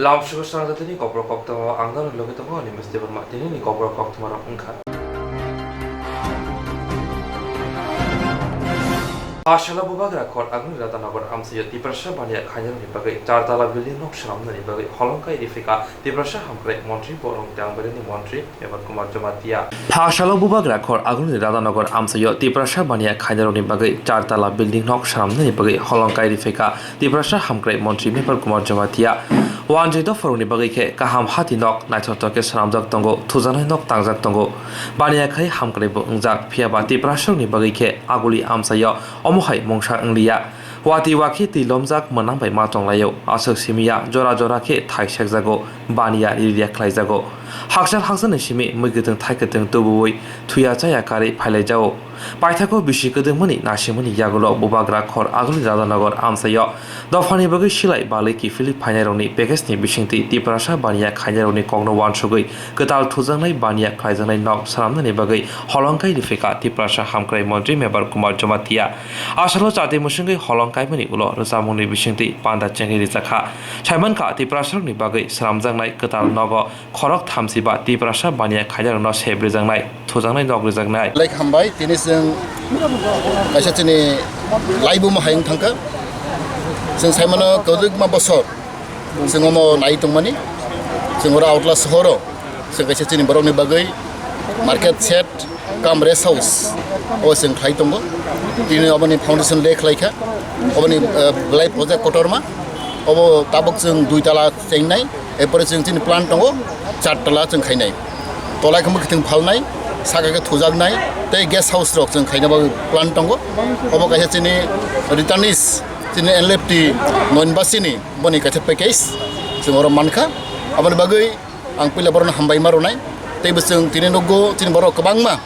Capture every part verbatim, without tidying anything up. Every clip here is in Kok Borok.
Lamsugo swnamjatini kokrok koktwma ang nokni logi tongo, ani Mister Debbarma. Tinini kokrok koktwmarok wngkha. Phasalo Bubagra Khor Agni Radhanagar amchaio Tiprasa baniya khainani bagwi chartala building nok swnamnani bagwi holongkai riphika Tiprasa hamkrai montri Borong Tangbarini montri Mebar Kumar Jamatia. Phasalo Bubagra Khor Agni Radhanagar amchaio Tiprasa baniya khainarokni bagwi chartala building nok swnamnani bagwi holongkai riphika Tiprasa hamkrai montri Mebar Kumar Jamatia. Wanjwi dopharokni bagwi khe kaham hati nok naithotok khe swnamjak tongo, thujaknai nok tangjak tongo. Baniya khai hamkrai bo wngjak, phiyaba Tiprasarokni bagwi khe aguli amchaio omo hai mungsa wngliya. Watwi wakhe twi lomjak mwnang bai ma tonglaio, aswk simiya jora jora khe thai sekjago, baniya ririya khlaijago. Hakchal hakchalni simi mwi kwthwng thai kwthwng tubuwi thuya chaya karwi phailaijago. Paithakgo bisi kwdwngmani nasimani yagulo Bubagra Khor Agni Radhanagar amchaio dophani bagwi silai balwi kiphilwi phainairokni package-ni bisingtwi Tiprasa baniya khainairokni kokno uansugwi kwtal thujaknai baniya khlaijaknai nok swnamnani bagwi holongkai riphika Tiprasa hamkrai montri Mebar Kumar Jamatia. Asalo chati mwswngwi holongkaimani ulo rwchapmungni bisingtwi panda chengwi rijakha. Saimankha Tiprasarokni bagwi swnamjaknai kwtal nogo khorok thamsiba Tiprasa baniya khainarokno sep rijaknai, thujaknai, nok rijaknai. Belai hambai, tini chwng kaisa chini laibumo hai wng thangkha. Chwng saimano kwrwikma bosor chwng omo nai tongmani. Chwng oro Agartala sohoro chwng kaisa chini borokni bagwi market shed cum rest house o chwng khlai tongo. Tini oboni foundation lay khlai kha, oboni, eh, belai project kotorma. Obo tabuk chwng dui tala chengnai, erpore chwng chini plan tongo char tala chwng khainai. Tolai khe mwkhwtwng phalnai, saka khe thujaknai, tei guest house rok chwng khaina bagwi plan tongo. Obo kaisa chini returnees, chini N L F T noinbasini boni kaisa package chwng oro mankha. Aboni bagwi ang puila borokno hambai ma rwnai. Tei bo chwng tini nukgo chini borok kwbangma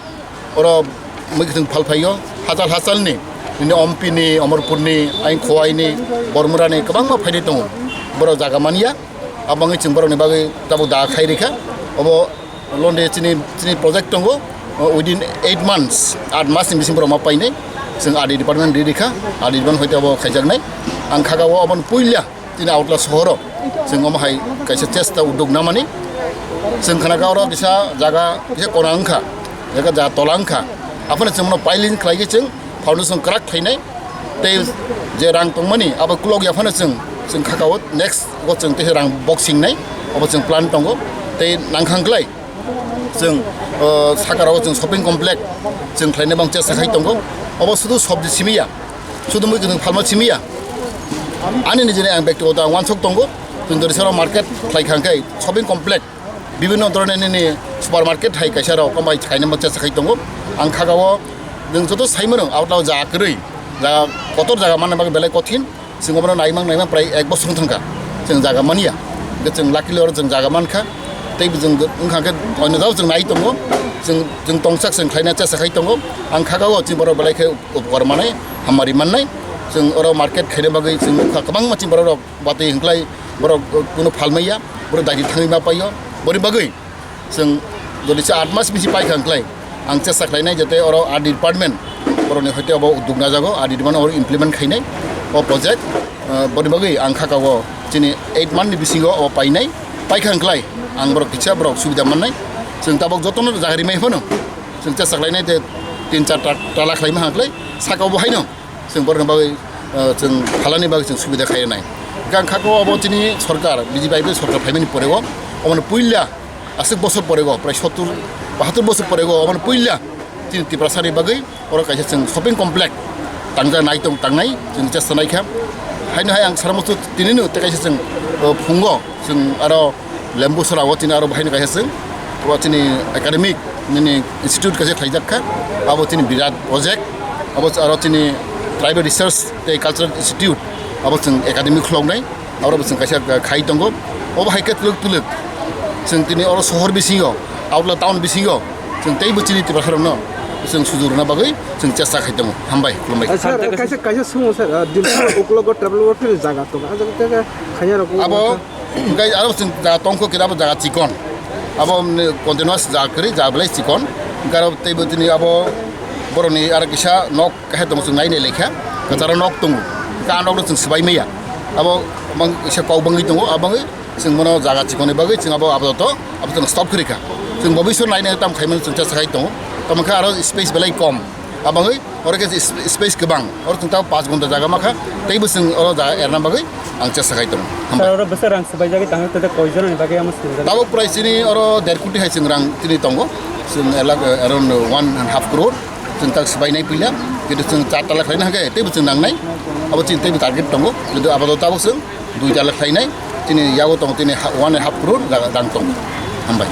oro mwkhwtwng phalphaio, hachal hachalni, nini Ompini, Omorpurni, ayang Khowaini, Bormurani kwbangma phaidi tongo. Borok jaga manya, abo wngwi chwng borokni bagwi tabuk da khai rikha. Obo londe chini, chini project tongo, within eight months, aat masni bising borok ma painai. Chwng R D department ri rikha, R D department hoite abo khaijaknai. Ang khagao aboni puila chini Agartala sohoro chwng omo hai kaisa chesta uduk namani. Chwng khna kha oro kisa jaga kisa kona wngkha, jaga ja tola wngkha. Aphano chwng bono piling khlai khe chwng foundation kwrak khlainai. Tei je rang tongmani abo kulok ya phano chwng, chwng khakao next o chwng tei rang boxing nai, obo chwng plan tongo. Tei nangkhang klai chwng, o, sakarao chwng shopping complex chwng khlaina bang chesta khai tongo. Obo sudu sobji simiya, sudu mui kwthwng phalma simiya. Ani nijini ang bektigoto ang uansuk tongo. Chwng dori salo market khlai khang khe shopping complex, bibhinno dhoroner nini supermarket hai kaisa rok omo hai khaina bang chesta khai tongo. Ang khagao nwng joto sai mano, Agartala jaga kwrwi, jaga kotor jaga manna bagwi belai kothin. Chwng obono naimang naimang prai ek bosor wng thangkha, chwng jaga manya. Hwnkhe chwng luckily oro chwng jaga mankha. Tei bo chwng wngkha khe oino jagao chwng nai tongo. Chwng, chwng tongsak chwng khlaina chesta khai tongo. Ang khagao chini borok belai khe upokar manai, hamari mannai. Chwng oro market khaina bagwi chwng nukha kwbangma chini borok rok batwi hwnkhlai borok kunu phalmaiya, borok daiti thangwi ma paio. Boni bagwi chwng jodi se aat mas bisi paikha hwnkhlai, ang chesta khlainai jate oro R D department borokni hoite obo uduk najago, R D department oro implement khainai o project. Ah, boni bagwi ang khakao chini eight month ni bisingo obo painai, paikha hwnkhlai ang borok kisa borok subida mannai. Chwng tabuk jotono jaga rimai phano chwng chesta khlainai je tin char ta-, tala khlaima hwnkhlai saka obo haino chwng borokni bagwi, ah, chwng phalani bagwi chwng subida khainai. Hwnkhe ang khakao obo chini sorkar, B J P I P sorkar phaimani porego, obono puila aswk bosor porego, prai sottur bahattur bosor porego, obono puila chini Tiprasani bagwi oro kaisa chwng shopping complex tangja nai tong tangnai chwng chesta naikha. Haino hai ang sara muchung tinino tei kaisa chwng, o, phungo chwng aro Lembu sora o chini aro bahaino kaisa chwng, o chini academic nini institute kaisa khlaijak kha, abo chini birat project, abo aro chini tribal research tei cultural institute, abo chwng academic khuloknai. Aro bo chwng kaisa khai tongo. Obo hai khe twlwk twlwk chwng tini oro sohor bisingo, Agartala town bisingo chwng teibo chini Tiprasarokno chwng sujuk rwna bagwi chwng chesta khai tongo. Hambai, khulumbai. Sir, kaisa, kaisa swngo, sir, ah, Dimapur uklogo tribal welfare jaga tongo. Ah, jaga khe khe khaiya rok abo wngkha. Hwnkhe aro chwng jaga tongkho khe abo jaga chikon. Abo, mm, continuous jaga kwrwi jaga belai chikon. Hwnkhe aro teibo tini abo borokni aro kisa nok Kaisa tongo chwng nai nai laikha, kwcharo nok tongo. Hwnkhe ah nokno chwng swbai maya. Abo bang kisa kok bangwi tongo, abo bangwi Chwng bono jaga chikoni bagwi chwng abo apadoto abo chwng stop khwrwi kha. Chwng bobiswr naina tam khaimani chwng chesa khai tongo. Tamo khe aro space belai kom. Abangwi oro khe sp-, space kwbang. Oro chwng tamo panch ghonta jaga ma kha. Teibo chwng oro jaga erna bagwi ang chesa khai tongo. Hambai. Sir, oro bwsa rang swbaijagwi tangwi tete koi jora ni bagwi amo swbaijak? Tabuk prai chini oro der koti hai chwng rang chini tongo. Chwng elak, eh, around one and half crore. Chwng tak swbainai puila. Kintu chwng char tala khlaina hwnkhe teibo chwng nangnai. Abo chini teibo target tongo. Kintu apadoto tabuk chwng dui tala khlainai, chini yago tong chini ha-, one and half crore da-, dang tong. Hambai.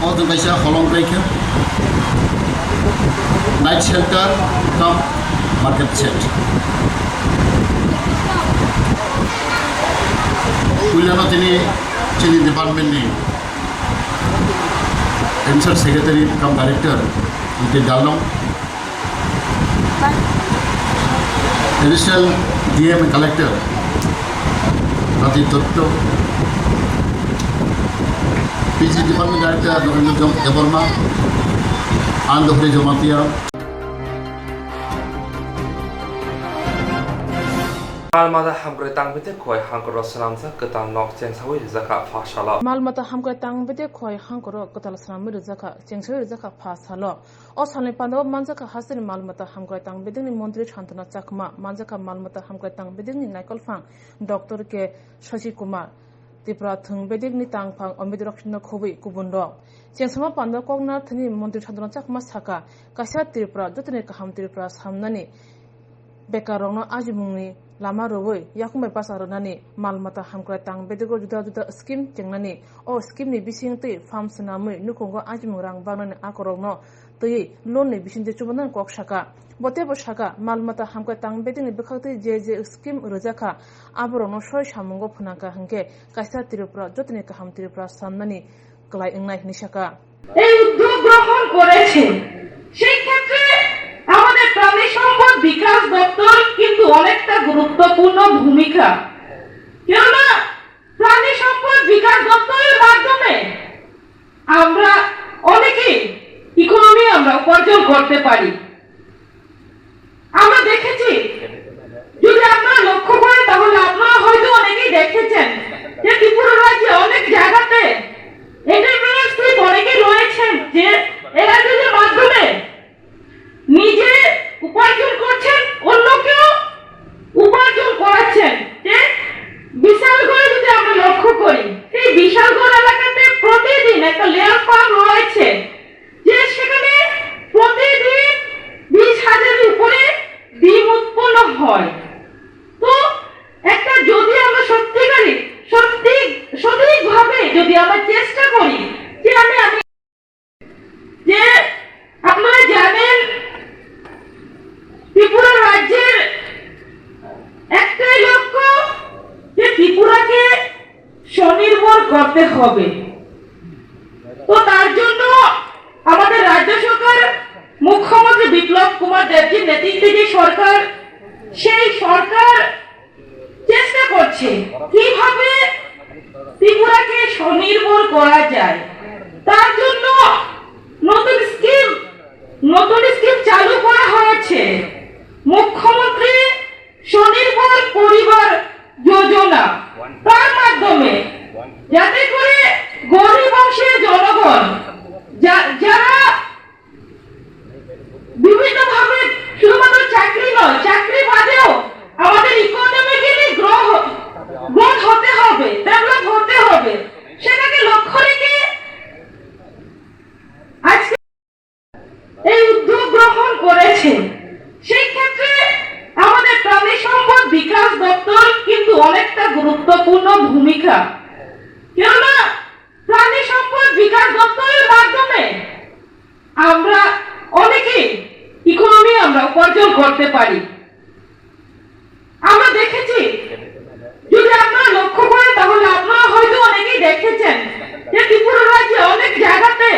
O chwng kaisa holong kai khe night shelter cum market shed. Puilano chini, chini department ni additional secretary cum director, Ante Dalong. Additional D M and Collector Rajit Dotto, P G Department Director Narendra Debbarma, Anand Hori Jamatia. Mal mata hamkrai tang bete khoi hangkoro swnamjak kwtal nok chengsawi rijak kha pha salo. Mal mata hamkrai tang bete khoi hangkoro kwtal swnamwi rijak kha, chengsawi rijak kha pha salo. O salni pandao manjakha hasteni mal mata hamkrai tang bedekni montri Santana Chakma, manjakha mal mata hamkrai tang bedekni naikolphang Doctor K Shashi Kumar, Tripura thwng bedekni tangphang Amit Roksino khobwi kubunrok. Chengsama pandao kokna thani montri Santana Chakma sakha, kaisa Tripura, jotoni kaham Tripura samnani bekarrokno ajimungni lama rwui yakung bai bacha rwnani mal mata hamkrai tang bedego juda juda scheme chengnani. O scheme ni bisingtwi farm swnamwi nukhungo ajimung rang bangnani akorokno twiwi loan ni bisingtwi chubanani kok saka. Bo teibo saka, mal mata hamkrai tang bedegni bwkhaktwi je je scheme rwjakha, aborokno soi samungo phwnangkha hwnkhe kaisa Tripura, jotoni kaham Tripura samnani kwlai wngnai hwnwi saka. এই উদ্যোগ গ্রহণ করেছে, সেই ক্ষেত্রে আমাদের প্রাণী সম্পদ বিকাশ দপ্তর কিন্তু অনেকটা গুরুত্বপূর্ণ ভূমিকা। কেননা প্রাণী সম্পদ বিকাশ দপ্তরের মাধ্যমে আমরা অনেকেই ইকোনমি আমরা উপার্জন করতে পারি। আমরা দেখেছি, যদি আপনারা লক্ষ্য করেন, তাহলে আপনারা হয়তো অনেকেই দেখেছেন যে ত্রিপুরা রাজ্যে অনেক জায়গাতে এন্টারপ্রেনার্স অনেকে রয়েছেন, যে এরা নিজের মাধ্যমে নিজে উপার্জন করছেন, অন্যকেও উপার্জন করাচ্ছেন। যে বিশালগড়ে যদি আমরা লক্ষ্য করি, সেই বিশালগড় এলাকাতে প্রতিদিন একটা লেয়ার ফার্ম রয়েছে, যে সেখানে প্রতিদিন বিশ হাজারের উপরে ডিম উৎপন্ন হয়। তো একটা যদি আমরা সত্যিকারই সত্যি সঠিকভাবে যদি আমরা চেষ্টা করি যে আমি আমি যে আপনারা জানেন ত্রিপুরা রাজ্যের একটাই লক্ষ্য যে ত্রিপুরাকে স্বনির্ভর করতে হবে। তো তার জন্য আমাদের রাজ্য সরকার, মুখ্যমন্ত্রী বিপ্লব কুমার দেবজির নেতৃত্বে যে সরকার, সেই সরকার চেষ্টা করছে কিভাবে ত্রিপুরাকে স্বনির্ভর করা যায়। তার জন্য নতুন স্কিম, নতুন স্কিম চালু করা হয়েছে, মুখ্যমন্ত্রী স্বনির্ভর পরিবার যোজনা। তার মাধ্যমে যাতে করে গরিব অংশের জনগণ, যা-, যারা বিভিন্নভাবে শুধুমাত্র চাকরি নয়, চাকরি বাদেও আমাদের ইকোনমিক্যালি গ্রো, গ্রোথ হতে হবে, ডেভেলপ হতে হবে। সেটাকে লক্ষ্য রেখে আজকে এই উদ্যোগ গ্রহণ করেছে। সেই ক্ষেত্রে আমাদের প্রাণী সম্পদ বিকাশ দপ্তর কিন্তু অনেকটা গুরুত্বপূর্ণ ভূমিকা। কেননা প্রাণী সম্পদ বিকাশ দপ্তরের মাধ্যমে আমরা অনেকেই ইকোনমি আমরা উপার্জন করতে পারি। আমরা দেখেছি, যদি আপনারা লক্ষ্য করেন, তাহলে আপনারা হয়তো অনেকেই দেখেছেন যে ত্রিপুরা রাজ্যে অনেক জায়গাতে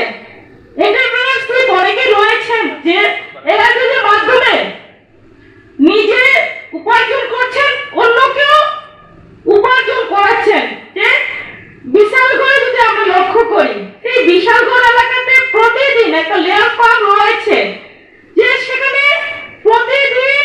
এন্টারপ্রেনার্স অনেকে রয়েছেন, যে এরা নিজের মাধ্যমে নিজে উপার্জন করছেন, অন্যকেও উপার্জন করাচ্ছেন। যে বিশালগড়ে যদি আমরা লক্ষ্য করি, সেই বিশালগড় এলাকাতে প্রতিদিন একটা লেয়ার ফার্ম রয়েছে, যে সেখানে প্রতিদিন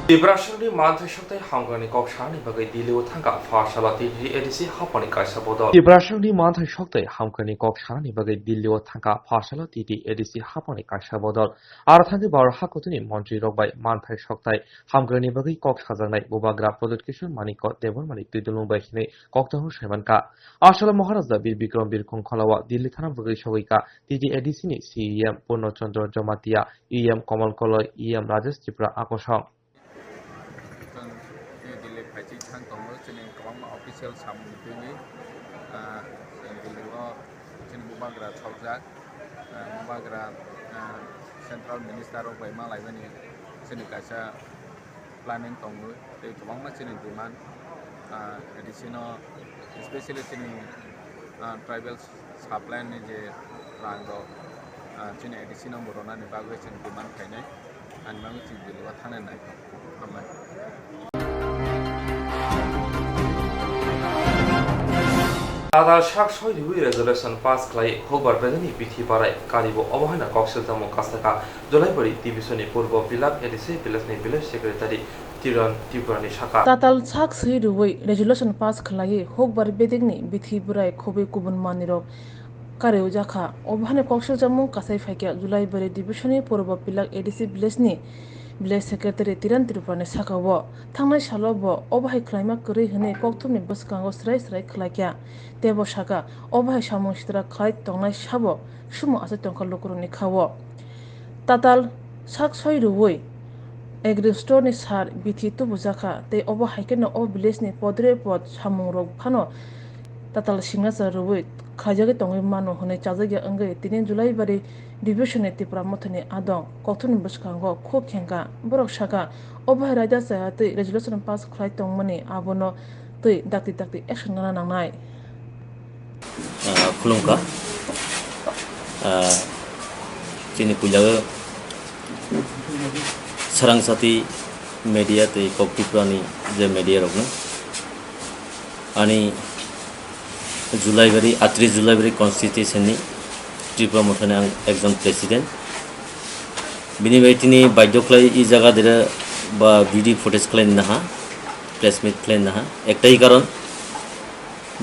Tiprasani manthai soktai hamkrakni kok sanani bagwi Delhi-o thangkha pha salo T T A D C haphangni kaisa bodol. Tiprasani manthai soktai hamkrakni kok sanani bagwi Delhi-o thangkha pha salo T T A D C haphangni kaisa bodol. Aro thangwi Bharat hakotini montri rok bai manthai soktai hamkrakni bagwi kok sajaknai Bubagra Pradyut Kishore Manikya Debbarmani twidulung bai hinwi kokthang saimankha. Asalo Maharaja Bir Bikram Birkhung Kholawa Delhi thana bagwi sogwikha T T A D C ni C E M Purno Chandra Jamatia, E M Kamal Koloi, E M Rajesh Tripura akosong. Chwng New Delhi phaichi thang tongo, chini kwbangma official samung twiwi, ah, chwng Delhi o chini Bubagra chokjak, ah, Bubagra, ah, Central Minister rok bai ma laimani chini kaisa planning tongo, tei kwbangma chini demand, ah, A D C no, especially chini, ah, tribal supply ni je rang rok, ah, chini A D C no bo rwnani bagwi chini demand khainai, ani bagwi chini Delhi o thangna nai. Hambai. Tatal sak soi riwi resolution pass khlai hokbar bedani bithi barai karibo obo haino koksil tamo kasaka Jolaibari division ni purbo Pilak A D C village ni village secretary Tiran Tripura ni saka. Tatal sak soi riwi resolution pass khlai hokbar bedekni bithi barai khobwi kubun manwi rok kariwi jakha. Obo haino koksil chamung kasai phaikha Jolaibari division ni purbo Pilak A D C village ni village secretary Tiran Tripura ni saka o. Thangnai salo bo obo hai khlaima kwrwi hwnwi kokthumni bwskango swrai swrai khlaikha. Tei bo sakha, obo hai samung sitra khlai tongnai sabo sumo achai tongkha lukurokni kha-o. Tatal sak soi rwui agri store ni sar bithi tubujakha tei obo hai kheno o village ni podre pod samung rok phano tatal signature rwui khlaijagwi tongwi mano hwnwi chajakya wngwi tini Julaibari division ni Tipra Mothani adong kokthumni bwskango khuk khengkha. Borok sakha, obo hai raida chaya twi resolution pass khlai tongmani abono twi dakti dakti action nana nangnai. Ah, khulumkha. Ah, chini puila o Sarangsati media tei Kok Tripura ni je media rokno ani Julaibari, atris Julaibari constituency ni Tripura Mothani ang ekjon president. Bini bai tini baidhyo khlai i jaga dere ba video footage khlai naha, press meet khlai naha. Ektai karon,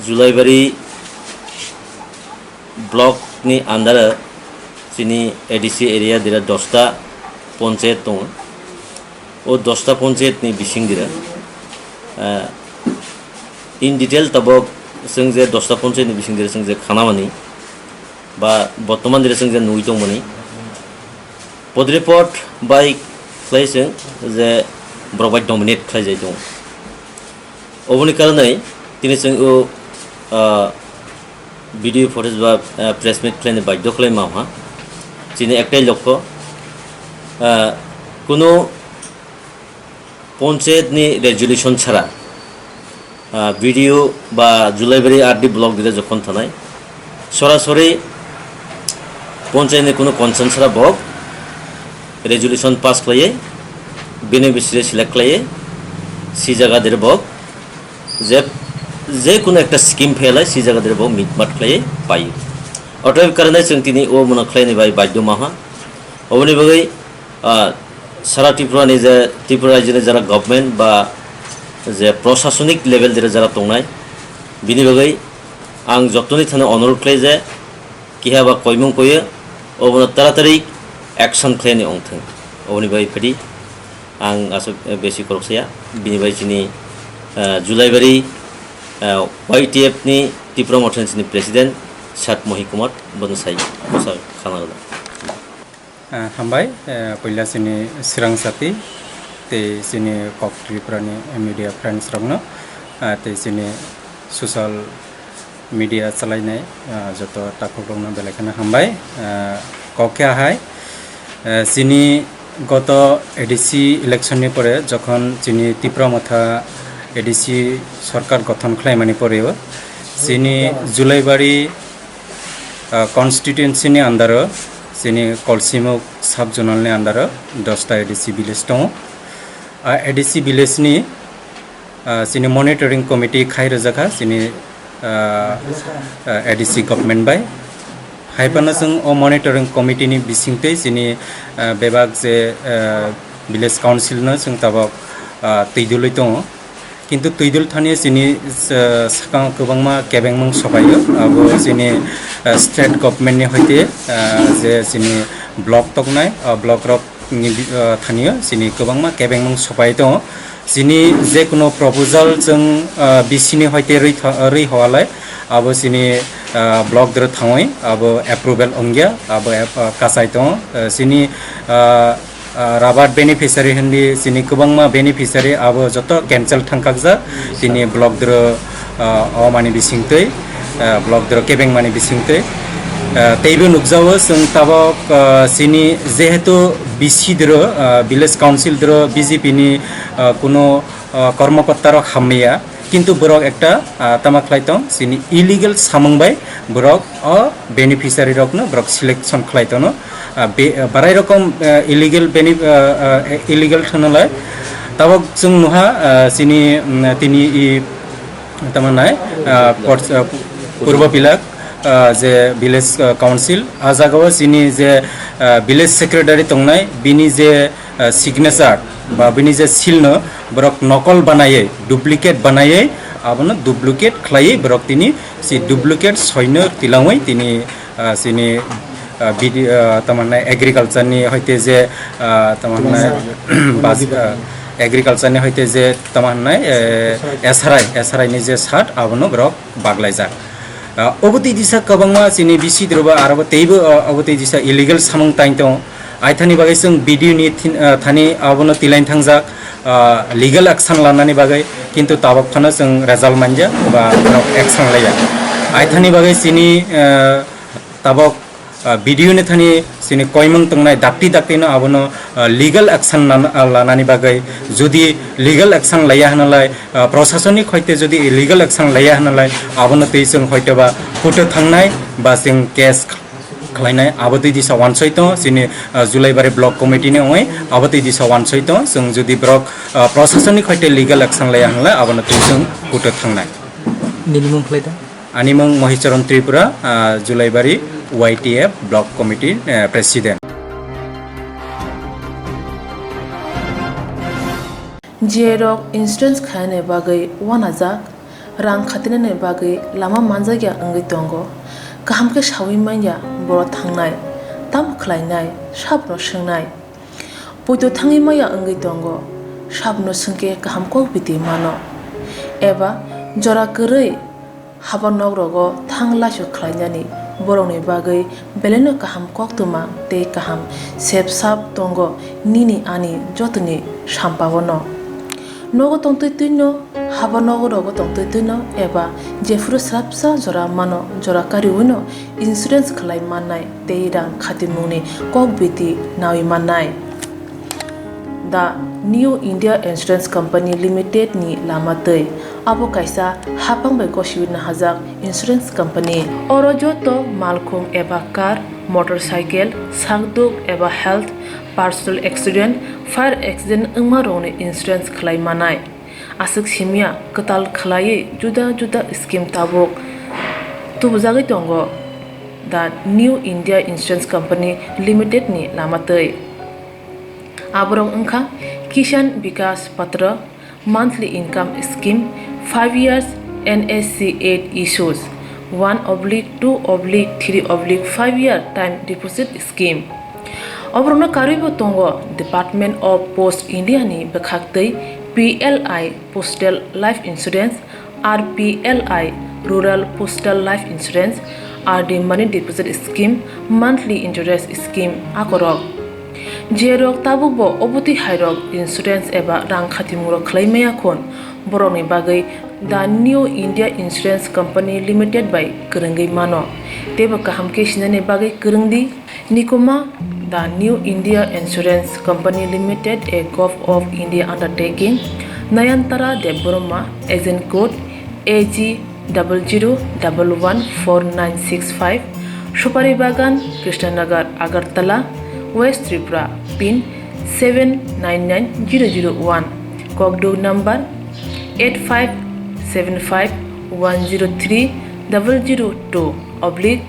Julaibari block ni under chini A D C area dere dosta ponchayat tongo. O dosta ponchayat ni bising dere, ah, in detail tabok chwng je dosta ponchayat ni bising dere chwng je khanamani ba bortoman dere chwng je nugwi tongmani. Podrepot bai khlai chwng je borok bai dominate khlai jai tongo. Oboni karonwi tini chwng o, ah, video footage ba, ah, press meet khlaini baidhyo khlai ma wngkha. Chini ektai lokho, ah, kunu ponchayat ni resolution chhara, ah, video ba Julaibari R D block dire jokhon thanai, sorasori ponchayat ni kunu concern chhara bok resolution pass khlaiwi beneficiary select khlaiwi si jaga dire bok je, je kunu ekta scheme phailai si jaga dire bok mitmat khlaiwi paio. Otob karone chwng tini o mano khlaini bai baidhyo maha. Oboni bagwi, ah, sara Tripura ni je, Tripura rajyo ni jara government ba je prosasonik level dire jara tongnai, bini bagwi ang jotoni thani onurodh khlai je, kiha ba koimung koyo, obono taratari action khlaini ongthwng. Oboni bagwi phadi ang aswk besi khoroksa ya, bini bagwi chini, ah, Julaibari, ah, Y T F ni Tripura Mothani chini president Sat Mohi Kumar bono sai bwsa khana rwna. Ah, hambai, eh, puila chini Srangsati tei chini Kok Tripura ni media friends rokno, ah, tei chini social media chalainai, ah, joto takhuk rokno belai kheno hambai. Ah, kok khe ahai, eh, chini goto A D C election ni pore jokhon chini Tipra Motha A D C sorkar gothon khlaimani poreo chini Julaibari ah, constituency ni under o chini Kolsimuk sub zonal ni under o dosta A D C village tongo. Ah, A D C village ni, ah, chini monitoring committee khai rwjakha chini, ah, ah, A D C government bai. Hai phano chwng o monitoring committee ni bisingtwi chini, ah, bebak je, ah, village council no chwng tabok ah, twidulwi tongo. Kintu twidul thani chini, ah, swkang kwbangma kebengmung sopaio. Abo chini, ah, state government ni hoite, ah, je chini block toknai, ah, block rok ni bi-, ah, thanio chini kwbangma kebengmung sopai tongo. Chini je kuno proposal chwng, ah, B C ni hoite rwi tha-, rwi hwalai, abo chini, ah, block doro thangwi abo approval wngya, abo ap-, ah, kachai tongo. Ah, chini, ah, ah, rubber beneficiary hindi chini kwbangma beneficiary abo joto cancel thangkakjak chini block doro, ah, o mani bisingtwi, ah, block doro kebengmani bisingtwi. Ah, teibo nukjago chwng tabok, ah, chini jehetu B C doro, ah, village council doro B J P ni, ah, kuno, ah, kormokorta rok hamya, kintu borok ekta, ah, tama khlai tong, chini illegal samung bai borok o beneficiary rokno borok selection khlai tono. Ah, be-, ah, barai rokom, ah, illegal bene-, ah, ah, illegal thwnalai. Tabok chwng nuha, ah, chini, mm, tini i, tamo nai, ah, Port-, ah, Purbo Pilak, ah, je village, ah, council, ah, jagao chini je, ah, village secretary tongnai, bini je, ah, signature ba bini je seal no borok nokol banayai, duplicate banayai, abono duplicate khlaiwi borok tini si duplicate soino tilangwi tini, ah, chini, ah, B D, ah, tamo hwnai agriculture ni hoite je, ah, tamo hwnai bas-, ah, agriculture ni hoite je tamo hwnai, eh, S R I, S R I ni je sat abono borok baglaijak. Ah, obo twi disa kwbangma chini B C droba aro bo teibo, ah, obo twi disa illegal samung tang tongo. Aithani bagwi chwng B D O ni thin-, ah, thani abono tilain thangjak, ah, legal action lanani bagwi, kintu tabok phano chwng result manja ba borok action laiya. Aithani bagwi chini, ah, tabok, ah, B D O ni thani chini koimung tongnai dakti dakti no abono, ah, legal action lan-, ah, lanani bagwi, jodi legal action laiya hwnalai, ah, prosasonik hoite jodi legal action laiya hwnalai, abono twi chwng hoitoba court o thangnai ba chwng case khlainai, abo twi disa wansoi tongo chini, ah, Julaibari block committee ni wngwi, abo twi disa wansoi tongo chwng jodi borok, ah, prosasonik hoite legal action laiya hwnalai abono twi chwng court o thangnai. Nini mung khlai da? Ani mung Mohicharan Tripura, ah, Julaibari Y T F block committee, eh, president. J rok insurance khainani bagwi wanajak, rang khatinani bagwi lama manjakya wngwi tongo. Kaham khe saui manya borok thangnai, tamo khlainai, sabono swngnai. Poito thangwi maya wngwi tongo, sabono swngkhe kaham kok biti mano. Eba jora kwrwi haba nok rogo thang laisu khlainani borokni bagwi belaino kaham koktwma tei kaham sep sap tongo nini ani jotoni sampaono. Nogo tongtwi twino, haba nogo rogo tongtwi twino eba jephuru swrapsa jora mano, jora kariwino insurance khlai mannai tei rang khatimungni kok biti naui mannai. The New India Insurance Company Limited ni lama twi. Abo kaisa haphang bai gosiwi nahajak insurance company. Oro joto malkhung eba car, motorcycle, sakduk eba health, personal accident, fire accident wngma rokni insurance khlai manai. Aswk simya kwtal khlaiwi juda juda scheme tabuk tubujagwi tongo the New India Insurance Company Limited ni lama twi. Aborok wngkha Kisan Vikas Patra, monthly income scheme, five years N S C eight issues, one oblique two oblique three oblique five year time deposit scheme. Oborokno karwibo tongo Department of Post India ni bwkhak twi P L I Postal Life Insurance, R P L I Rural Postal Life Insurance, R D Money Deposit Scheme, Monthly Interest Scheme akorok. Jerok tabukbo obotwi hairok insurance eba rang khatimung rok khlai maya khon, borokni bagwi The New India Insurance Company Limited bai kwrwngwi mano. Teibo kaham khe sinani bagwi kwrwng di. Nikoma, The New India Insurance Company Limited, a Gov of India undertaking, Nayantara Debbarma, agent code A G double zero double one four nine six five, Supari Bagan, Krishnanagar, Agartala, West Tripura, pin seven nine nine zero zero one, kokduk number eight five seven five one zero three double zero two oblique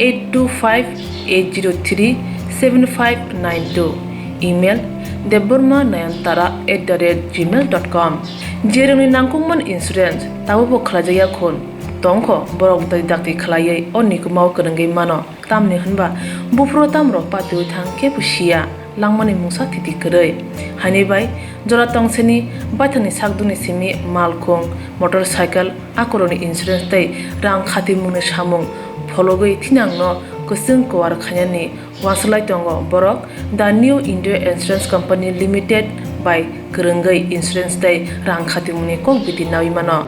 eight two five eight zero three seven five nine two, email Debbarma Nayantara at the rate gmail dot com. Jerwngni nangkukmani insurance tabukbo khlaijakya khun tongkho, borok dakti dakti khlaiwi o nikumao kwrwngwi mano. Tamni hwnba buphuru tamrok patiwi thang kebo siya, langmani mungsa thiti kwrwi. Haini bai jora tongseni baithangni sakdukni simi malkhung, motorcycle, akorokni insurance tei rang khatimungni samung phologwi thinangno kwchwng kuar khainani uansuk lai tongo borok. The New India Insurance Company Limited bai kwrwngwi insurance tei rang khatimungni kok biti naui mano.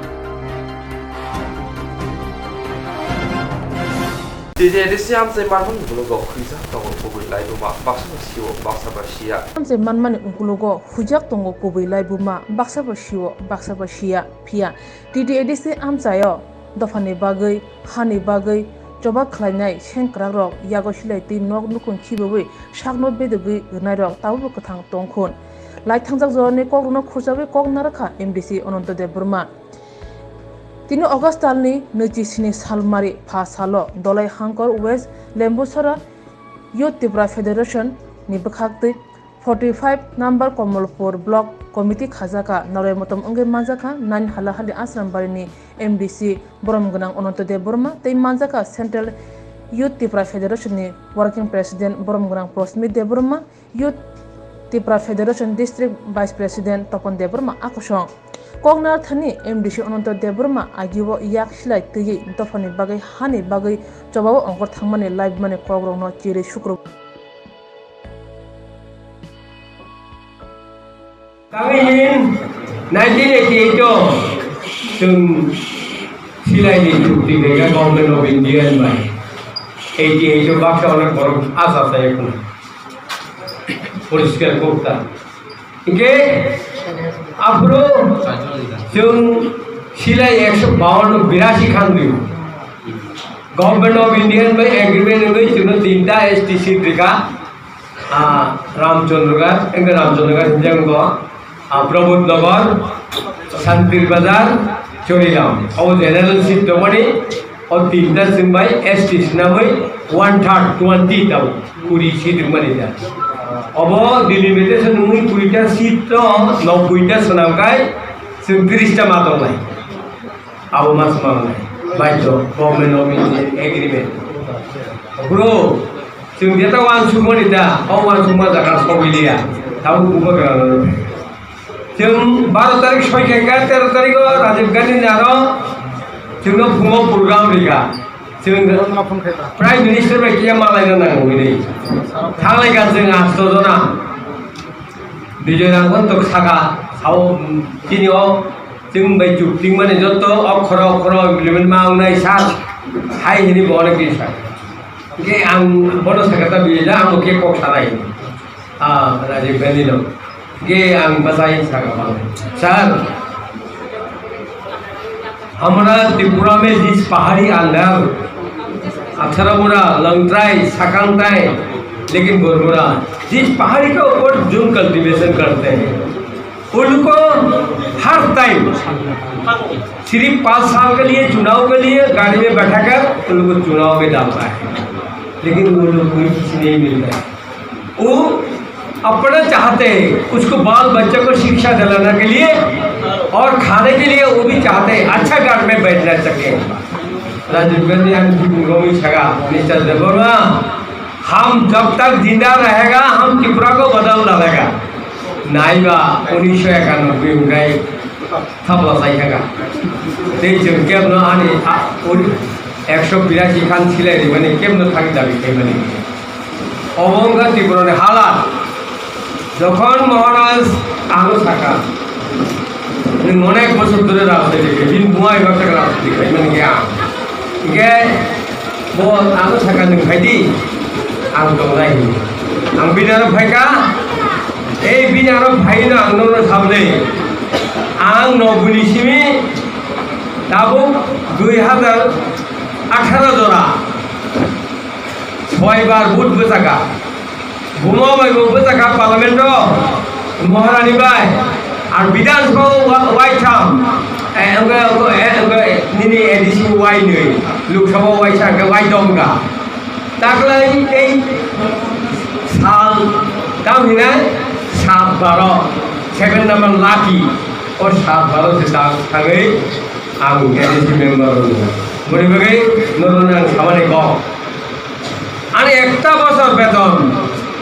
T T A D C amchai manmani ukologo huijak tongo kubui laibuma, baksa ba sio, baksa ba sia. Amchai manmani ukologo huijak tongo kubui laibuma, baksa ba sio, baksa ba sia. Phiya T T A D C amchaio dophani bagwi, hani bagwi choba khlainai sengkrakrok yago silai twi nok nukhung khibiwi sakno bedogwi rwnairok tabukbo kwthang tongkhun. Lai thangjak jorani kokrokno khurchawi kok narwkha M D C Ananto Debbarma. Tini August talni nwichi sini salmari pha salo Dolai Hangkor West Lembusora Youth Tipra Federation ni bwkhaktwi forty five number Komolpur Block Committee khajaka noroi motom wngwi manjakha nine Halahali Asrambari ni M D C borom gwnang Ananto Debbarma tei manjakha Central Youth Tipra Federation ni Working President borom gwnang Prosmit Debbarma, Youth Tipra Federation District Vice President Topon Debbarma akosong. Koknar thani M D C Ananto Debbarma agio yak silai twiwi dophani bagwi hani bagwi chobao ongkhor thangmani laibumani kokrokno chirwi sukrubwi. Kami in nineteen eighty-eight o chwng silai ni chukti khaikha Government of India bai. Eighty-eight o baksa onek borok asa saya khuna. Poriskar kokta. Hinkhe aphuru chwng silai ekso bawanno birasi khan dio. Government of India bai agreement wngwi chwngno tinta S T seat rikha. Ah, Ramchandragarh, engkhe Ramchandragarh hinjak wngkha, ah, Prabodh Nagar, Santir Bazar, Choriram. Abo general seat tongmani, o tinta chwng bai S T swnamwi one third, twenty tabo, kuri seat wngmani da. Obo delimitation wngwi kurita seat no nobboi ta swnamkhai, chwng tris ta ma tongnai. Abo mas mangnai. Baidho, Government of India agreement. Bro, chwng jeta uansukmani da, o uansukma jaga sogwi liya. Tabuk bubagra. Chwng baro tarik soi khaikha, tero tarik o Rajiv Gandhi ni aro chwngno phungo program rikha. Chwng Prime Minister bai kiya malaina nango hwnwi. Thanglaikha chwng asto jona. Bijoy Rangkhon tok saka, sao, mm, chini o, chwng bai chukting mani jotto okhoro okhoro implement ma wngnai sir, hai hini bo onek din sir. Hinkhe ang bono saka ta Bijoy da, ang bo khe kok sanai. Ah, Rajiv Gandhi no. Hinkhe ang bachai saka ba. Sir, हमारा त्रिपुरा में जिस पहाड़ी अंदर अक्षरपुरा, लंगट्राई, सकंगटाई, लेकिन बुरबुरा, जिस पहाड़ी के ऊपर जूम कल्टीवेशन करते हैं, उनको हर टाइम सिर्फ पाँच साल के लिए, चुनाव के लिए गाड़ी में बैठाकर उनको चुनाव में डालता है, लेकिन वो लोग कोई चीज नहीं मिलता है। वो अपना चाहते हैं, उसको बाल बच्चा को शिक्षा दिलाने के लिए और खाने के लिए वो भी चाहते हैं, अच्छा घर में बैठना चाहिए। राजीव गांधी हम रोमी छगा, मिस्टर देवर्मा, हम जब तक जिंदा रहेगा, हम त्रिपुरा को बदल डालेगा। नाइबा उन्नीस सौ इक्यानबे उनका Thapla sai kha. Tei chwng kebno ani a, uri, ekso birasi khan silai rimani kebno thangwi dabi khaimani. Obo wngkha Tripura ni halat. Jokhon Maharaj ano sakha, "Nwng onek bochor dhore rajniti khe, bini buma bai baksa khe rajniti khaimani khe ang." Hinkhe Bo ano sakha, "Nwng phai di, ang tongnai," hwnwi. Ang bini aro phai kha, tei bini aro phaiwi no ang nono saboni. Ang nobboi ni simi tabuk dui hazar atharo jora soi bar vote bwchakha. Buma bai bo bwchakha parliament o Maharani bai. Ar Bidhan Sabha o wa-, waitham. Eh, wngkha, wngkha, eh, wngkha, nini A D C o wainwi. Lok Sabha o waisa, hwnkhe waitomkha. Taklai tei sal, tamo hinai sal Baro seven number lucky, o sat baro se ta thangwi ang A D C member wngkha. Boni bagwi norokno ang samani kok. Ani ekta bosor beton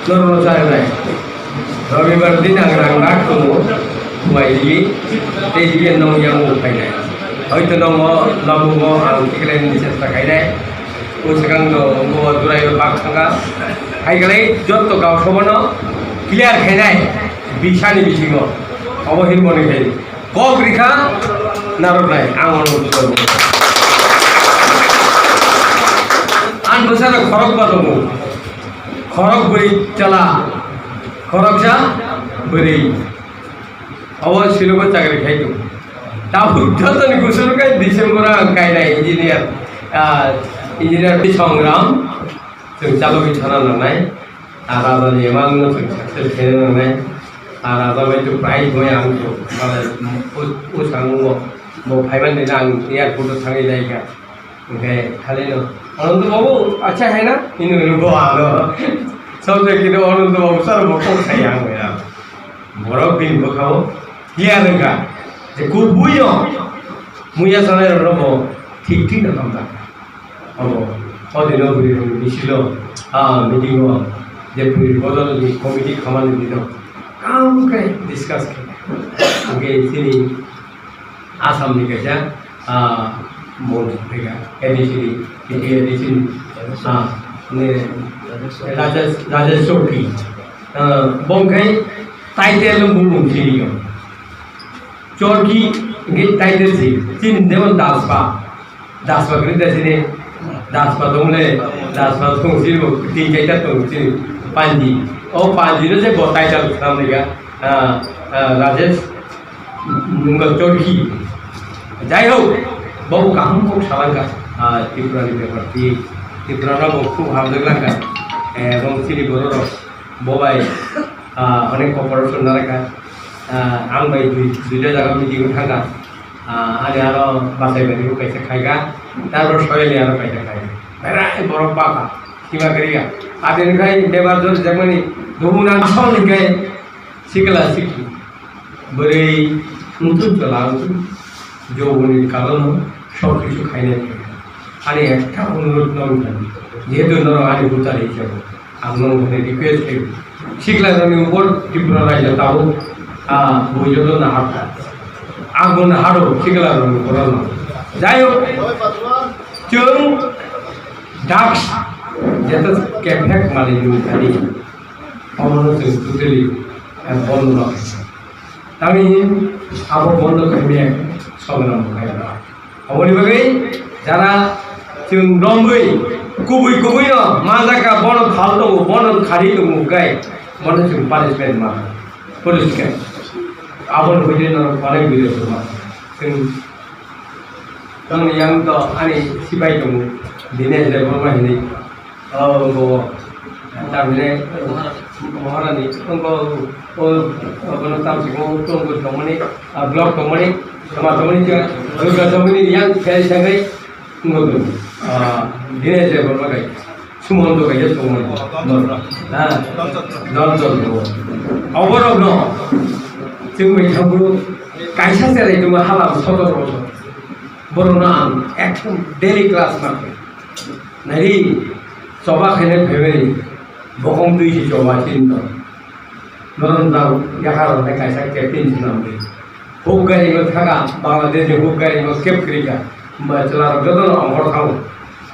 norokno charinai. Robibar din ang rang rak tongo, phuairwi, tei dibe nong yang bo phainai. Hoito nongo lamungo ang tikhlai chesta khainai. O swkang do bo durai bak thangkha. Hai khlai jotto gao sobono clear khainai bisani bisingo. Obo hin moni khai. Kok rikha narwknai ang ono bujao. Ang bwsano khorokba tongo. Khorok bwrwi chwla. Khoroksa bwrwi. Obo Shilogo chakri khai tongo. Tabuk jotoni kusugo khe December o ang kainai engineer, ah, engineer Songram. Chwng chalogwi thana nangnai. Ah, rajani emangno chwng success khaina nangnai. Ah, raja bai to prize bo ang to. Mane, o, o sango bo, bo phaiman dina ang airport o thangwi laikha. Hingke khalino, "Anando babu, acha hai na?" Hino hino bo ano. Sabjak kino Anando babu sir bo kok sai ang ya. Borok bini bwkhao hiya rwngkha je kubuino muya sanai rokno bo thik thik no hamjakha. Obo, o dino bwrwi rokni bisilo, ah, meeting o je bwrwi bodol ni committee khamani dino kaham khe discuss khe. Hingke chini Assam ni kaisa, ah, mantri phaikha, A D C ni, A D C ni, ah, ne, Rajesh, Rajesh Chowki. Ah, bo khai title no bumung sini yo. Chowki, hingke title si, chini demon Daspa. Daspa kwrwi da sini, Daspa tong le, Daspa tong sini bo, tin chaita tong sini, Panji. O Panji no je bo title kham lega, ah, ah, Rajesh Nunggal Chorkhi. Jai ho, bo kaham kok salangka, ah, Tripura ni bepar ti, Tripura no bo khub hamjak langka, eh, ebong chini borok rok, bo bai, ah, onek cooperation naraka, ah, ang bai dui, duita jaga meeting thangka, ah, ani aro bachai bai kaisa khaika, tarpor soyani aro kaisa khaika, berai borok baka, sima kwrwika, abini khai bebak jor jakmani, dubu nang song ni khai, sikla sikli. Bwrwi wngtun chwla wngtun, joboni karono sob kisu khainai khe. Ani ekta onurot no wngkha, jehetu norok ani butari hisabe, ang nono hwnwi request khaio. Sikla rokni upor Tripura rajyo tabuk, ah, bui joto nahar kha. Ang bo naharo sikla rokni upor no. Jai hok, chwng drugs jeto kephek mali nung thani, omono chwng totally, eh, bondo no khaisa. Tamni abo bondo khaimya sogram bo khaima. Aboni bagwi jara chwng romwi kubui kubui no manjaka bono phal tongo, bono khari tongo gai, bono chwng punishment ma. Police ke. Aboni bagwi no onek video ma. Chwng tongni yang to ani sipai tongo. Dinesh Debbarma hinwi. Oh, bo, tamni, Maharani, ongko, o, o, bono tamsiko, tongko tongmani, ah, block tongmani, sama tongmani, Durga tongmani, yang khe sangai, ongko, ah, Dinesh Debbarma kai, Sumonto kai, tongmani, ah, Dalton, oborok no, chwng bai thangbo, kaisa cherai tongma halam sotor bosor, borokno ang ekdom daily class ma khe. Nari, choba khainai phaimani, bokong twi se choba chini tong. Norok jang yakarok hai kaisa captain se nang di. Huk gari no thaka, Bangladesh ni huk gari no kep krika. Ba chwla rok joto no ongkhor thango.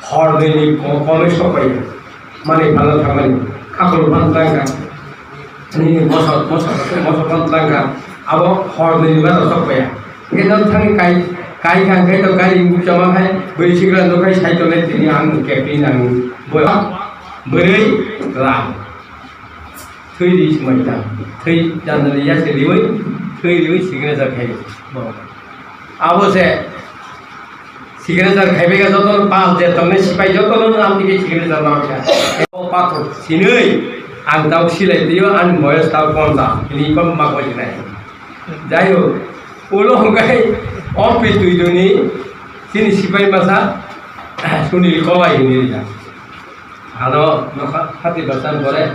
Hor dui ni ko-, komoi sok pai. Mani phalna thangmani. Kakul phan tangka. Nini mosok, mosok, mosok phan tangka. Abo hor dui ni ba rosok pai. Hingke norok thangwi kai, kai kha hingke to gari wngwi chama khai, bwrwi sikla nuk khai sai tongnai tini ang captain ang bwrwi ram. Thwi ri swmai ta, thwi jandali ya se riwi, thwi riwi signature khai. Abo se signature khai bega joto pal je tongnai sipai joto no nam dike signature ma kha. O pathor sinwi ang tau silai tio ang boyos tau poncha, ini pam ma koi nai. Jai hok, ulo hwnkhe o Pitui Duni chini sipai masa Sunil Kolai hinwi rijak. Ano nokha hati basan bore.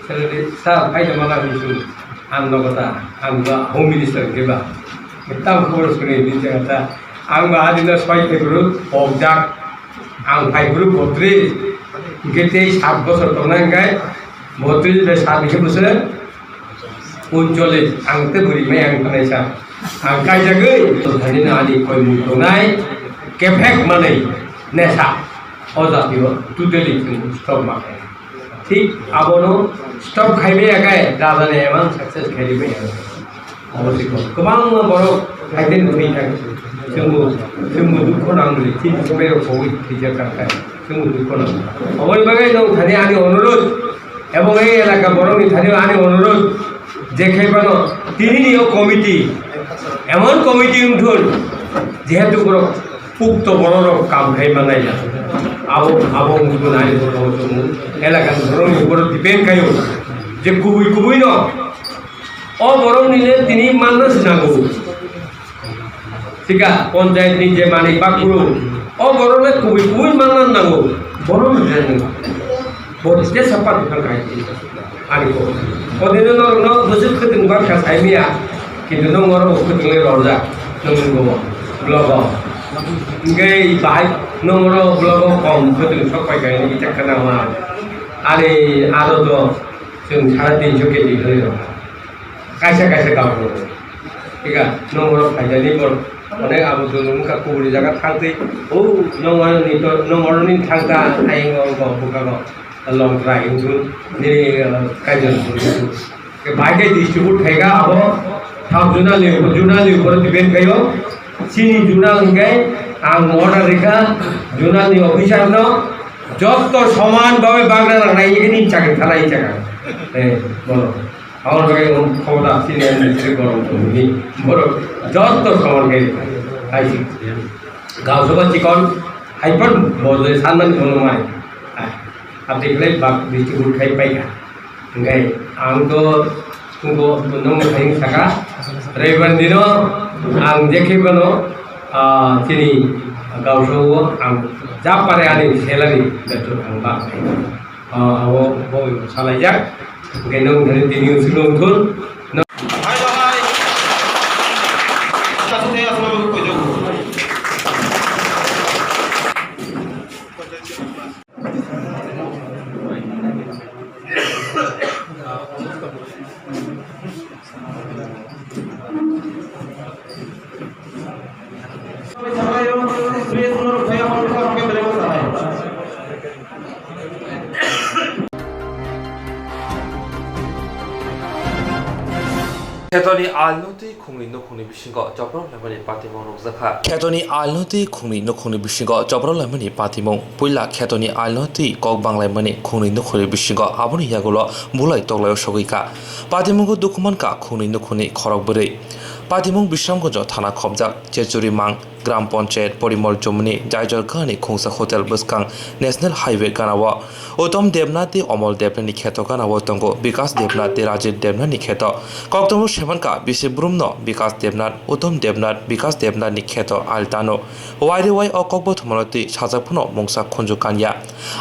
Sir, phai tongma kha hinwi sung. Ang nogo ta, ang ba Home Minister hwnkhe ba. Tam khobor suni hinwi saka ta. Ang ba adino soi February pokjak. Ang phai phuru botris. Hwnkhe tei sat bosor tongnai hwnkhe botris bai sat hwnkhe bwswk uncholish. Ang tei bwrwi mai ang thanai sa. Ang kaijagwi tongthanino ani koimung tongnai. Kephek manwi nesa. O jatio totally chwng stop ma khe. Thik abono stop khai maya khe rajani emang success khai di maya. Abo se ko. Kwbangma borok haiden thwi thang. Chwngbo, chwngbo dukho nang li, chini chwngbai rok kowi thwijak kha khai. Chwngbo dukho nang. Aboni bagwi nwng thani ani onurudh, ebong ei elaka borokni thani ani onurudh, je khai phano tinini o committee, emon committee wngthun, jehetu borok pukto bororok kam khai manai ya. Abo, abo wngthun ani borok wngthun, elakani borokni upor depend khaio. Je kubui kubui no, o borokni le tini manna se nango. Thika, panchayat ni je manwi bakhuru, o borok le kubui kubui manna nango. Borok ni je nango. Bo je sapa dukhan khai. Ani ko. Odino norokno bwswk khwtwng baksa saimiya, kintu nwng oro bo khwtwng le rwjak, nwng bo blogo. Hwnkhe bahai nwng oro blogo kom khwtwng sok pai kha, hwnwi kisa khna ma. Ani aro do chwng sare tinso keji khwlai rw. Kaisa kaisa gabro. Thika, nwng oro phaijani bor. Onek abo chwng wngkha kubuni jaga thangtwi. O, nwng oro ni to, nwng oro ni thangta, ayang o, o, buka o. Long try wngkhe nini, ah, kaitor wngkhe. Bai khe distribute khaikha abo thang junali, junali upor depend khaio. Chini junal hwnkhe ang order rikha junalni officer no jotto soman bhabe bagra nangnai nini chakri thalai chakha. Eh, bolo. Amar bagwi ang khoboda chini ministry borok tongni borok jotto soman khe aisi. Gausoba chikon haipan bojoi sanmani bono mai. Abdi khlai bak distribute khai paikha. Hingkai ang to tungko nong hai saka. Reban dino ang jekhe bano, ah, chini gauso ang japare ani selani betul ang ba. Ah, abo bo salaijak. Hingkai nong dari tini usulung thun. Hai, hai. Khetoni alno twi khungni nukhungni bisingo chopro lemani patimung rwjakha. Khetoni alno twi khungni nukhungni bisingo chopro lemani patimung. Puila khetoni alno twi kok banglaimani khungni nukhungni bisingo aboni yagulo bulai toklaio sogwi kha. Patimungo dukhu mankha khungni nukhungni khorok bwrwi. Patimung Bisramganj thana khopjak Chechuri Mang, Gram Panchayat Porimol Chomuni Jaijor Gani Khungsa Hotel bwskang National Highway ganao Uttom Debnath tei Omol Debnath ni kheto ganao tongo Bikas Debnath tei Rajiv Debnath ni kheto. Koktomo semankha bisi brumno Bikas Debnath, Uttom Debnath, Bikas Debnath ni kheto altano. Waire wai o kokbo thumano twi sajak phano mungsa khunju kanya.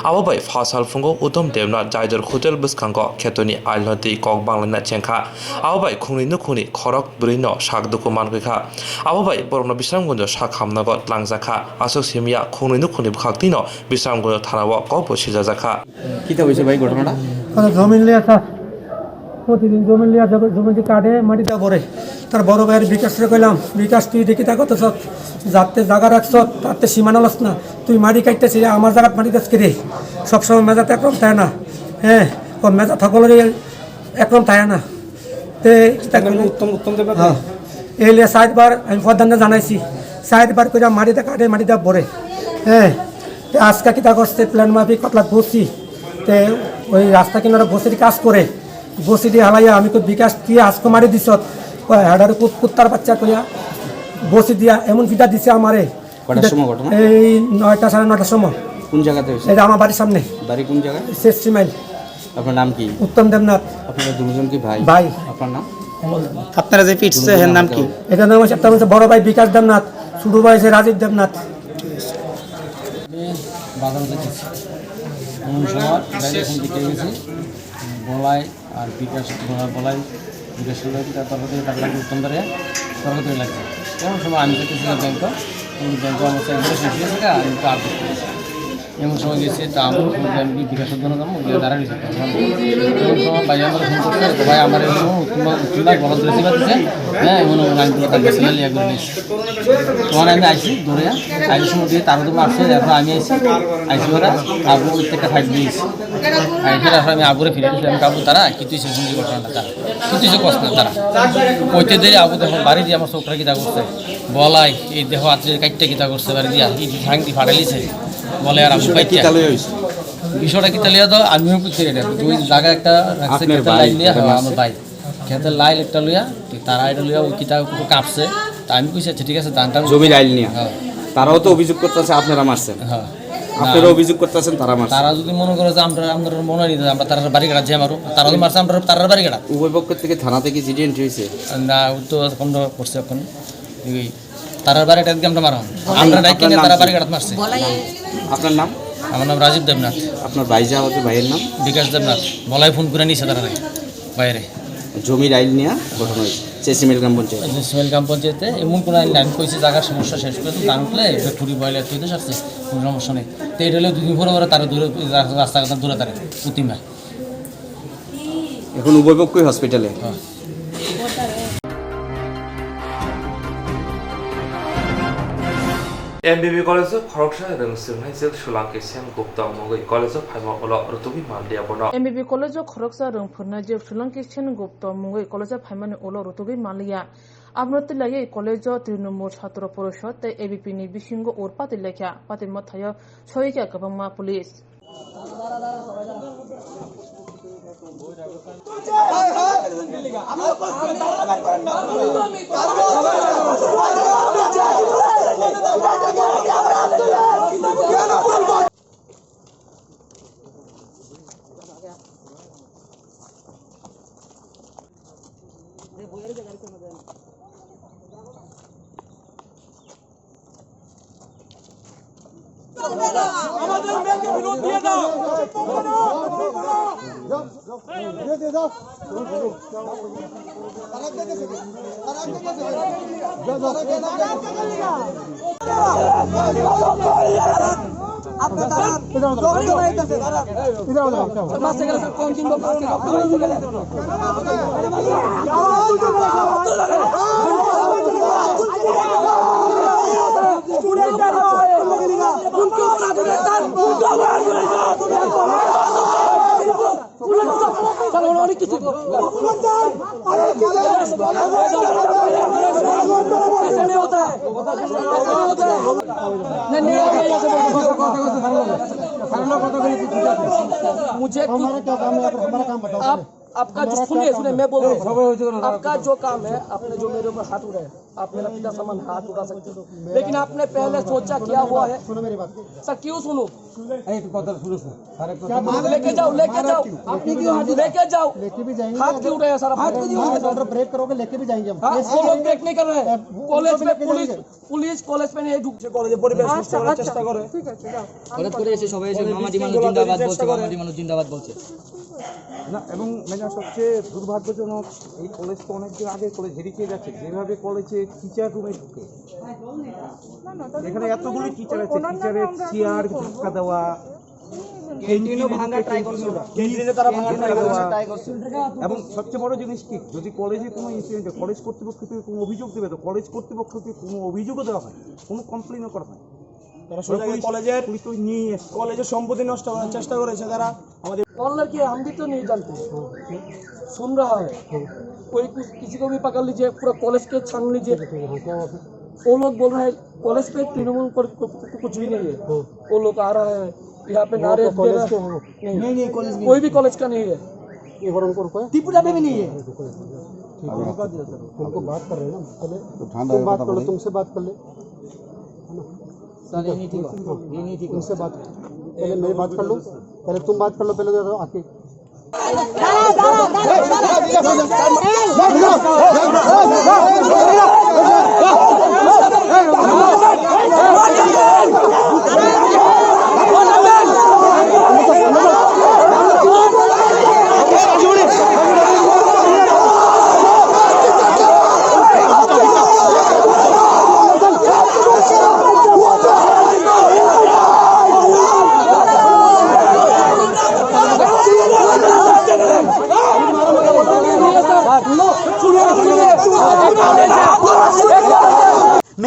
Abo bai pha sal phungo Uttom Debnath Jaidor Hotel bwskango khetoni ailno twi kok banglaina chengkha. Abo bai khungni nukhungni khorok bwrwino sak dukhu mankha. Abo bai borokno Bisramganjo sak hamnago twlangjakha. Aswk simiya khungni nukhungni bwkhaktwino Bisramganjo thanao kokbo sijajakha. কিতা হয়েছে ভাই ঘটনাটা? আরে জমিন লিয়া স্যার, প্রতিদিন জমিন লিয়া যাবে, জমিন দিয়ে কাটে, মাটিটা ভরে। তার বড় ভাইয়ের বিকাশরে কইলাম, "বিকাশ, তুই দেখি তা কত সব যাতে জায়গা রাখছ, তাতে সীমানা লস না, তুই মাটি কাটতেছিস, আমার জায়গাত মাটি কাটছিস রে।" সবসময় মেজাতে একরকম থাকে না, হ্যাঁ, ও মেজা থাকলে একরকম থাকে না। Te, kita kena kena uttom, uttom deba. Ha. Ele side bar, ami pradhan janaisi. Side bar koira mari da kade, mari da bore. He. Te aska kita korse plan mafi kotla bosi. Te oi rasta kinara bosi di kas kore. Bosi di halaya ami ko bikas ti asko mari disot. Oi hadar kut-, kuttar baccha koya. Bosi dia emon fida dise amare. কটার সময় ঘটনা? এই নয়টা, সাড়ে নয়টার সময়। কোন জায়গাতে হয়েছে? এটা আমার বাড়ির সামনে। বাড়ি কোন জায়গায়? শেষ সিমাইল। আপনার নাম কি? উত্তম দেবনাথ। আপনারা দুজন কি ভাই? ভাই। আপনার নাম? আপনারা যে পিটছে, দুজনের এর নাম নাম কি? কি? এটার নাম হচ্ছে, একটা হচ্ছে বড় ভাই বিকাশ দেবনাথ, ছোট ভাই হচ্ছে রাজীব দেবনাথ। বাজার যেতেছি। এমন সময় বাইরে ফোন দিতে গেছি। বলাই আর বিকাশ, বলাই, বিকাশ হলো কি তার তরফ থেকে তার লাগবে উত্তম ধরে তরফ থেকে লাগবে। এমন সময় আমি যেতে ছিলাম ব্যাংক, ওই ব্যাংক আমার সাথে ঘুরে শেষ হয়েছে, আমি তো আর বুঝতে পারছি না। এমন সময় গেছে, তো আমার ফোন আমি বিকাশের জন্য যাবো, ওই দাঁড়া গেছে। এমন সময় ভাই আমার ফোন করছে, "তো ভাই, আমার এমন উত্তম, উত্তম ভাই বলা ধরেছে, বা দিছে, হ্যাঁ, এমন আমি তো তার গেছিলাম, ইয়া করে নিয়েছি।" তখন আমি আইছি, ধরে, আইসি সময় দিয়ে তারা তো মারছে, এখন আমি আইছি, আইসি ওরা, আবু ওই থেকে ফাইট দিয়েছি।" আর এখানে আসলে আমি আবুরে ফিরে দিয়েছিলাম, "আবু, তারা কি তুই শেষ ঘটনাটা তারা, কি তুই কষ্ট তারা?" কইতে দেরি আবু দেখো বাড়ি দিয়ে আমার চোখটা কিতা করছে, বলাই এই দেখো আত্মীয় কাটতে কিতা করছে বাড়ি দিয়া, এই সাংদি ফাটাইলিছে, বলে আর আবু বিষয়টা কি কাটতে। তাহলে হয়েছে? বিষয়টা কি তাহলে তো আমিও বুঝছি এটা, ওই জায়গা একটা রাখছে, আপনার খেতে ভাই, লাইন নিয়ে, আপনার হ্যাঁ, মাসে? আমার ভাই। খেতে লাইল একটা লইয়া, তুই তারা এটা লইয়া, ওই কিতা একটু কাঁপছে। তা আমি কইছি, "আচ্ছা, ঠিক আছে, ধানটা।" জমির আইল নিয়ে? হ্যাঁ। তারাও তো অভিযোগ করতেছে আপনারা মারছেন। হ্যাঁ। আপনারা না, অভিযোগ করতেছেন তারা মারছে। তারা যদি মনে করে যে আমরা, আমরা মনে হয় না, আমরা তারা বাড়ি কাটা যে মারো, তারা তো মারছে, আমরা তারা বাড়ি কাটা। উভয় পক্ষ থেকে থানা থেকে জিডি এন্ট্রি হয়েছে? না, ও তো এখন তো করছে এখন। এই তারার বাড়িটা একদম আমরা মারা। আমরা ডাইকে আপনার নিয়ে নাম তারা কি? বাড়ি কাটাত মারছে। বলাই। আপনার নাম? আমার নাম রাজীব দেবনাথ। আপনার ভাই যা হচ্ছে, ভাইয়ের নাম? বিকাশ দেবনাথ। বলাই ফোন করে নিছে তারা বাইরে। জমির আইল নিয়ে ঘটনা হয়েছে। চেচিমেল গ্রাম পঞ্চায়েত। চেচিমেল গ্রাম পঞ্চায়েতে এমন কোনো আইল নাই। আমি কইছি জায়গার সমস্যা শেষ করে তো দান উঠলে এটা কুড়ি বয়লা তুই তো আসছে, কোনো সমস্যা নেই। তো এটা হলে দুদিন পরে পরে তারা দূরে রাস্তাঘাট দূরে তারা প্রতিমা। এখন উভয় পক্ষই হসপিটালে। হ্যাঁ। M B B college-o khoroksa rwng swrwngnai jwk Sulangki Sen Gupta mungwi college-o phaima ulo rwtugwi manliya bono. M B B college-o khoroksa rwng phwrwngnai jwk Sulangki Sen Gupta mungwi college-o phaimani ulo rwtugwi manliya. Abono twi laiwi college-o Trinamool Chhatro Porishod tei A B P ni bisingo ur pati lekha, pati mwthaio soyikha kwbangma police. আমাদের মেয়েকে ফেরত দিয়ে দাও। मुझे कुछ, आप, आपका जो, सुनिए, सुनिए, मैं बोल रहा हूँ। आपका जो काम है, आपने जो मेरे ऊपर हाथ उठाया, आप मेरा पिता समान हाथ उठा सकते हो, लेकिन आपने पहले सोचा क्या हुआ है? सुनो मेरी बात। सर, क्यों सुनो? এই একটু কথা শুনো, স্যার। স্যার, একটু क्या बात है? लेके जाओ, लेके जाओ। आपने क्यों हाथ उठाया? लेके जाओ। लेके भी जाएंगे। हाथ क्यों उठाया सर आपने? हाथ क्यों उठाया? ऑर्डर ब्रेक करोगे, लेके भी जाएंगे हम। हाँ, वो लोग ब्रेक नहीं कर रहे हैं। कॉलेज में पुलिस, पुलिस कॉलेज में नहीं ढुक। সে কলেজে পরিবেশ নষ্ট করার চেষ্টা করে। ঠিক আছে, যাও। হঠাৎ করে এসে সবাই এসে কলেজ মামা বিশৃঙ্খলা ডিমান্ড জিন্দাবাদ তৈরির বলছে, চেষ্টা করে। মামা ডিমান্ড জিন্দাবাদ বলছে। না, এবং ম্যাডাম, সবচেয়ে দুর্ভাগ্যজনক, এই কলেজ তো অনেকদিন আগে কলেজ হেরিটেজ আছে, যেভাবে কলেজে টিচার রুমে ঢুকে, না, না, তাদের এখানে মধ্যে এতগুলি ওই টিচার আছে, ওনার নামে টিচারের আমরা চেয়ার এখনো ধাক্কা দেওয়া, ক্যান্টিনও ভাঙার ট্রাই করছে ওরা। ক্যান্টিনে তারা ভাঙার ট্রাই করছে। এবং সবচেয়ে বড় জিনিস কি, যদি কলেজে কোনো ইনসিডেন্টে কলেজ কর্তৃপক্ষ থেকে কোনো অভিযোগ দেবে, তো কলেজ কর্তৃপক্ষ থেকে কোনো অভিযোগও দেওয়া হয়, কোনো কমপ্লেনও করা হয়। তারা সোজা গিয়ে পুলিশ, কলেজের, পুলিশ তো নিয়ে এসছে। কলেজের সম্পত্তি নষ্ট করার চেষ্টা করেছে তারা। আমাদের ऑनर के हम भी तो नहीं जानते, सुन रहा है। कोई कुछ, किसी को भी पकड़ लीजिए, पूरा कॉलेज के छान लीजिए। वो लोग बोल रहे हैं कॉलेज पे तृणमूल को, को, को, कुछ भी नहीं है। वो लोग आ रहा है यहाँ पे, नारे दे रहा है। नहीं, नहीं, कॉलेज नहीं। कोई भी कॉलेज का नहीं है। ये और उनको रुको है। त्रिपुरा में भी नहीं है। ठीक है। हमको बात कर रहे हैं ना, पहले तो ठंडा तुम बात कर लो, तुमसे बात कर ले। है ना? सर, ये नहीं ठीक है। ये नहीं ठीक है। उनसे बात, पहले मेरी बात कर लो, पहले तुम बात कर लो, पहले तो आके।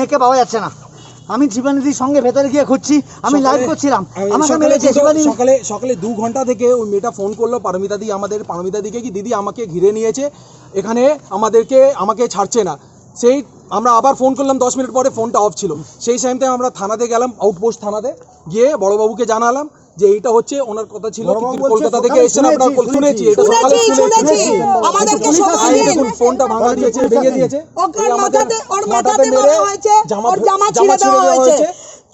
মেয়েকে পাওয়া যাচ্ছে না। আমি শিবানীদির সঙ্গে ভেতরে গিয়ে খুঁজছি, আমি সকালে, লাইভ করছিলাম, এই আমাকে সকালে মেরেছে দুটো, শিবানী। সকালে, সকালে দু ঘন্টা থেকে ওই মেয়েটা ফোন করলো পারমিতা দি আমাদের, পারমিতা দিকে কি, "দিদি, আমাকে ঘিরে নিয়েছে, এখানে আমাদেরকে, আমাকে ছাড়ছে না।" সেই আমরা আবার ফোন করলাম, দশ মিনিট পরে ফোনটা অফ ছিল। সেই টাইমতে আমরা থানাতে গেলাম, আউটপোস্ট থানাতে, গিয়ে বড়বাবুকে জানালাম যে এইটা হচ্ছে ওনার কথা ছিল, বড়বাবু কিন্তু বলছে, কলকাতা থেকে "সকালে এসেছেন, আপনারা শুনেছি, কল-, শুনেছি, শুনেছি, এটা সকালে শুনেছি, শুনেছি।" শুনেছি। আমাদেরকে এই সব আমাদের শুনেছি। দেখুন, ফোনটা ভাঙা দিয়েছে, ভেঙে দিয়েছে। ওকে, এই ওর আমাদের মাথাতে, ওর মাথাতে মাথাতে মেরে মারা হয়েছে, জামা ওর ফে-, জামা জামা ছিঁড়ে ছিঁড়ে দেওয়া দেওয়া হয়েছে। হয়েছে।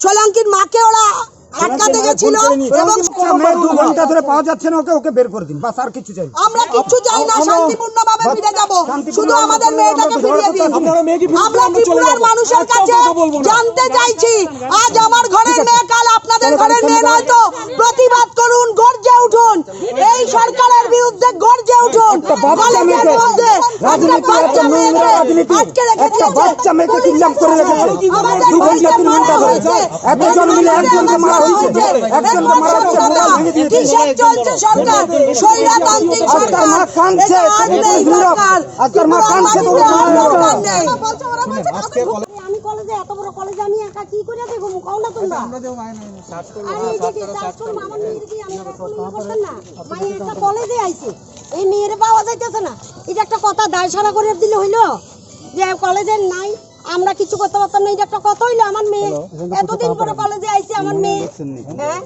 সোলাঙ্কির মাকে ওরা আটকাতে গেছিল এবং মেয়ে দু ঘন্টা ধরে পাওয়া যাচ্ছে না ওকে, ওকে বের করে দিন, বাস, আর কিছু চাই না। আমরা কিচ্ছু চাই না, আমরা শান্তিপূর্ণভাবে বাস, ফিরে যাব। শান্তিপূর্ণ শুধু আমাদের আমরা মেয়েটাকে আমরা ফিরিয়ে দিন। আপনারা মেয়েকে ফিরিয়ে দিন, আমরা আমরা চলে ত্রিপুরার যাব। মানুষের একটাও কাছে কথা বলবো না। জানতে চাইছি, আজ আমার ঘরের মেয়ে, কাল আপনাদের ঘরের মেয়ে নয় তো, প্রতিবাদ করুন, গর্জে উঠুন, এই সরকারের বিরুদ্ধে গর্জে উঠুন। একটা বাচ্চা মেয়েকে, রাজনীতি, একটা নোংরা রাজনীতি, আটকে রেখে একটা দিয়েছে। বাচ্চা মেয়েকে কিডন্যাপ করে রেখেছে। দু ঘন্টা, তিন ঘন্টা ধরে। এতজন মিলে একজনকে মারা হয়েছে। একজনকে মারা হয়েছে, মোবাইল ভেঙে দিয়েছে। কিসের চলছে সরকার? স্বৈরতান্ত্রিক আজকাল মা সরকার। কাঁদছে, এটা আজ নেই সরকার। আজকাল মা কাঁদছে, তোমার মা কাঁদছে। আমি কলেজে, এত বড় কলেজে আমি একা কি করে দেখবো? কও না তোমরা। আরে এই যে কি চাষ করবো, আমার মেয়ের কি আমি একা কোনো ইয়ে করতাম না? মাই একটা কলেজে আইছে, এই মেয়ের পাওয়া যাইতেছে না। এটা একটা কথা দায় সারা করে দিলে হইলো যে কলেজে নাই, আমরা কিছু করতে পারতাম না? এটা একটা কথা হইলো? আমার মেয়ে এতদিন পরে কলেজে আইছে, আমার মেয়ে। হ্যাঁ?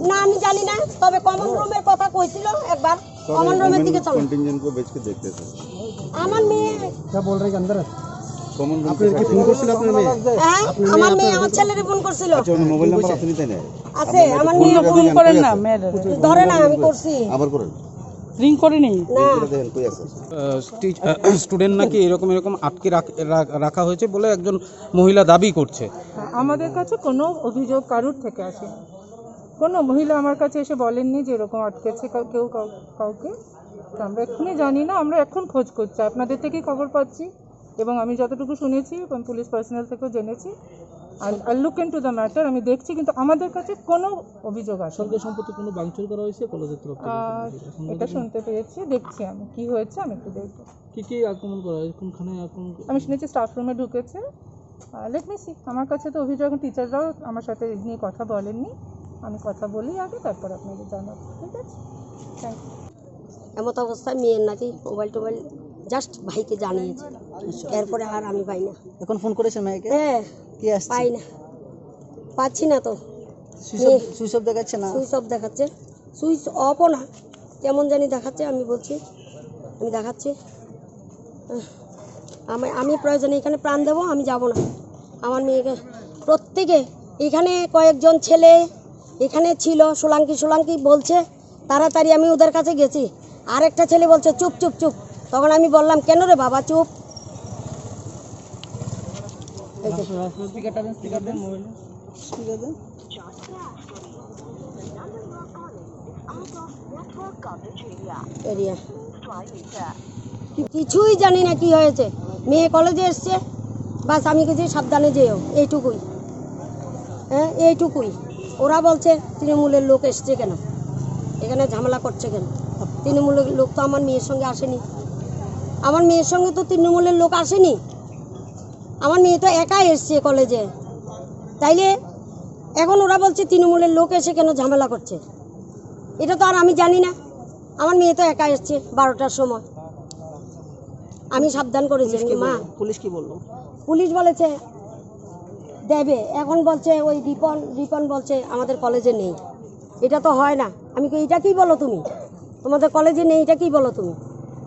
না, আমি জানি না, তবে কমন রুমের কথা কইছিল একবার। কমন রুমের দিকে চলো। कंटिजेंट को भेज के देखते हैं। আমার মেয়ে। क्या बोल रहे हैं अंदर? Common room. আপনার কি ফোন করছিল আপনার মেয়ে? হ্যাঁ, আমার মেয়ে আমার ছেলেরে ফোন করছিল। আচ্ছা, ওনার মোবাইল নাম্বার আছে নি তাই না? আছে, আমার মেয়ে ফোন করেন না, মেয়ের। ধরে না, আমি করছি। আবার করেন। রিং করেনি। না। রিং করে দেখেন, কই আছে? আহ, স্টি-, আহ, স্টুডেন্ট নাকি এরকম এরকম আটকে রাখ-, রাখ-, রাখা হয়েছে বলে একজন মহিলা দাবি করছে। আমাদের কাছে কোনো অভিযোগ কারুর থেকে আসেনি। কোনো মহিলা আমার কাছে এসে বলেননি যে এরকম আটকেছে কাউ-, কেউ কাউ-, কাউকে। তো আমরা এক্ষুনি জানি না, আমরা এখন খোঁজ করছি, আপনাদের থেকেই খবর পাচ্ছি এবং আমি যতটুকু শুনেছি এবং পুলিশ পার্সোনাল থেকেও জেনেছি। I'll, I'll look into the matter, আমি দেখছি, কিন্তু আমাদের কাছে কোনো অভিযোগ আসেনি। সরকারি সম্পত্তি কোনো ভাঙচুর করা হয়েছে কলেজের তরফ থেকে? আহ, এখন এটা পর্যন্ত শুনতে পেয়েছি, দেখছি আমি কি হয়েছে, আমি একটু দেখবো। কি কি আক্রমণ করা হয়েছে? কোনখানে আক্রমণ করা আমি শুনেছি স্টাফ রুমে ঢুকেছে। আহ, let me see, আমার কাছে তো অভিযোগ, এখন টিচাররাও আমার সাথে এ নিয়ে কথা বলেননি। আমি কথা বলি আগে, তারপর আপনাদের জানাবো, ঠিক আছে? Thank you. এমত অবস্থায় মেয়ের নাকি মোবাইল টোবাইল জাস্ট ভাইকে জানিয়েছে, এরপরে আর আমি পাই না। এখন ফোন করেছেন মেয়েকে? হ্যাঁ, কি আসছে? পাই না, পাচ্ছি না তো। সুইচ অফ, মেয়ে সুইচ অফ দেখাচ্ছে না? সুইচ অফ দেখাচ্ছে, সুইচ অফও না, কেমন জানি দেখাচ্ছে। আমি বলছি, আমি দেখাচ্ছি, আহ, আমি, আমি প্রয়োজনে এখানে প্রাণ দেবো, আমি যাব না। আমার মেয়েকে প্রত্যেকে, এখানে কয়েকজন ছেলে এখানে ছিল, সোলাঙ্কি সোলাঙ্কি বলছে, তাড়াতাড়ি আমি ওদের কাছে গেছি। আর একটা ছেলে বলছে, "চুপ, চুপ, চুপ।" তখন আমি বললাম, "কেন রে বাবা, চুপ?" এই যে। এরিয়া। কি-, কিছুই জানি না কি হয়েছে। মেয়ে কলেজে এসছে, বাস আমি কিছু সাবধানে যেও, এইটুকুই। হ্যাঁ, এইটুকুই। ওরা বলছে, "তৃণমূলের লোক এসছে কেন? এখানে ঝামেলা করছে কেন?" তৃণমূলের লোক তো আমার মেয়ের সঙ্গে আসেনি। আমার মেয়ের সঙ্গে তো তৃণমূলের লোক আসেনি। আমার মেয়ে তো একাই এসছে কলেজে। তাইলে এখন ওরা বলছে, "তৃণমূলের লোক এসে কেন ঝামেলা করছে?" এটা তো আর আমি জানি না। আমার মেয়ে তো একা এসছে বারোটার সময়। আমি সাবধান করেছি, পুলিশ কি "মা।" বললো? পুলিশ কি বললো? পুলিশ বলেছে দেবে। এখন বলছে ওই রিপন, রিপন বলছে আমাদের কলেজে নেই। এটা তো হয় না। আমি কই, "এটা কি বলো তুমি? তোমাদের কলেজে নেই, এটা কি বলো তুমি?"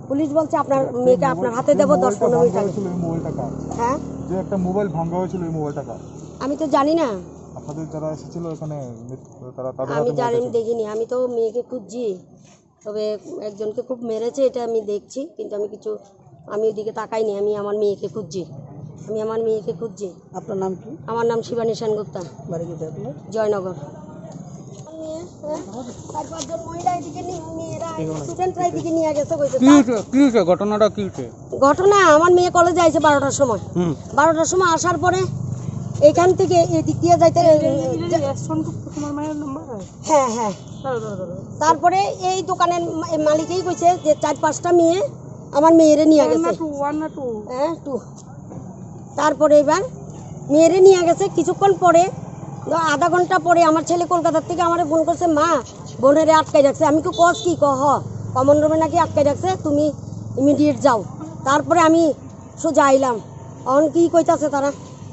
পুলিশ বলছে, "আপনার মেয়েকে আপনার হাতে দেবো দশ পনেরো মিনিট আগে।" হ্যাঁ? যে একটা মোবাইল ভাঙা হয়েছিল, ওই মোবাইলটা কার? আমি তো জানি না। আপনাদের যারা এসেছিল এখানে, তারা, তাদের আমি হাতে জানি, মোবাইলটা আমি ছিল। দেখিনি। আমি তো মেয়েকে খুঁজছি। তবে একজনকে খুব মেরেছে, এটা আমি দেখছি, কিন্তু আমি কিছু, আমি ওদিকে তাকাইনি। আমি আমার মেয়েকে খুঁজছি, আমি আমার মেয়েকে খুঁজছি। আপনার নাম কি? আমার নাম শিবানী সেনগুপ্তা। বাড়ি কোথায় আপনার? জয়নগর। মেয়ে, হ্যাঁ? চার পাঁচজন মহিলা এদিকে নিয়ে, মেয়েরা, স্টুডেন্টরা এদিকে নিয়ে গেছে, কইছে, কি হয়েছে? কি হয়েছে? ঘটনাটা কি হয়েছে? ঘটনা, আমার মেয়ে কলেজে আইছে বারোটার সময়। হুম। বারোটার সময় আসার পরে এখান থেকে এদিক দিয়ে যাইতে, এই যে, এই যে, এই যে, সোনটুক, তোমার মায়ের নাম্বার? হ্যাঁ, হ্যাঁ। দাঁড়াও, দাঁড়াও, দাঁড়াও। তারপরে এই দোকানের মা-, এই মালিকেই কইছে যে চার পাঁচটা মেয়ে আমার মেয়েরে নিয়ে গেছে। ওয়ান না টু, ওয়ান না টু? হ্যাঁ, টু। তারপরে এবার মেয়েরে নিয়ে গেছে কিছুক্ষণ পরে, আধা ঘন্টা পরে আমার ছেলে কলকাতা থেকে আমারে ফোন করছে, "মা, বোনেরে আটকাই রাখছে।" আমি কি, "কস কি?" ক, "হ, কমন রুমে নাকি আটকাই রাখছে, তুমি ইমিডিয়েট যাও।" তারপরে আমি সোজা আইলাম। এখন কি কইতাছে তারা,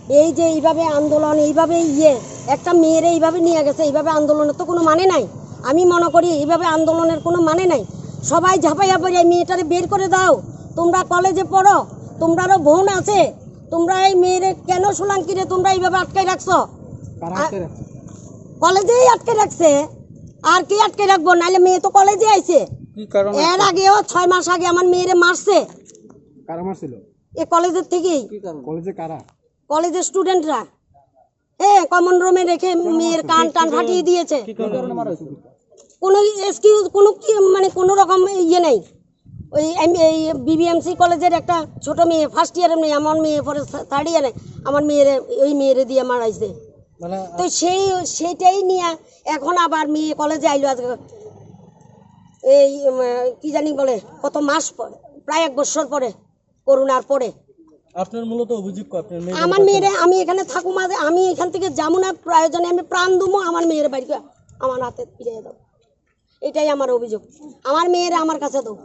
এই যে এইভাবে আন্দোলন, এইভাবে ইয়ে, একটা মেয়েরে এইভাবে নিয়ে গেছে, এইভাবে আন্দোলনের তো কোনো মানে নাই। আমি মনে করি এইভাবে আন্দোলনের কোনো মানে নাই। সবাই ঝাঁপাইয়া পড়ে মেয়েটারে বের করে দাও, তোমরা কলেজে পড়ো, তোমরারও বোন আছে, তোমরা এই মেয়েরে কেন সোলাঙ্কিরে তোমরা এইভাবে আটকাই রাখছো? কারা আ-, আটকে রাখছে? কলেজেই আটকে রাখছে, আর কি আটকে রাখবো? নাইলে মেয়ে তো কলেজে আইছে। কি কারণে এর আটকে? আগেও ছয় মাস আগে আমার মেয়েরে মারছে। কারা মারছিল? এ কলেজের থেকেই। কি কারণে? কলেজে কারা? কলেজের স্টুডেন্টরা। হ্যাঁ, কমন রুমে রেখে মেয়ের কান টান ফাটিয়ে দিয়েছে। কি কারণে মারা হয়েছে? কোনো এক্সকিউজ, কোনো কি, মানে, কোনো রকম ইয়ে নেই। ওই এম-, এই বিবিএমসি কলেজের একটা ছোট মেয়ে, ফার্স্ট ইয়ারের মেয়ে, আমার মেয়ে পড়ে থা-, থার্ড ইয়ারে, আমার মেয়েরে, ওই মেয়েরে দিয়ে মারাইছে। মানে, তো সেই, সেইটাই নিয়ে এখন আবার মেয়ে কলেজে আইলো আজকে, এই, উম, কি জানি বলে, কত মাস পরে, প্রায় এক বছর পরে, করোনার পরে। আপনার মূলত অভিযোগ কি? আপনার মেয়ের আমার কথা মেয়েরে, আমি এখানে থাকুম, আজ আমি এখান থেকে যাবো না, প্রয়োজনে আমি প্রাণ দুমো, আমার মেয়ের বাড়িতে আমার হাতে ফিরিয়ে দাও। এটাই আমার অভিযোগ। আমার মেয়ের আমার কাছে দাও।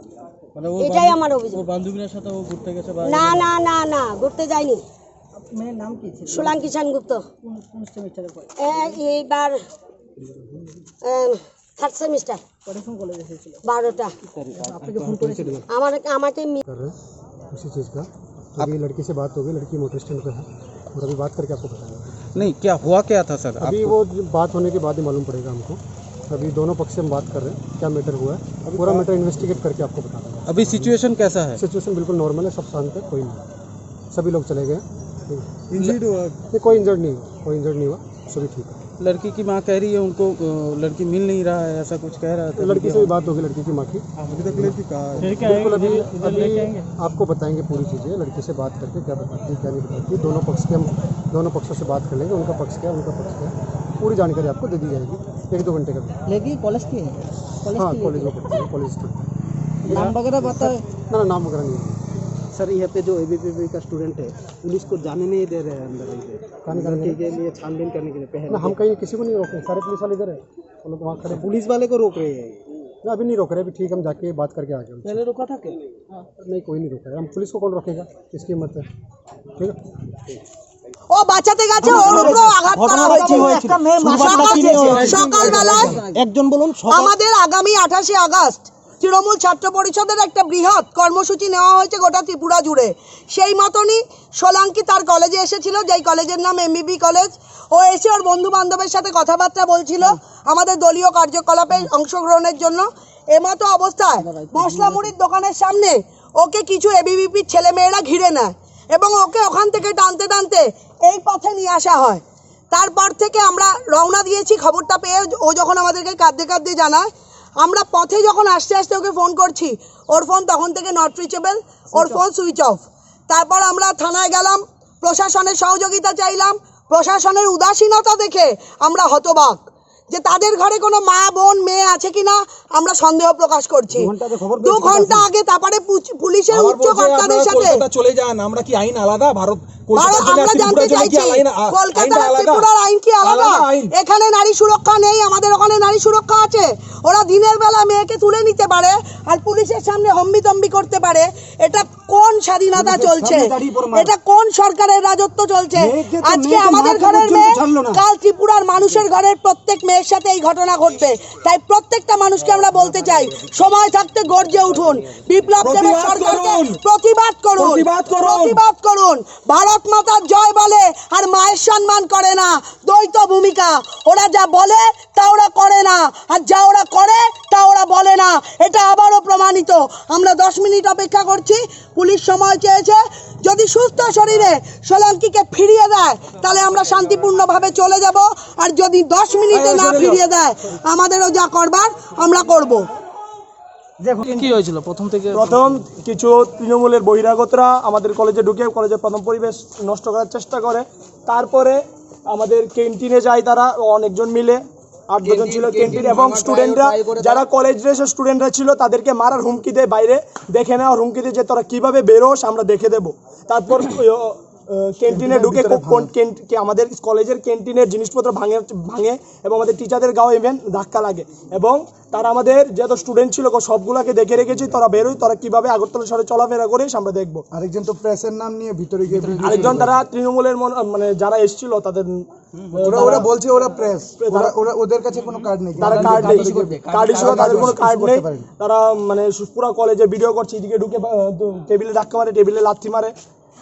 মানে ও এটাই বান্ধব-, আমার অভিযোগ। ও বান্ধবীর সাথে ও ঘুরতে গেছে বা না, না, না, না, ঘুরতে যায়নি। মেয়ের নাম কি ছিল? সোলাঙ্কি সেনগুপ্ত। কোন, কোন সেমিস্টারে পড়ে? এ, এইবার, এম, থার্ড সেমিস্টার। কটার সময় কলেজ এসেছিল? বারোটা। আপনাকে ফোন করেছিল? আমার, আমাকে মি- कर रहे हैं उसी चीज़ का। तो आप अभी लड़की से बात हो गई, लड़की मोटर स्टैंड पे है और अभी बात करके आपको बताएंगे। नहीं, क्या हुआ क्या था सर? अभी आपको वो बात होने के बाद ही मालूम पड़ेगा हमको। अभी दोनों पक्ष से हम बात कर रहे हैं, क्या मैटर हुआ है, अभी पूरा बात मैटर इन्वेस्टिगेट करके आपको बता देंगे। अभी सिचुएशन कैसा है? सिचुएशन बिल्कुल नॉर्मल है, सब शांत है, कोई नहीं, सभी लोग चले गए। इंजर्ड हुआ? नहीं, कोई इंजर्ड नहीं हुआ, कोई इंजर्ड नहीं हुआ, सभी ठीक है। लड़की की माँ कह रही है उनको, अ, लड़की मिल नहीं रहा है, ऐसा कुछ कह रहा था लड़की से भी बात होगी, लड़की की माँ की। अभी तक लड़की कहाँ है? फिर क्या है? बिल्कुल, अभी, इधर, इधर अभी लेके आएंगे? आपको बताएंगे पूरी चीज़ें, लड़की से बात करके क्या बताती है, क्या नहीं बताती है। दोनों पक्ष के हम, दोनों पक्षों से बात कर लेंगे, उनका पक्ष क्या है, उनका पक्ष क्या है, पूरी जानकारी आपको दे दी जाएगी एक दो घंटे का। लड़की कॉलेज की है? कॉलेज हाँ, की है? कॉलेज में पढ़ती है, कॉलेज की। नाम वगैरह पता है? ना, ना, नाम वगैरह नहीं है। सर, यहाँ पे जो एबीवीपी का स्टूडेंट है, पुलिस को जाने नहीं दे रहे हैं अंदर, इधर। कहाँ नहीं जाने दे रहे? लड़की के लिए छानबीन करने के लिए पहले ना, हम कहीं किसी को नहीं रोक रहे, सारे पुलिस वाले इधर है, वो लोग वहाँ खड़े हैं। पुलिस वाले को रोक रहे हैं। ना, अभी नहीं रोक रहे, अभी ठीक, हम जाके बात करके आ गए उनसे। पहले रोका था क्या? नहीं, कोई नहीं रोका है, हम पुलिश को कौन रोकेगा, इसकी हिम्मत है, ठीक है। ও বাঁচাতে গেছে, ওর উপরেও আঘাত করা হয়েছে। সকাল, সকালবেলায় একজন বলুন, সকাল আমাদের আগামী আঠাশে আগস্ট তৃণমূল ছাত্র পরিষদের একটা বৃহৎ কর্মসূচি নেওয়া হয়েছে গোটা ত্রিপুরা জুড়ে। সেই মতনই সোলাঙ্কি তার কলেজে এসেছিল, যেই কলেজের নাম এমবিবি কলেজ। ও এসে ওর বন্ধু বান্ধবের সাথে কথাবার্তা বলছিল আমাদের দলীয় কার্যকলাপে অংশগ্রহণের জন্য। এমতো অবস্থায় মশলা মুড়ির দোকানের সামনে ওকে কিছু এবিভিপির ছেলেমেয়েরা ঘিরে নেয় এবং ওকে ওখান থেকে টানতে টানতে এই পথে নিয়ে আসা হয়। তারপর থেকে আমরা রওনা দিয়েছি, খবরটা পেয়ে ও যখন আমাদেরকে কাঁদতে কাঁদতে জানায়, আমরা পথে যখন আস্তে আস্তে ওকে ফোন করছি, ওর ফোন তখন থেকে not reachable, or phone switch off. তারপর আমরা থানায় গেলাম, প্রশাসনের সহযোগিতা চাইলাম। প্রশাসনের উদাসীনতা দেখে আমরা হতবাক যে তাদের ঘরে কোনো মা, বোন, মেয়ে আছে কিনা আমরা সন্দেহ প্রকাশ করছি। দু ঘন্টা আগে খবর দু পেয়েছি, ঘন্টা আগে তারপরে পুচ-, পুলিশের আবার উচ্চ বলছে, কর্তাদের "আপনারা সাথে কলকাতা চলে যান, আমরা কি আইন আলাদা? ভারত, কলকাতার ভারত, জন্য আমরা আর ত্রিপুরার জানতে জন্য চাই, কি আলাদা আইন আ-, আইনটা কলকাতার আর আলাদা? ত্রিপুরার আইন কি আলাদা? আলাদা আইন।" এখানে নারী সুরক্ষা নেই, আমাদের ওখানে নারী সুরক্ষা আছে। ওরা দিনের বেলা মেয়েকে তুলে নিতে পারে আর পুলিশের সামনে হম্বিতম্বি করতে পারে। এটা কোন স্বাধীনতা পুলিশের চলছে? সামনে দাঁড়িয়ে পড়ে মার। এটা কোন সরকারের রাজত্ব চলছে? মেয়েকে তো, আজকে মেয়েকে আমাদের মারতে ঘরের পর্যন্ত মেয়ে, ছাড়লো না। কাল ত্রিপুরার মানুষের ঘরের প্রত্যেক মেয়ের সাথে এই ঘটনা ঘটবে। তাই প্রত্যেকটা মানুষকে আমরা বলতে চাই, সময় থাকতে গর্জে উঠুন, বিপ্লব দেবের প্রতিবাদ সরকারকে করুন। প্রতিবাদ করুন, প্রতিবাদ করুন। প্রতিবাদ করুন। ভারত মাতার জয় বলে আর মায়ের সম্মান করে না, দ্বৈত ভূমিকা। ওরা যা বলে তা ওরা করে না, আর যা ওরা করে তা ওরা বলে না। এটা আবারও প্রমাণিত। আমরা দশ মিনিট অপেক্ষা করছি, পুলিশ সময় চেয়েছে। যদি সুস্থ শরীরে সোলাঙ্কিকে ফিরিয়ে দেয়, তাহলে আমরা শান্তিপূর্ণভাবে চলে যাব। আর যদি দশ মিনিটে না ফিরিয়ে দেয়, আমাদেরও যা করবার আমরা করব। কি হয়েছিল প্রথম থেকে? প্রথম কিছু তৃণমূলের বহিরাগতরা আমাদের কলেজে ঢুকে কলেজের প্রথম পরিবেশ নষ্ট করার চেষ্টা করে। তারপরে আমাদের ক্যান্টিনে যায় তারা অনেকজন মিলে, আট দশজন ছিল ক্যান্টিন, ক্যান্টিন এবং স্টুডেন্টরা, যারা কলেজ ড্রেসের স্টুডেন্টরা ছিল, তাদেরকে মারার হুমকি দেয়, বাইরে দেখে নেওয়ার হুমকি দেয় যে, "তোরা কিভাবে বেরোস, আমরা দেখে দেবো।" তারপর, ওই, ও, ক্যান্টিনে ক্যান্টিনের ঢুকে ভিতরে কো-, কোন ভাঙে। ক্যান্ট-, কি আমাদের কলেজের ক্যান্টিনের জিনিসপত্র ভাঙে, ভাঙে এবং আমাদের টিচারদের গাও ইভেন ধাক্কা লাগে। এবং তারা আমাদের যত স্টুডেন্ট ছিল গো, সবগুলাকে দেখে রেখেছি, "তোরা বেরোই, তোরা কিভাবে আগরতলা শহরে চলাফেরা করিস আমরা দেখবো।" আরেকজন তো প্রেসের নাম নিয়ে ভিতরে গিয়ে ভিডিও আরেকজন শুরু করে। তারা তৃণমূলের মন-, মানে যারা এসছিল তাদের, ওরা, ওরা তারা বলছে ওরা প্রেস। প্রেস, ওরা, তারা ওরা, ওদের কাছে কোনো কার্ড নেই। তারা তারা কার্ড নেই। কার্ড ইস্যু করতে, কার্ড ইস্যু তারা কার্ডের কোনো কার্ড নেই। তারা মানে সু-, পুরা কলেজে ভিডিও করছে, এদিকে ঢুকে, আহ, টেবিলে ধাক্কা মারে, টেবিলে লাথি মারে।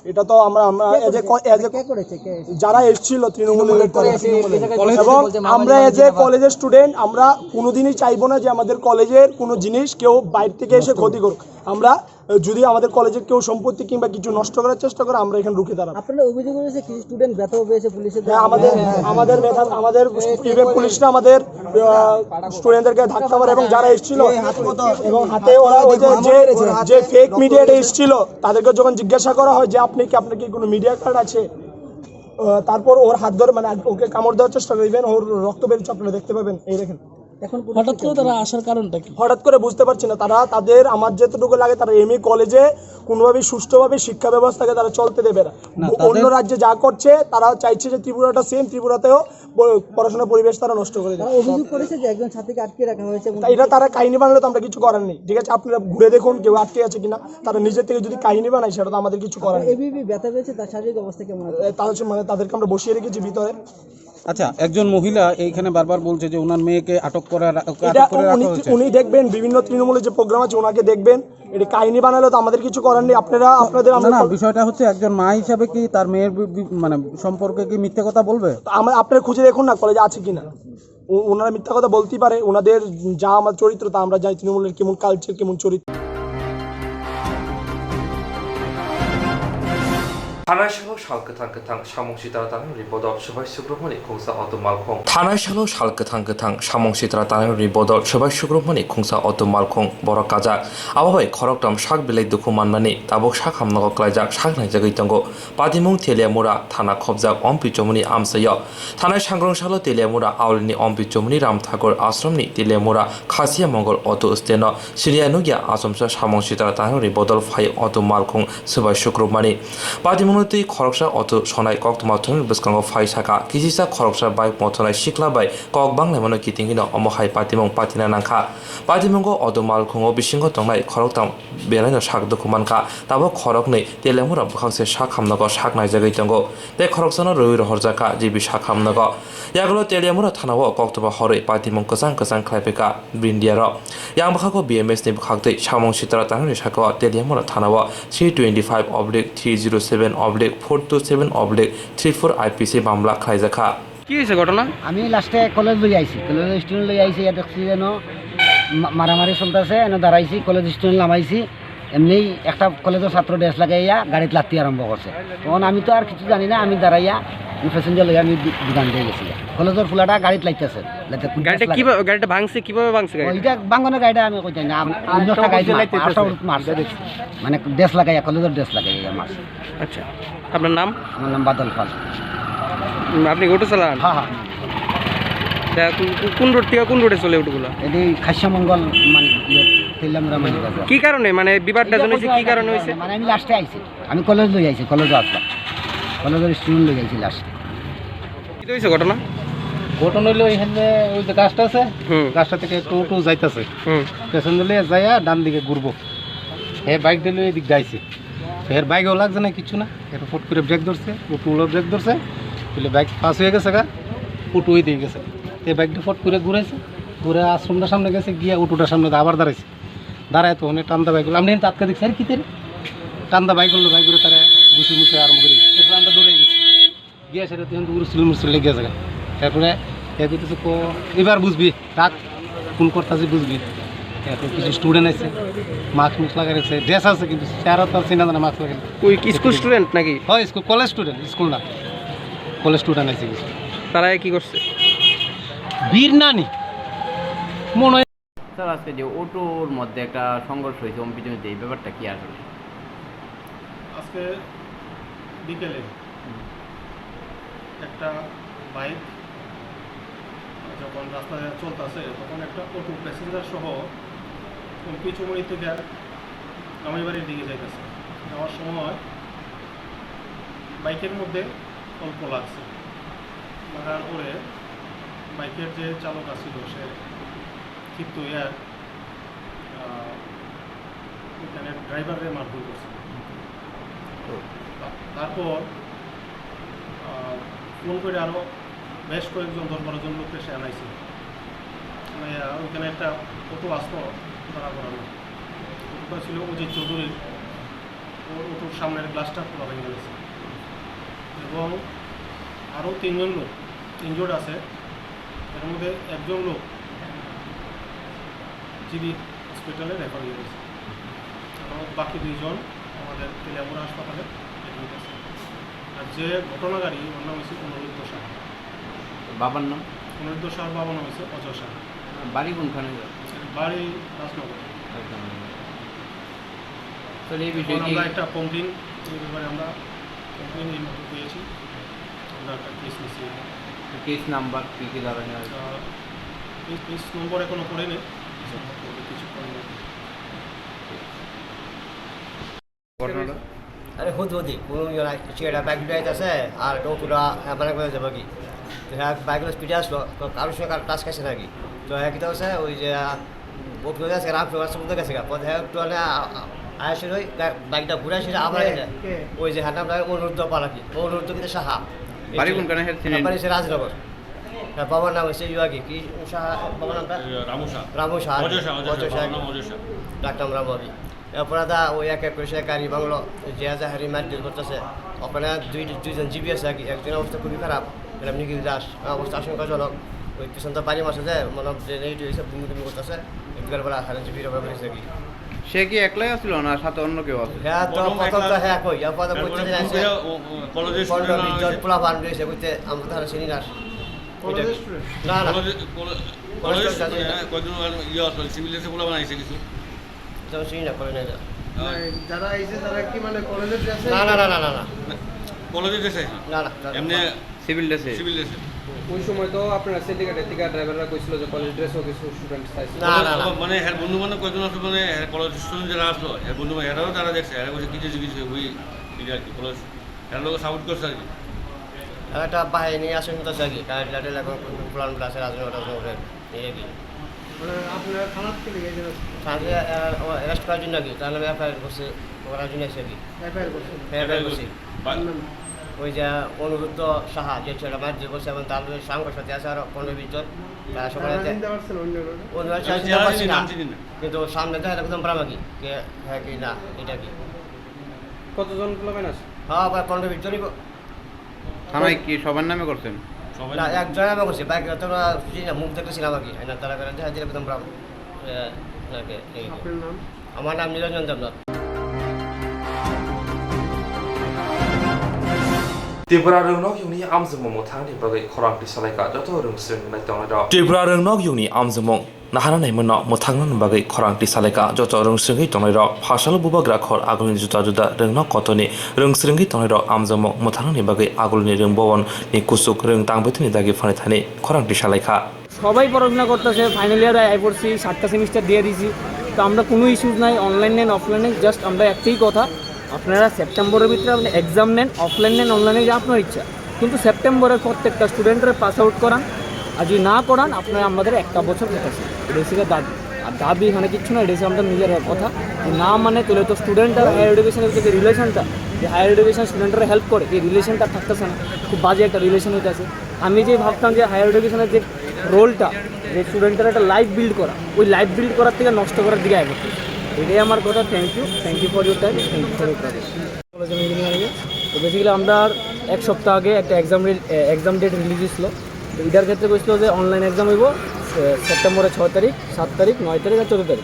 এটা তো আমরা, আমরা কে এজ এ করেছে? ক-, এজ এ কে করেছে? কে এসেছে? যারা এসছিল তৃণমূলের তৃণমূলের তৃণমূলের তৃণমূলের। কলেজ এবং বলছে, আমরা মাঝে এজ এ মাঝে কলেজের স্টুডেন্ট, আমরা কোনোদিনই চাইবো না যে আমাদের কলেজের কোনো জিনিস কেউ বাইরে থেকে এসে নষ্ট করুক। ক্ষতি করুক। আমরা, আহ, যদি আমাদের কলেজের কেউ সম্পত্তি কিংবা কিছু নষ্ট করার চেষ্টা করে, আমরা এখানে রুখে দাঁড়াবো। আপনারা অভিযোগ করেছে কিছু স্টুডেন্ট ব্যথা পেয়েছে পুলিশের হ্যাঁ, দ্বারা। আমাদের, হ্যাঁ, হ্যাঁ। আমাদের ব্যথা, আমাদের এই, এই ইভেন পুলিশরা আমাদের, আহ, স্টুডেন্টদেরকে ধাক্কা মারে এবং যারা এসছিল এই হাত মতো এবং হাতে ওরা ওই যে, যে, যে ফেক মিডিয়াটা এসছিল, তাদেরকে যখন জিজ্ঞাসা করা হয় যে, "আপনি কি, আপনার কি কোনো মিডিয়া কার্ড আছে?" আহ, তারপর ওর হাত ধরে, মানে, ওকে কামড় দেওয়ার চেষ্টা করে, ইভেন ওর রক্ত বেরোচ্ছে, আপনারা দেখতে পাবেন, এই দেখেন। এখন পরিস্থিতি হঠাৎ করে কেমন? তারা আসার কারণটা কি? হঠাৎ করে বুঝতে পারছি না, তারা তাদের, আমার যতটুকু লাগে, তারা এমএ কলেজে কোনোভাবেই সুষ্ঠুভাবে শিক্ষা ব্যবস্থাকে তারা চলতে দেবে না। না, অন্য তাদের রাজ্যে যা করছে, তারা চাইছে যে ত্রিপুরাটা সেম, ত্রিপুরাতেও ব-, পড়াশোনার পরিবেশ তারা নষ্ট করে দেয়। তারা অভিযোগ করেছে যে একজন ছাত্রীকে আটকে রাখা হয়েছে এবং তা এটা তারা কাহিনী বানালে তো আমরা কিছু করার নেই, ঠিক আছে? আপনারা ঘুরে দেখুন কেউ আটকে আছে কিনা, তারা নিজের থেকে যদি কাহিনী বানায় সেটা তো আমাদের কিছু করার নেই। এবিপি ব্যথা পেয়েছে, তার শারীরিক অবস্থা কেমন আছে? এ, তাদের সঙ্গে, মানে, তাদেরকে আমরা বসিয়ে রেখেছি ভিতরে। আচ্ছা, একজন মহিলা এইখানে বারবার বলছে যে ওনার মেয়েকে আটক করে রা-, এটা আটক করে উনি, রাখা হয়েছে। উনি দেখবেন, বিভিন্ন তৃণমূলের যে প্রোগ্রাম আছে ওনাকে দেখবেন। এটা কাহিনী বানালে তো আমাদের কিছু করার নেই। আপনারা, আপনাদের না, আমরা না, কল- বিষয়টা হচ্ছে একজন মা হিসাবে কি তার মেয়ের বি-, বি-, মানে সম্পর্কে কি মিথ্যে কথা বলবে? তো আমরা, আপনারা খুঁজে দেখুন না কলেজে আছে কিনা। ও-, ওনারা মিথ্যা কথা বলতেই পারে, ওনাদের যা আমার চরিত্র তা আমরা জানি, তৃণমূলের কেমন কালচার, কেমন চরিত্র। Thanai salo sal kwthang kwthang samung sitra tanai rwi bodol swbai sukrupmani khungsa auto malkhung. Thanai salo sal kwthang kwthang samung sitra tanai rwi bodol swbai sukrupmani khungsa auto malkhung borok kajak. Abo bai khoroktham sak belai dukhu manmani tabuk sak hamnogo klaijak sak naijagwi tongo. Patimung Teliamura thana khopjak Ompi Chomuni amchaio. Thanai sangrong salo Teliamura aulini Ompi Chomuni Ram Thakur Ashramni Teliamura Khasia Mongol auto stando siniya nukya achomsa samung sitra tanai rwi bodol phai auto malkhung swbai sukrupmani. Patimungno twi khoroksa auto sonai koktwma thumni bwskango phai saka, kisisa khoroksa bike mothonai sikla bai kok banglaimano kitingino omo hai patimung patina nangkha. Patimungo auto malkhungo bisingo tongnai khoroktham belaino sak dukhu mankha, tabuk khoroknwi Teliamura bwkhak se sak hamnogo sak naijagwi tongo, tei khoroksano rwi rohorjakha G B sak hamnogo. Yagulo Teliamura thanao koktwma horwi patimung kwchang kwchang khlaiphikha Brindiarok. Yang bwkhago B M S ni bwkhaktwi samung sitra tangnani sakao Teliamura thanao three twenty five oblique three zero seven oblique four two seven oblique three four I P C mamla khlaijakha. কি হয়েছে ঘটনা? আমি লাস্টে কলেজ লই আইছি, college student লই আইছি, ইয়াত দেখছি যেন মা-, মারামারি চলতেছে, এনে দাঁড়াইছি, কলেজ স্টুডেন্ট নামাইছি, এমনি একটা কলেজের ছাত্র ড্রেস লাগাইয়া গাড়িত লাত্তি আরম্ভ করছে। তখন আমি তো আর কিছু জানি না, আমি দাঁড়াইয়া আমি প্যাসেঞ্জার লইয়া আমি দু-, দোকান দিয়ে গেছি। কলেজের ফুলাটা গাড়িত লাইতেছে, লাইতে গাড়িটা ড্রেস লাগা- কিভাবে, গাড়িটা ভাঙছে, কিভাবে ভাঙছে গাড়িটা? ওইটা ভাঙানোর গাড়িটা আমি কইতাই না, আম-, অন্যটা গাড়িত মার-, আরেকটা উল্ট মারছে। মানে ড্রেস লাগাইয়া, কলেজের ড্রেস লাগাইয়া মারছে। আচ্ছা, আপনার নাম? আমার নাম বাদল পাল। উম, আপনি কি অটো চালান? হ্যাঁ, হ্যাঁ। তা কো-, কো-, কোন রোড থেকে কোন রোডে চলে অটোগুলো? এটি খাসিয়া মঙ্গল মানিক, ইয়ে, তেলামুড়া মানিক বাজার। কি কারণে, মানে, বিবাদটা এটা জমেছে, কি বলতে কারণে পারছি না, হয়েছে? মানে, আমি লাস্টে আইছি, আমি কলেজ লই আইছি, কলেজে আসলাম, কলেজের স্টুডেন্ট লই আইছি লাস্টে। কি হয়েছে ঘটনা? ঘটনা হইলো এখানে ওই যে গাছটা আছে, হুম। গাছটা থেকে একটু অটো যাইতাছে। হুম। পেছন দিলে যাইয়া ডান দিকে ঘুরবো। হে বাইক দিলে এই দিক যাইছে। এর বাইকেও লাগছে না, কিচ্ছু না। এর ফট করে ব্রেক ধরছে, অটোগুলো ব্রেক ধরছে। বলে বাইক পাস হয়ে গেছে গা, অটো ওই দিকে গেছে। এই বাইকটা ফট করে ঘুরেছে, ঘুরে আশ্রমটার সামনে গেছে, গিয়ে অটোটার সামনে আবার দাঁড়াইছে। দাঁড়ায় তখন এই টান্দা বাইক বলে, "আপনি কিন্তু আটকা দেখছি, আরে কি তেরে?" টান্দা বাইক করলো, বাইক করে তারা ঘুষি মুছে আরম্ভ করি। এরপর আমরা দৌড়ে গেছি। গিয়া সেটা তুই কিন্তু উড়ছিল মুড়ছিল লেগে গেছে। তারপরে এ কইতেছে, "কো, এবার বুঝবি, রাখ, ফোন করতেছি, বুঝবি।" এরপর কিছু স্টুডেন্ট আছে, মাস্ক মুস্ক লাগাই রাখছে, ড্রেস আছে, কিন্তু চেহারা তো আর চেনা যায় না, মাস্ক লাগাই। ওই কি স্কুল স্টুডেন্ট নাকি? হয়, স্কুল, কলেজ স্টুডেন্ট, স্কুল না, কলেজ স্টুডেন্ট আছে কিছু। তারা কি করছে? বীর নানি মনে হয়। স্যার, আজকে যে অটোর মধ্যে একটা সংঘর্ষ হয়েছে অম্পিচুনিতে, এই ব্যাপারটা কি আসলে? আজকে বিকেলে একটা বাইক যখন রাস্তায় চলতেছে, তখন একটা অটো প্যাসেঞ্জার সহ অম্পিচুমুড়ি থেকে জামাইবাড়ির দিকে যাইতেছে। যাওয়ার সময় বাইকের মধ্যে অল্প লাগছে, লাগার পরে বাইকের যে চালক আছিল, সে ক্ষিপ্ত হইয়া, আহ, ওখানে ড্রাইভাররে মারধর করছে। তা-, তারপর, আহ, ফোন করে আরও বেশ কয়েকজন, দশ বারো জন লোককে সে আনাইছে। মানে, আহ, ওইখানে একটা অটো আসতো দাঁড়া করানো। অটোটা ছিল অজিত চৌধুরীর, ও-, অটোর সামনের গ্লাসটা পুরো ভেঙে গেছে। এবং আরও তিনজন লোক ইনজুর্ড আছে, এর মধ্যে একজন লোক জিবি হসপিটালে রেফার হয়ে গেছে। এবং বাকি দুইজন আমাদের তেলিয়ামুড়া হাসপাতালে অ্যাডমিট আছে। আর যে ঘটনাকারী, ওর নাম হচ্ছে অনুরুদ্ধ সাহা। বাবার নাম? অনুরুদ্ধ সাহার বাবার নাম হচ্ছে অজয় সাহা। বাড়ি কোনখানে? বাড়ি রাজনগর। রাজনগর। স্যার, এই এখন বিষয়ে কি আমরা একটা কমপ্লেন, এই ব্যাপারে আমরা কমপ্লেন এই মুহূর্তে পেয়েছি, আমরা একটা কেস নিচ্ছি। কেস নাম্বার কি কি ধরনের? আহ, এই কেস নম্বর এখনো পড়েনি, কেস নম্বর পড়বে কিছুক্ষণ মধ্যে। ঘটনাটা? আরে হুদহুদি, কোনো ইয়ে নাই, সে একটা বাইক ড্রাইভার আছে, আর একটা অটোটা, আহ, মানে কোথায় যাবো কি? তো হ্যাঁ, বাইকগুলো স্পিডে আসলো, তো কারোর সঙ্গে কারো টাচ খাইছে নাকি? তো হ্যাঁ, কিতা হচ্ছে, ওই যে, আহ, অটো আছে, রামচন্দ্র রাস্তার মধ্যে গেছে গা, পথে হ্যাঁ, একটু হলে, আ-, আ-, আসলে ওই গা-, বাইকটা ঘুরে আসলে আবার কে? গেছে। কে? ওই যে হ্যাঁ, নাম অনুরুদ্ধ পালাকি, অনুরুদ্ধ কিন্তু সাহা। বাড়ি কোনখানে? হ্যাঁ, চিনি। বাড়ি হচ্ছে রাজনগর। হ্যাঁ, বাবার নাম হচ্ছে ইয়ে কি, কি সাহা, বাবার নামটা? ইয়ে, রামু সাহা। রামু সাহা। অজয় সাহা, অজয় সাহা, অজয় সাহা। বাবার নাম অজয় সাহা। ডাকতাম রাম ভাবি। এরপরে দা ওই এক এক করে সে গাড়ি বাংলো, যে আছে হারি মারধর করতেছে। ওখানে দুই, দুইজন জিবি আছে আর কি, একজনের অবস্থা খুবই খারাপ, এটা মৃগিল দাস, অবস্থা আশঙ্কাজনক। ওই পিছন তো বাড়ি মারছে যে, মনে হয় যে নেই হয়েছে, বুমি টুমি করতেছে, একবার বলা হারে জিবি রবার করেছে কি। সে কি একলাই আসছিল না সাথে অন্য কেউ আছে? হ্যাঁ, তো প্রথম প্রথম তো একলা, হ্যাঁ, কই, এরপরে তারপরে বুঝতে ফোন চাইছে। করে ও, ও, কলেজের পনেরো স্টুডেন্ট বিশ জন আনাইছে। পোলা বান রয়েছে, বুঝতে আমরা তো আর চিনি না। কলেজের এটা কি? স্টুডেন্ট? না, না। কলেজে, কলে-, কলেজের কলেজের স্টুডেন্ট, স্টুডেন্ট। হ্যাঁ, কয়েকজন আর ইয়ে আছে, সিভিল ড্রেসে পোলা বানাইছে কিছু। তো চিনি না, কলেজ না। হ্যাঁ। মানে, যারা আইছে, তারা কি মানে কলেজের ড্রেসে? না, না, না, না, না, না। না, কলেজের ড্রেসে? না, না, না, এমনি না। সিভিল ড্রেসে? সিভিল ড্রেসে। ওই সময় তো আপনারা সিন্ডিকেটের থেকে ড্রাইভাররা কইছিল যে কলেজ ড্রেসও কিছু স্টুডেন্ট চাইছে। না, না, না। মানে, হ্যাঁ, বন্ধু বান্ধব কয়জন আছে, মানে, হ্যাঁ, কলেজ স্টুডেন্ট যারা আসলো, হ্যাঁ, বন্ধু বান্ধব, এরাও তারা দেখছে, এরা বলছে, "কিছু, কিছু, ওই, ঠিক আর কি, কলেজ।" এরা লোক সাপোর্ট করছে আর কি। একটা বাহিনী আছে, শুনতেছে আর কি, গাড়ি টাড়ি লাগে, প্ল্যান প্লাসে রাজনীতি ওটা চলছে, এই আর কি। মানে, আপনারা থানাত কি লিখে দিয়েছেন? থানাতে, আহ, ও অ্যারেস্ট করার জন্য আর কি, তার নামে এফআইআর করছে, করার জন্য এসে আর কি। এফআইআর করছেন? এফআইআর করছি। বা- নাম? ওই যে অনুরুদ্ধ সাহা, যে ছেলেটা মারধর করছে, এবং তার লগে সাংঘর্ষিক আছে আরো পনেরো বিশ জন। তারা সবাই তারা আছে। চিনতে পারছেন অন্যরা? অন্যরা আমি চিনতে চেহারা পারছি চিনি, না। নাম চিনি না। কিন্তু সামনে দেখা একদম ব্রামাকি, কে, হ্যাঁ কি না, এটা কি? কতজন পোলাপান আছে? হ্যাঁ, প্রায় পনেরো বিশ জনই। থানায় কি সবার নামে করছেন? সবাই না, নামে। একজন নামে করছে, বাকি তো আমরা চিনি না, মুখ দেখতে ছিলাম আর কি। না, তারা করে দেখা দিলে একদম ব্রাম-, এ, লাগে, এই। আপনার নাম? আমার নাম নিরঞ্জন Debnath. Tripura rwngnok yungni amjwkmung mwthangni bagwi khorang twi salaikha joto rwngsrwng wngnai tongnairok. Tripura rwngnok yungni amjwkmung nahana naimano mwthangnani bagwi khorang twi salaikha joto rwngsrwngwi tongnairok. Phasalo bubagra khor agulni juda juda rwngnok kotorni rwngsrwngwi tongnairok amjwkmung mwthangnani bagwi agulni rwng bowonni kuchuk rwng tangbaitwini dagi phanai thani khorang twi salaikha. সবাই পড়াশোনা করতেছে, ফাইনাল ইয়ারে আই পড়ছি, সাতটা সেমিস্টার দিয়ে দিছি। তো আমরা কোনো ইস্যুস নাই, অনলাইন নেন, অফলাইন নেন, জাস্ট আমরা একটাই কথা, আপনারা সেপ্টেম্বরের ভিতরে আপনি এক্সাম নেন, অফলাইন নেন, অনলাইনে, যা আপনার ইচ্ছা। কিন্তু সেপ্টেম্বরের প্রত্যেকটা স্টুডেন্টরা পাস আউট করান, আর যদি না করান, আপনারা আমাদের একটা বছর কথা ছিল। এটা ছিল দাবি। আর দাবি এখানে কিচ্ছু না, এটা ছিল আমাদের নিজের কথা। যে না মানে, তাহলে তো স্টুডেন্ট আর হায়ার এডুকেশনের যে রিলেশনটা, যে হায়ার এডুকেশন স্টুডেন্টরা হেল্প করে, এই রিলেশনটা থাকতেছে না। খুব বাজে একটা রিলেশন হইতেছে। আমি যে ভাবতাম যে হায়ার এডুকেশনের যে রোলটা, যে স্টুডেন্টের একটা লাইফ বিল্ড করা, ওই লাইফ বিল্ড করার থেকে নষ্ট করার দিকে আগে করতেছে। এটাই আমার কথা। Thank you, thank you for your time, thank you for your time. College of ইঞ্জিনিয়ারিংয়ে। তো বেসিক্যালি আমরা এক সপ্তাহ আগে একটা এক্সাম, এক্সাম ডেট রিলিজ হয়েছিল। তো এটার ক্ষেত্রে কইছিল যে অনলাইন এক্সাম হইব, এ, সেপ্টেম্বরের ছয় তারিখ, সাত তারিখ, নয় তারিখ আর চোদ্দ তারিখ।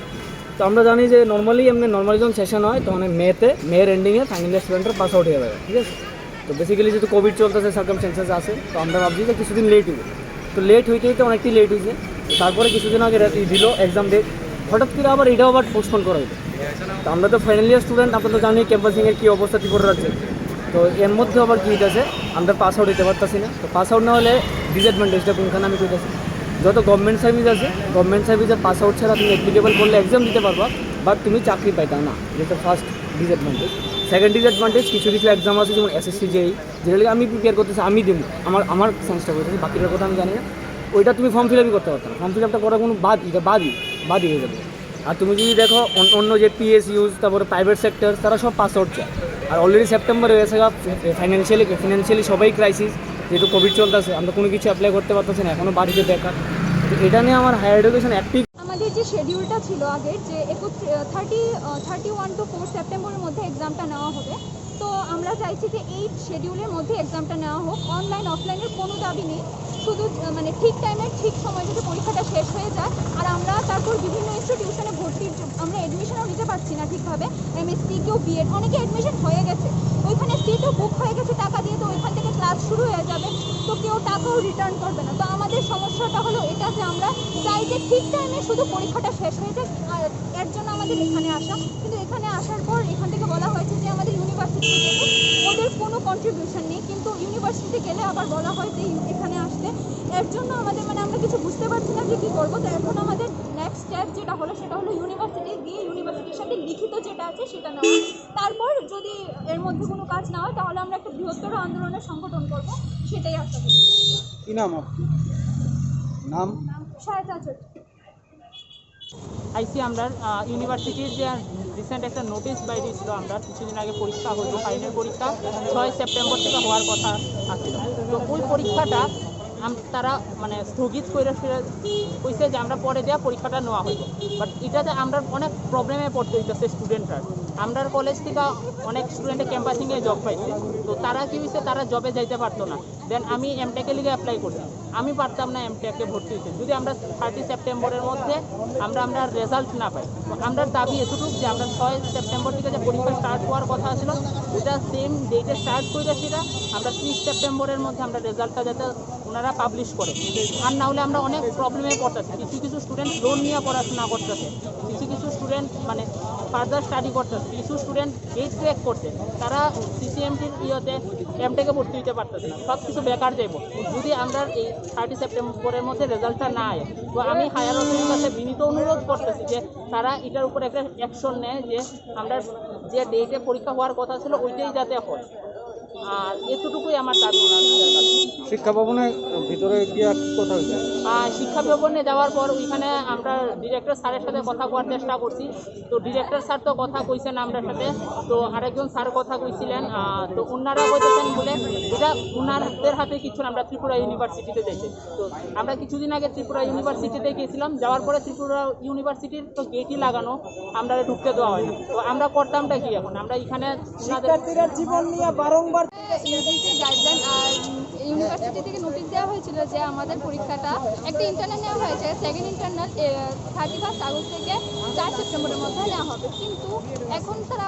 তো আমরা জানি যে নর্মালি, এমনি নর্মালি যখন সেশন হয়, তখন মেতে, মের এন্ডিংয়ে ফাইনাল ইয়ার স্টুডেন্টরা পাস আউট হয়ে যাবে, ঠিক আছে? তো বেসিক্যালি যেহেতু কোভিড চলতেছে, সার্কামস্টেন্সেস আছে, তো আমরা ভাবছি যে কিছুদিন লেট হইব। তো লেট হইতে হইতে অনেকটাই লেট হয়েছে। তো তারপরে কিছুদিন আগে রে-, দিল এক্সাম ডেট, হঠাৎ করে আবার এটাও আবার পোস্টপোন করা হইলো। তো আমরা তো ফাইনাল ইয়ার স্টুডেন্ট, আপনারা তো জানি ক্যাম্পাসিংয়ের কী অবস্থা ত্রিপুরা রাজ্যে। তো এর মধ্যে আবার কী হইতেছে, আমরা পাস আউট হইতে পারতেছি না। তো পাস আউট না হলে ডিসঅ্যাডভান্টেজটা কোনখানে আমি কইতেছি? যত গভর্নমেন্ট সার্ভিস আছে, গভর্নমেন্ট সার্ভিসে পাস আউট ছাড়া তুমি অ্যাপ্লিকেবল করলে এক্সাম দিতে পারবা, বাট তুমি চাকরি পাইতা না, এটা ফার্স্ট ডিসঅ্যাডভান্টেজ। সেকেন্ড ডিসঅ্যাডভান্টেজ, কিছু কিছু এক্সাম আছে, যেমন এসএসসি, জেই, যেটা আমি প্রিপেয়ার করতেছি, আমি দেবো, আমার আমার সেন্সটা করতেছি, বাকিটার কথা আমি জানি না। ওইটা তুমি ফর্ম ফিল আপই করতে পারতো না। ফর্ম ফিল আপটা করার কোনো বাদ, এটা বাদই বাদই হয়ে যাবে। আর তুমি যদি দেখো অন- অন্য যে পিএসইউস, তারপরে প্রাইভেট সেক্টর, তারা সব পাস আউট চায়। আর অলরেডি সেপ্টেম্বর হয়ে গেছে, ফাইন্যান্সিয়ালি ফিনান্সিয়ালি সবাই ক্রাইসিস। যেহেতু কোভিড চলতেছে, আমরা কোনো কিছু অ্যাপ্লাই করতে পারতেছি না, এখনও বাড়িতে বেকার। তো এটা নিয়ে আমার হায়ার এডুকেশন একটি আমাদের যে শিডিউলটা ছিল আগের, যে একুশ thirty thirty one two four সেপ্টেম্বরের মধ্যে এক্সামটা নেওয়া হবে, তো আমরা চাইছি যে এই শিডিউলের মধ্যে এক্সামটা নেওয়া হোক। অনলাইন অফলাইনের কোনো দাবি নেই, শুধু আহ, মানে ঠিক টাইমে ঠিক সময় যদি পরীক্ষাটা শেষ হয়ে যায়। আর আমরা তারপর বিভিন্ন ইনস্টিটিউশনে ভর্তির জন্য আমরা অ্যাডমিশনও নিতে পারছি না ঠিকভাবে। এমএসসি, কেউ বিএড, অনেকে অ্যাডমিশন হয়ে গেছে, ওইখানে সিটও বুক হয়ে গেছে টাকা দিয়ে, তো ওইখান থেকে ক্লাস শুরু হয়ে যাবে, তো কেউ টাকাও রিটার্ন করবে না। তো আমাদের সমস্যাটা হলো এটা যে আমরা চাই যে ঠিক টাইমে শুধু পরীক্ষাটা শেষ হয়ে যাক, আর এর জন্য আমাদের এখানে আসা। কিন্তু এখানে আসার পর এখান থেকে বলা হয়েছে যে আমাদের ইউনিভার্সিটি থেকে ওদের কোনো কন্ট্রিবিউশন নেই, কিন্তু ইউনিভার্সিটিতে গেলে আবার বলা হয় যে এখানে আসতে। এর জন্য আমাদের, মানে, আমরা কিছু বুঝতে পারছি না যে কী করবো। তো এখন আমাদের নেক্সট স্টেপ যেটা হলো, সেটা হলো ইউনিভার্সিটি গিয়ে ইউনিভার্সিটির সাথে লিখিত যেটা আছে সেটা নেওয়া। তারপর যদি এর মধ্যে কোনো কাজ না হয়, তাহলে আমরা একটা বৃহত্তর আন্দোলনের সংগঠন করব, সেটাই আশা করি। কি নাম আপনার? নাম? সায়তা চৌধুরী। আইসি আমরা ইউনিভার্সিটির যে রিসেন্ট একটা নোটিশ বাইরে ছিল, আমরা কিছুদিন আগে পরীক্ষা হইতো, ফাইনাল পরীক্ষা ছয় সেপ্টেম্বর থেকে হওয়ার কথা আছিল। তো ওই পরীক্ষাটা আম- তারা, মানে, স্থগিত করে ফিরে কইছে যে আমরা পরে দেওয়া পরীক্ষাটা নেওয়া হইব। বাট এটাতে আমরা অনেক প্রবলেমে পড়তে হইতেছে স্টুডেন্টরা। আমরার কলেজ থেকে অনেক স্টুডেন্টে ক্যাম্পাসিংয়ে জব পাইছে, তো তারা কি হয়েছে, তারা জবে যাইতে পারতো না। দেন আমি এমটেকে লিগে অ্যাপ্লাই করছি, আমি পারতাম না এমটেকে ভর্তি হইতে যদি আমরা থার্টি সেপ্টেম্বরের মধ্যে আমরা আমরা রেজাল্ট না পাই। তো আমরা দাবি এতটুকু যে আমরা ছয় সেপ্টেম্বর থেকে যে পরীক্ষা স্টার্ট হওয়ার কথা ছিল, ওটা সেম ডেটে স্টার্ট করে সেটা আমরা ত্রিশ সেপ্টেম্বরের মধ্যে আমরা রেজাল্টটা যাতে ওনারা পাবলিশ করে। আর না হলে আমরা অনেক প্রবলেমে পড়তেছি। কিছু কিছু স্টুডেন্ট লোন নিয়ে পড়াশোনা করতেছে, কিছু কিছু স্টুডেন্ট, মানে, ফার্দার স্টাডি করতেছে, কিছু স্টুডেন্ট গেট ক্র্যাক করছে, তারা সিসিএমটির ইয়েতে এমটেকে ভর্তি হইতে পারতেছে না। সব কিছু বেকার যাইব যদি আমরা এই থার্টি সেপ্টেম্বরের মধ্যে রেজাল্টটা না আয়। তো আমি হায়ার অথরিটির কাছে বিনীত অনুরোধ করতেছি যে তারা এটার উপর একটা অ্যাকশন নেয়, যে আমরা যে ডেটে পরীক্ষা হওয়ার কথা ছিল, ওইটাই যাতে হয়। আর এতটুকুই আমার দাবি ওনাদের কাছে। শিক্ষা ভবনের ভিতরে গিয়া কি কথা হয়েছে? আর শিক্ষা ভবনে যাওয়ার পর ওইখানে আমরা ডিরেক্টর স্যারের সাথে কথা বলার চেষ্টা করছি। তো ডিরেক্টর স্যার তো কথা কইছেন আমরার সাথে, তো আরেকজন স্যার কথা কইছিলেন। আহ, তো ওনারা কইতেছেন বলে এটা ওনাদের হাতে কিছু না, আমরা ত্রিপুরা ইউনিভার্সিটিতে যাইতে। তো আমরা কিছুদিন আগে ত্রিপুরা ইউনিভার্সিটিতে গেছিলাম, যাওয়ার পরে ত্রিপুরা ইউনিভার্সিটির তো গেটই লাগানো, আমরা ঢুকতে দেওয়া হয় না। তো আমরা করতামটা কি এখন? আমরা এখানে ওনাদের শিক্ষার্থীরা জীবন নিয়ে বারংবার ইউজিসি গাইডলাইন আর ইউনিভার্সিটি থেকে নোটিশ দেওয়া হয়েছিল যে আমাদের পরীক্ষাটা, একটা ইন্টারনাল নেওয়া হয়েছে, second internal thirty first August থেকে চার সেপ্টেম্বরের মধ্যে নেওয়া হবে। কিন্তু এখন তারা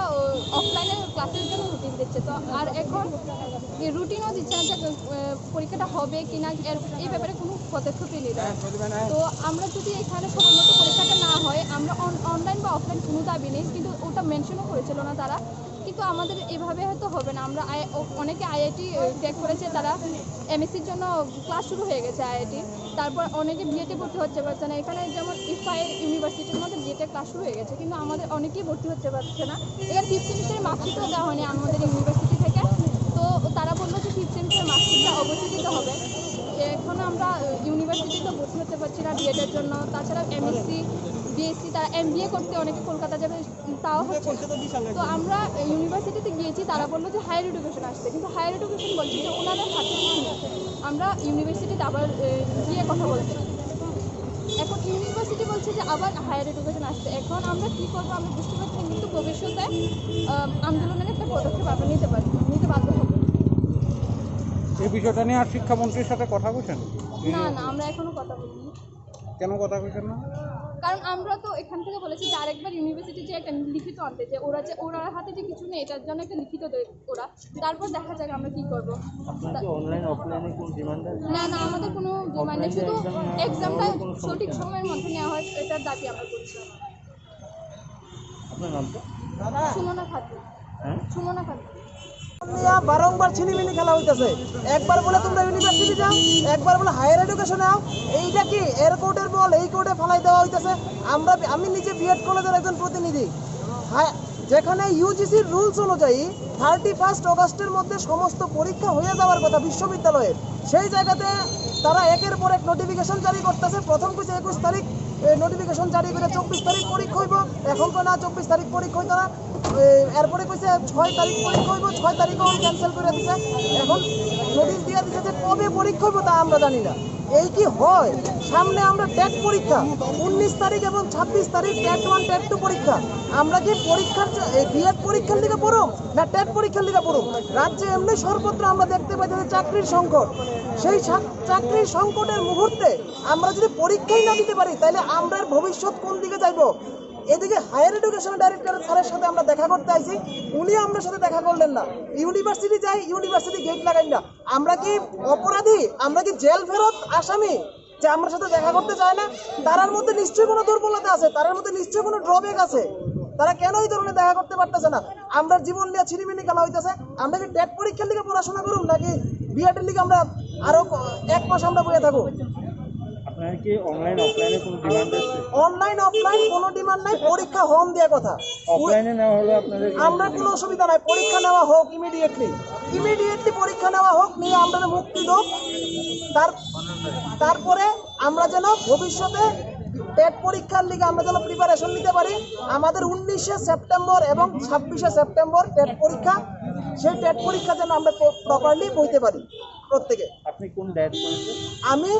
অফলাইনে ক্লাসের জন্য নোটিশ দিচ্ছে। তো আর এখন রুটিনও দিচ্ছে না যে আহ, পরীক্ষাটা হবে কি না, এর এই ব্যাপারে কোনো পদক্ষেপই নিল না। তো আমরা যদি এখানে সময় মতো পরীক্ষাটা না হয়, আমরা অনলাইন বা অফলাইন কোনো দাবি নেই, কিন্তু ওটা মেনশনও করেছিল না তারা। কিন্তু আমাদের এভাবে হয়তো হবে না। আমরা আই- অ- অনেকে আইআইটি ক্র্যাক করেছে, তারা এমএসসির জন্য ক্লাস শুরু হয়ে গেছে আইআইটি। তারপর অনেকে বিএডে ভর্তি হচ্ছে পারছে না। এখানে যেমন ইফাই ইউনিভার্সিটির মধ্যে বিএডে ক্লাস শুরু হয়ে গেছে, কিন্তু আমাদের অনেকেই ভর্তি হচ্ছে পারছে না। এখানে ফিফথ সেমিস্টারের মার্কশিটও দেওয়া হয়নি আমাদের ইউনিভার্সিটি থেকে। তো তারা বললো যে ফিফথ সেমিস্টারের মার্কশিটটা অবশ্যই দিতে হবে। এখন আমরা ইউনিভার্সিটিতে ভর্তি হতে পারছি না বিএডের জন্য। তাছাড়া এমএসসি, বিএসসি, তারা এমবিএ করতে অনেকে কলকাতা যাবে, তাও হচ্ছে না। তো আমরা ইউনিভার্সিটিতে গিয়েছি, তারা বললো যে হায়ার এডুকেশন আসছে, কিন্তু হায়ার এডুকেশন বলছে যে ওনাদের হাতে কিছু নেই, আমরা ইউনিভার্সিটিতে আবার এ, গিয়ে কথা বলতে। এখন ইউনিভার্সিটি বলছে যে আবার হায়ার এডুকেশন আসছে। এখন আমরা কি করবো, আমরা বুঝতে পারছি না, কিন্তু ভবিষ্যতে আহ, আন্দোলনের একটা পদক্ষেপ আমরা নিতে পারি, নিতে বাধ্য হবো। এই বিষয়টা নিয়ে আর শিক্ষামন্ত্রীর সাথে কথা বলছেন? না, না, আমরা এখনো কথা বলিনি। কেন কথা বলছেন না? কারণ আমরা তো এখান থেকে বলেছি যে আরেকবার ইউনিভার্সিটি যে একটা লিখিত আনতে, যে ওরা যে, ওনার হাতে যে কিছু নেই, এটার জন্য একটা লিখিত দেয় ওরা, তারপর দেখা যাক আমরা কি করব। আপনার কি অনলাইন অফলাইনে কোনো ডিমান্ড আছে? না, না, আমাদের কোনো ডিমান্ড নেই, শুধু এক্সামটা সঠিক সময়ের মধ্যে নেওয়া হয়, এটার দাবি আমরা করছি। আপনার নামটা? সুমনা খাতুন। হ্যাঁ? সুমনা খাতুন। নিয়া বারংবার ছিনিমিনি খেলা হইতাছে। একবার বলে তোমরা ইউনিভার্সিটি যাও, একবার বলে হায়ার এডুকেশনে আও। এইটা কি এর কোর্টের বল, এই কোর্টে ফালাই দেওয়া হইতাছে? আমরা, আমি নিজে বিএড কলেজের একজন প্রতিনিধি। হায়, যেখানে ইউজিসির রুলস অনুযায়ী থার্টি ফার্স্ট অগাস্টের মধ্যে সমস্ত পরীক্ষা হয়ে যাওয়ার কথা বিশ্ববিদ্যালয়ে, সেই জায়গাতে তারা একের পর এক নোটিফিকেশন জারি করতেছে। প্রথম কইছে একুশ তারিখ নোটিফিকেশন জারি করে চব্বিশ তারিখ পরীক্ষা হইব, এখন তো না, চব্বিশ তারিখ পরীক্ষা হইতো না। এ, এরপরে কইছে ছয় তারিখ পরীক্ষা হইব, ছয় তারিখও ক্যান্সেল করে দিছে। এখন নোটিশ দিয়ে দিছে যে কবে পরীক্ষা হইব তা আমরা জানি না। এই কি হয়? সামনে আমরা টেট পরীক্ষা, উনিশ তারিখ এবং ছাব্বিশ তারিখ টেট ওয়ান টেট টু পরীক্ষা। আমরা কি পরীক্ষার চ- এই বিএড পরীক্ষার লিগে পড়ুম না টেট পরীক্ষার লিগে পড়ুম? রাজ্যে এমনি সর্বত্র আমরা দেখতে পাই যে চাকরির সংকট। সেই সা- চাকরির সংকটের মুহূর্তে আমরা যদি পরীক্ষাই না দিতে পারি, তাহলে আমরার ভবিষ্যৎ কোন দিকে যাইব? এদিকে হায়ার এডুকেশন ডাইরেক্টর স্যারের সাথে আমরা দেখা করতে আইছি, উনি আমরার সাথে দেখা করলেন না। ইউনিভার্সিটি যাই, ইউনিভার্সিটি গেট লাগাই না। আমরা কি অপরাধী? আমরা কি জেল ফেরত আসামি যে আমরার সাথে দেখা করতে চায় না? তারার মধ্যে নিশ্চয়ই কোনো দুর্বলতা আছে, তারার মধ্যে নিশ্চয়ই কোনো ড্রব্যাক আছে। তারা কেন এই ধরনের দেখা করতে পারতেছে না? আমরা জীবন নিয়ে ছিনিমিনি খেলা হইতেছে। আমরা কি টেট পরীক্ষার লিগে পড়াশোনা করুম, নাকি বিএড এর লিগে আমরা আরো ক- এক মাস আমরা বইয়া থাকবো? আপনারা কি অনলাইন অফলাইনে কোনো ডিমান্ড আছে? অনলাইন অফলাইন কোনো ডিমান্ড নাই, পরীক্ষা হন দেওয়া কথা। অফলাইনে নেওয়া হলে আপনাদের কোনো আমরা কোনো অসুবিধা নাই, পরীক্ষা নেওয়া হোক ইমিডিয়েটলি। ইমিডিয়েটলি পরীক্ষা নেওয়া হোক, নিয়ে আমরা মুক্তি দেব। তার তারপরে আমরা যেন ভবিষ্যতে টেট পরীক্ষার লিগে আমরা যেন প্রিপারেশন নিতে পারি। আমাদের উনিশে সেপ্টেম্বর এবং ছাব্বিশে সেপ্টেম্বর টেট পরীক্ষা, সেই টেট পরীক্ষা যেন আমরা প্রপারলি বইতে পারি প্রত্যেকে। আপনি কোন ডায়েট করেছেন? আমি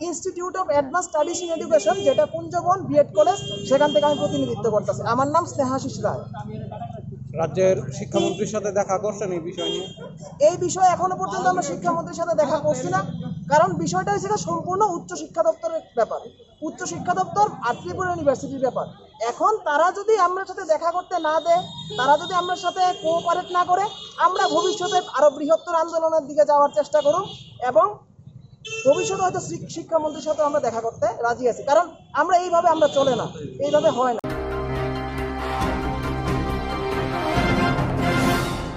institute of advance studies in education, যেটা কুঞ্জবন বিএড কলেজ, সেখান থেকে আমি প্রতিনিধিত্ব করতেছি। আমার নাম স্নেহাশিস রায়। রাজ্যের শিক্ষামন্ত্রীর সাথে দেখা করছেন এই বিষয় নিয়ে? এই বিষয়ে এখনো পর্যন্ত আমরা শিক্ষামন্ত্রীর সাথে দেখা করছি না, কারণ বিষয়টা হচ্ছে গিয়ে সম্পূর্ণ উচ্চ শিক্ষা দপ্তরের ব্যাপার। উচ্চ শিক্ষা দপ্তর আর ত্রিপুরা ইউনিভার্সিটির ব্যাপার। এখন তারা যদি আমরার সাথে দেখা করতে না দেয়, তারা যদি আমরার সাথে কোঅপারেট না করে, আমরা ভবিষ্যতে আরো বৃহত্তর আন্দোলনের দিকে যাওয়ার চেষ্টা করুম এবং ভবিষ্যতে হয়তো শিক- শিক্ষামন্ত্রীর সাথে আমরা দেখা করতে রাজি আছি, কারণ আমরা এইভাবে আমরা চলে না, এইভাবে হয় না।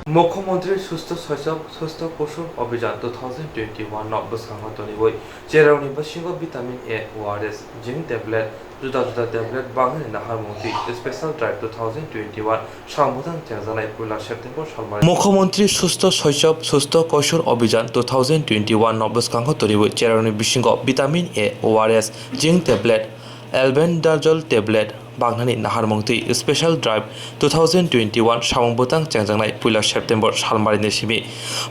মুখ্যমন্ত্রী সুস্থ শৈশব সুস্থ কৈশোর অভিযান two thousand twenty one no bwskango toniwi cherokni bisingo vitamin A, O R S, zinc tablet, juda juda tablet bagnani naharmung twi special drive two thousand twenty one samung bwtang chengjaknai puila September salmari. Mukhyamantri Sustho Shaisav Sustho Kaishor Abhiyan two thousand twenty one no bwskango toniwi cherokni bisingo vitamin A, O R S, zinc tablet, albendazole tablet bagnani naharmung twi special drive two thousand twenty one samung bwtang chengjaknai puila September salmarini simi.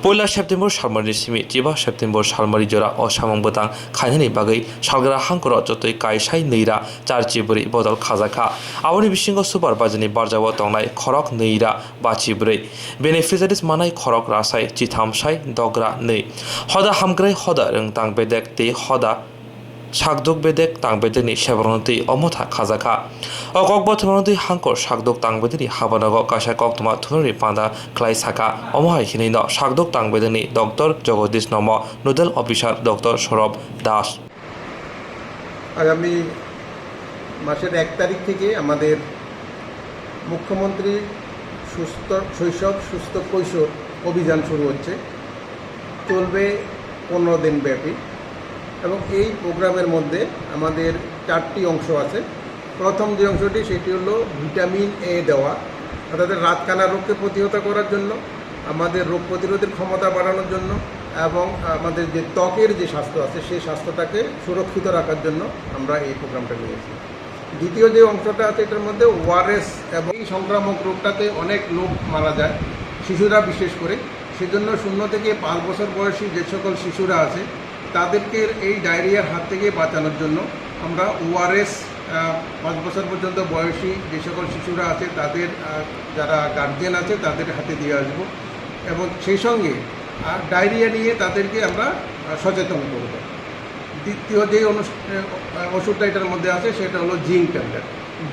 Puila September salmarini simi chiba September salmari jora o samung bwtang khainani bagwi salgra hangkoro jotoi kaisai nwi ra charchi bwrwi bodol khajakha. Aboni bisingo supervisor ni barjao tongnai khorok nwi ra bachi bwrwi, beneficiaries manai khorok rasai chitham sai dogra nwi. Hoda hamkrai hoda rwngtang bedek tei hoda sakduk bedek tang bedekni sebrongno twi omo tha khajakha. O kok bothorno twi hangkor sakduk tang bedekni habanogo kaisa koktwma thunani panda khlai saka. Omo hai hinwi no sakduk tang bedekni Doctor Jagadish Nomo, Nodal Officer Doctor Saurabh Das. আগামী মাসের এক তারিখ থেকে আমাদের মুখ্যমন্ত্রী সুস্থ শৈশব সুস্থ কৈশোর অভিযান শুরু হচ্ছে। চলবে পনেরো দিন ব্যাপী এবং এই প্রোগ্রামের মধ্যে আমাদের চারটি অংশ আছে। প্রথম যে অংশটি, সেটি হলো ভিটামিন এ দেওয়া, অর্থাৎ রাতকানা রোগকে প্রতিহত করার জন্য, আমাদের রোগ প্রতিরোধের ক্ষমতা বাড়ানোর জন্য এবং আমাদের যে ত্বকের যে স্বাস্থ্য আছে, সেই স্বাস্থ্যটাকে সুরক্ষিত রাখার জন্য আমরা এই প্রোগ্রামটা নিয়েছি। দ্বিতীয় যে অংশটা আছে, এটার মধ্যে ওআরএস এবং এই সংক্রামক রোগটাতে অনেক লোক মারা যায়, শিশুরা বিশেষ করে। সেজন্য শূন্য থেকে পাঁচ বছর বয়সী যে সকল শিশুরা আছে, তাদেরকে এই ডায়রিয়ার হাত থেকে বাঁচানোর জন্য আমরা ওআরএস, আহ, পাঁচ বছর পর্যন্ত বয়সী যে সকল শিশুরা আছে, তাদের, আহ, যারা গার্জিয়ান আছে, তাদের হাতে দিয়ে আসবো এবং সেই সঙ্গে, আহ, ডায়রিয়া নিয়ে তাদেরকে আমরা, আহ, সচেতন করব। দ্বিতীয় যে অনুষ-, আহ, ওষুধটা এটার মধ্যে আছে, সেটা হলো জিঙ্ক ট্যাবলেট।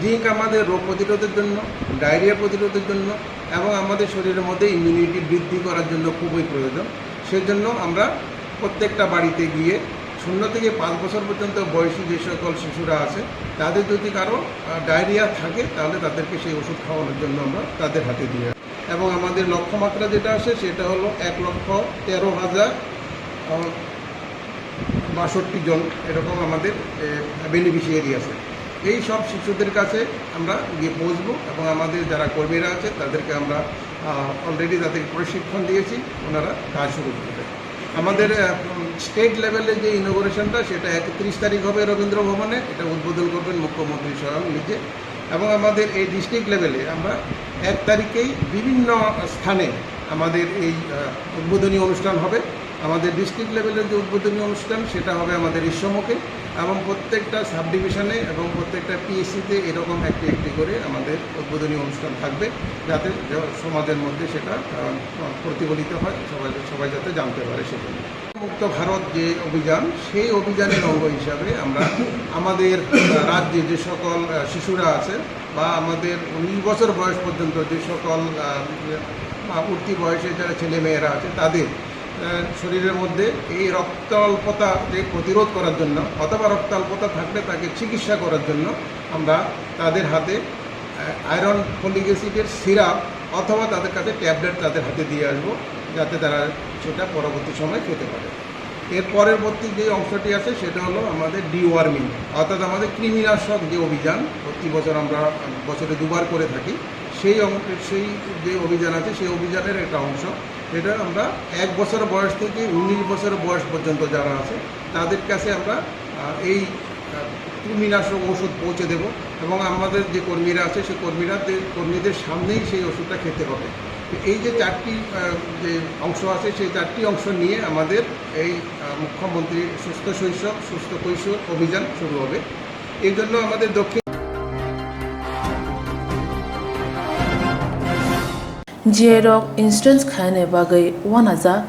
জিঙ্ক আমাদের রোগ প্রতিরোধের জন্য, ডায়রিয়া প্রতিরোধের জন্য এবং আমাদের শরীরের মধ্যে ইমিউনিটি বৃদ্ধি করার জন্য খুবই প্রয়োজন। সেজন্য আমরা প্রত্যেকটা বাড়িতে গিয়ে শূন্য থেকে পাঁচ বছর পর্যন্ত বয়সী যে সকল শিশুরা আছে, তাদের যদি কারো, আহ, ডায়রিয়া থাকে, তাহলে তাদেরকে সেই ওষুধ খাওয়ানোর জন্য আমরা তাদের হাতে দিয়ে আসি। এবং আমাদের লক্ষ্যমাত্রা যেটা আছে, সেটা হলো এক লক্ষ তেরো হাজার, আহ, বাষট্টি জন এরকম আমাদের, এ, বেনিফিশিয়ারি আছে। এই সব শিশুদের কাছে আমরা গিয়ে পৌঁছবো এবং আমাদের যারা কর্মীরা আছে তাদেরকে আমরা অলরেডি তাদেরকে প্রশিক্ষণ দিয়েছি, ওনারা কাজ শুরু করবে। আমাদের স্টেট লেভেলে যে ইনোগ্রেশনটা, সেটা একত্রিশ তারিখ হবে রবীন্দ্র ভবনে। এটা উদ্বোধন করবেন মুখ্যমন্ত্রী স্বয়ং নিজে। এবং আমাদের এই ডিস্ট্রিক্ট লেভেলে আমরা এক তারিখেই বিভিন্ন স্থানে আমাদের এই আহ, উদ্বোধনী অনুষ্ঠান হবে। আমাদের ডিস্ট্রিক্ট লেভেলের যে উদ্বোধনী অনুষ্ঠান, সেটা হবে আমাদের ঈশ্বরমুখে, এবং প্রত্যেকটা সাব ডিভিশনে এবং প্রত্যেকটা পিএসসিতে এরকম একটি একটি করে আমাদের উদ্বোধনী অনুষ্ঠান থাকবে, যাতে জ- সমাজের মধ্যে সেটা আহ, প্রতিফলিত হয়, সবাই সবাই যাতে জানতে পারে সেজন্য। মুক্ত ভারত যে অভিযান, সেই অভিযানের অঙ্গ হিসাবে আমরা আমাদের আহ, রাজ্যে যে সকল আহ, শিশুরা আছে বা আমাদের উনিশ বছর বয়স পর্যন্ত যে সকল আহ, বা উঠতি বয়সে যারা ছেলে মেয়েরা আছে, তাদের আহ, শরীরের মধ্যে এই রক্তাল্পতা যে প্রতিরোধ করার জন্য অথবা রক্তাল্পতা থাকলে তাকে চিকিৎসা করার জন্য আমরা তাদের হাতে আয়রন ফলিক অ্যাসিডের সিরাপ অথবা তাদের কাছে ট্যাবলেট তাদের হাতে দিয়ে আসবো, যাতে তারা সেটা পরবর্তী সময় খেতে পারে। এর পরবর্তী যে অংশটি আছে, সেটা হলো আমাদের ডিওয়ার্মিং, অর্থাৎ আমাদের কৃমিনাশক যে অভিযান প্রতি বছর আমরা বছরে দুবার করে থাকি, সেই অং- সেই যে অভিযান আছে, সেই অভিযানের একটা অংশ। এটা আমরা এক বছর বয়স থেকে উনিশ বছর বয়স পর্যন্ত যারা আছে, তাদের কাছে আমরা আহ, এই আহ, কৃমিনাশক ঔষধ পৌঁছে দেব। এবং আমাদের যে কর্মীরা আছে, সেই কর্মীরা তে- কর্মীদের সামনেই সেই ওষুধটা খেতে হবে। তো এই যে চারটি আহ, যে অংশ আছে, সেই চারটি অংশ নিয়ে আমাদের এই আহ, মুখ্যমন্ত্রী সুস্থ শৈশব সুস্থ কৈশোর অভিযান শুরু হবে। এই জন্য আমাদের দক্ষিণ J rok insurance khainani bagwi uanajak,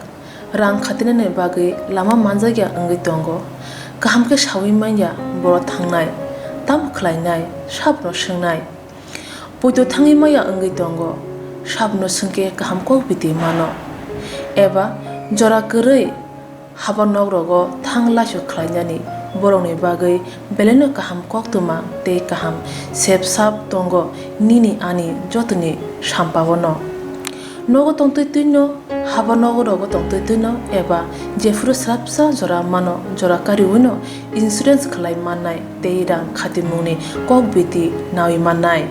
rang khatinani bagwi lama manjakya wngwi tongo. Kaham khe saui manya borok thangnai, tamo khlainai, sabno swngnai. Poito thangwi maya wngwi tongo, sabno swngkhe kaham kok biti mano. Eba jora kwrwi haba nok rogo thang laisok khlainani borokni bagwi belaino kaham koktwma tei kaham sep sap tongo nini ani jotoni sampao no. Nogo tongtwi twino, haba nogo rogo tongtwi twino eba jephuru swrapsa jora mano jora kariwino insurance khlai mannai tei rang khatimungni kok biti nawi mannai.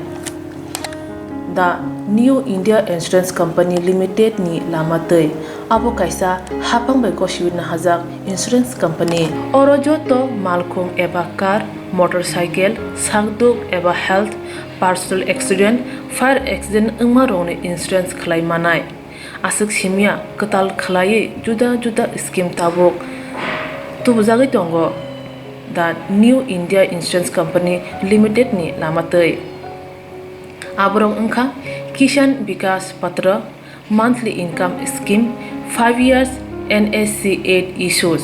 The New India Insurance Company Limited ni lama twi. Abo kaisa haphang bai gosiwi nahajak insurance company. Oro joto malkhung eba car, motorcycle, sakduk eba health, personal accident, fire accident wngma rokni insurance khlai manai. Aswk simya kwtal khlaiwi juda juda scheme tabuk tubujagwi tongo the New India Insurance Company Limited ni lama twi. Aborok wngkha Kisan Vikas Patra, monthly income scheme, five years N S C eight issues,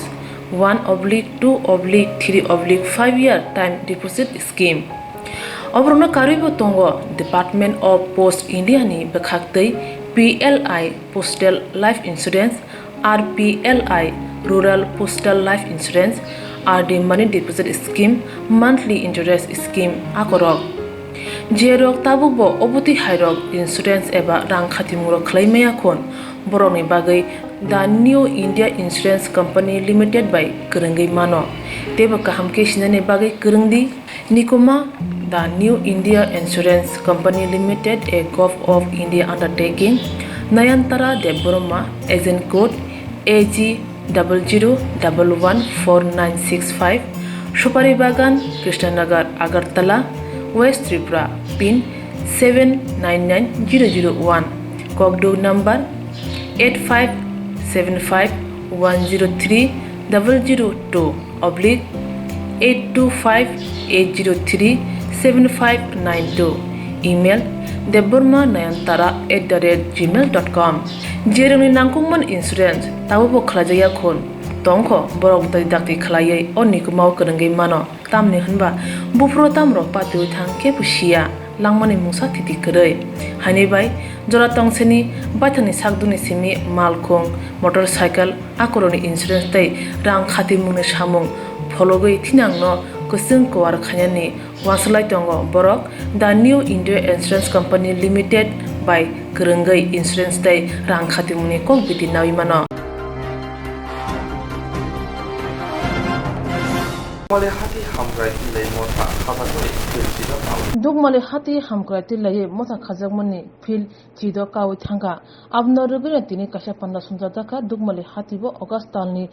one oblique two oblique three oblique five year time deposit scheme. Oborokno karwibo tongo Department of Post India ni bwkhaktwi P L I Postal Life Insurance, R P L I Rural Postal Life Insurance, R D Money Deposit Scheme, Monthly Interest Scheme akorok. Jerok tabukbo obotwi hairok insurance eba rang khatimung rok khlai maya khun, borokni bagwi The New India Insurance Company Limited bai kwrwngwi mano. Teibo kaham khe sinani bagwi kwrwng di. Nikuma, The New India Insurance Company Limited, a Govt of India undertaking, Nayantara Debbarma, agent code A G double zero double one four nine six five, Supari Bagan, Krishnanagar, Agartala, West Tripura, pin seven nine nine zero zero one, Kokduk number eight five seven five one zero three double zero two oblique eight two five eight zero three seven five nine two, email debbarma nayantara at the rate gmail dot com. Jerokni nangkukmani insurance tabukbo khlaijakya khun tongkho, borok dai dakti khlaiwi o nikumao kwrwngwi mano. Tamni hwnba buphuru tamrok patiwi thang khe bo siya langmani mungsa thiti kwrwi. Haini bai jora tongseni baithangni sakdukni simi malkhung, motorcycle, akorokni insurance tei rang khatimungni samung phologwi thinangno kwchwng kuar khainani uansuk lai tongo borok The New India Insurance Company Limited bai kwrwngwi insurance tei rang khatimungni kok biti naui mano. Mole hati Hamkrai Tillai motha khajakmani field chido kaui. Dukmali hati Hamkrai Tillai motha khajakmani field chido kaui thangkha. Abono rwgwino tini kaisa panda sumjajak kha Dukmali hati bo August talni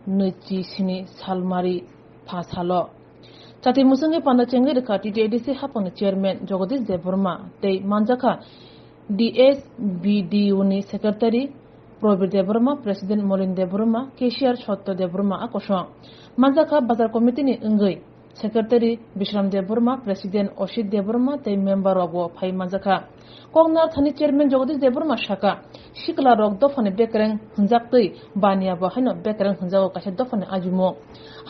nwichi sini salmari pha salo. Chati mwswngwi panda chengwi rwkha T T A D C haphangni chairman Jagadish Debbarma tei manjakha D S B D U ni secretary Probir Debbarma, president Molin Debbarma, cashier Sotto Debbarma a kosong. Manjakha bazar committee ni wngwi secretary Bishram Debbarma, president Osit Debbarma tei member rokbo phai manjakha. Koknar thani chairman Jagadish Debbarma saka, sikla rok dophani bekereng hwnjaktwi baniya bo haino bekereng hwnjago kaisa dophani ajumung.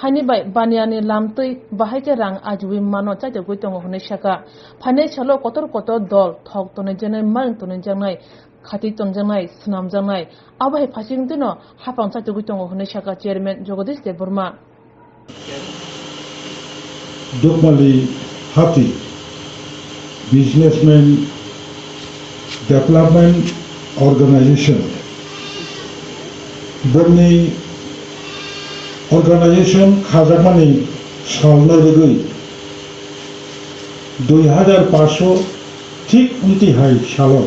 Haini bai baniya ni lamtwi bahai khe rang ajiwi mano chaitogwi tongo hwnwi saka. Phainai salo kotor kotor dol thok tonwi jaknai, maring tonwi jaknai, khati tonjaknai, swnamjaknai. Abo hai phasing twino haphang chaitogwi tongo hwnwi saka chairman Jagadish Debbarma. Dukmali Hati Businessman Development Organization boni organization khajakmani salno rwgwi dui hazar paanch thik wngti hai salo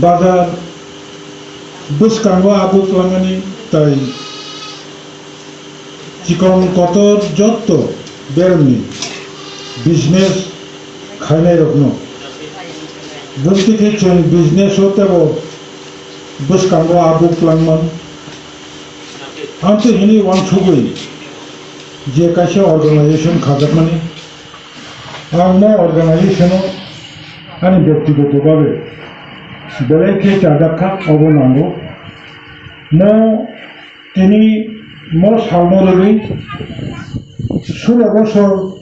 bazar bwskango abo twlangmani tai chikon kotor jotto beremni business khainairokno bumtwi khe chwng business-o teibo bwskango abo twlangmani. Amtwi hwnwi uansugwi je kaisa organization khajakmani, ang mo organization-o ani byaktigoto babe belai khe chajak kha, obo nango. Mo tini mo salno rwgwi sulo bosor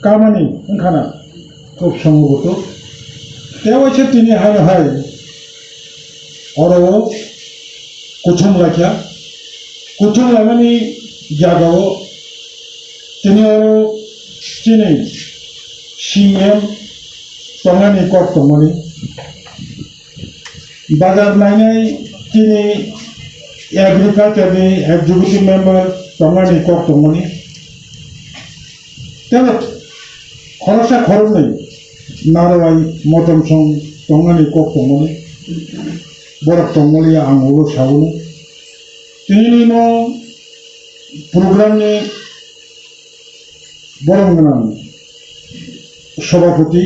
kamani wngkhana khub songogoto. Tei waisa tini haino hai oro o kuthum laikha. Kuthum laimani jagao tini oro chini C M tongmani kok tongmani. Bazar nainai chini agriculture ni executive member tongmani kok tongmani. Tei khoroksa khoroknwi narwai motom song tongmani kok tongmani. Borok tongmani ang ulo sauni. Tini no program ni borom gwnang sobhapoti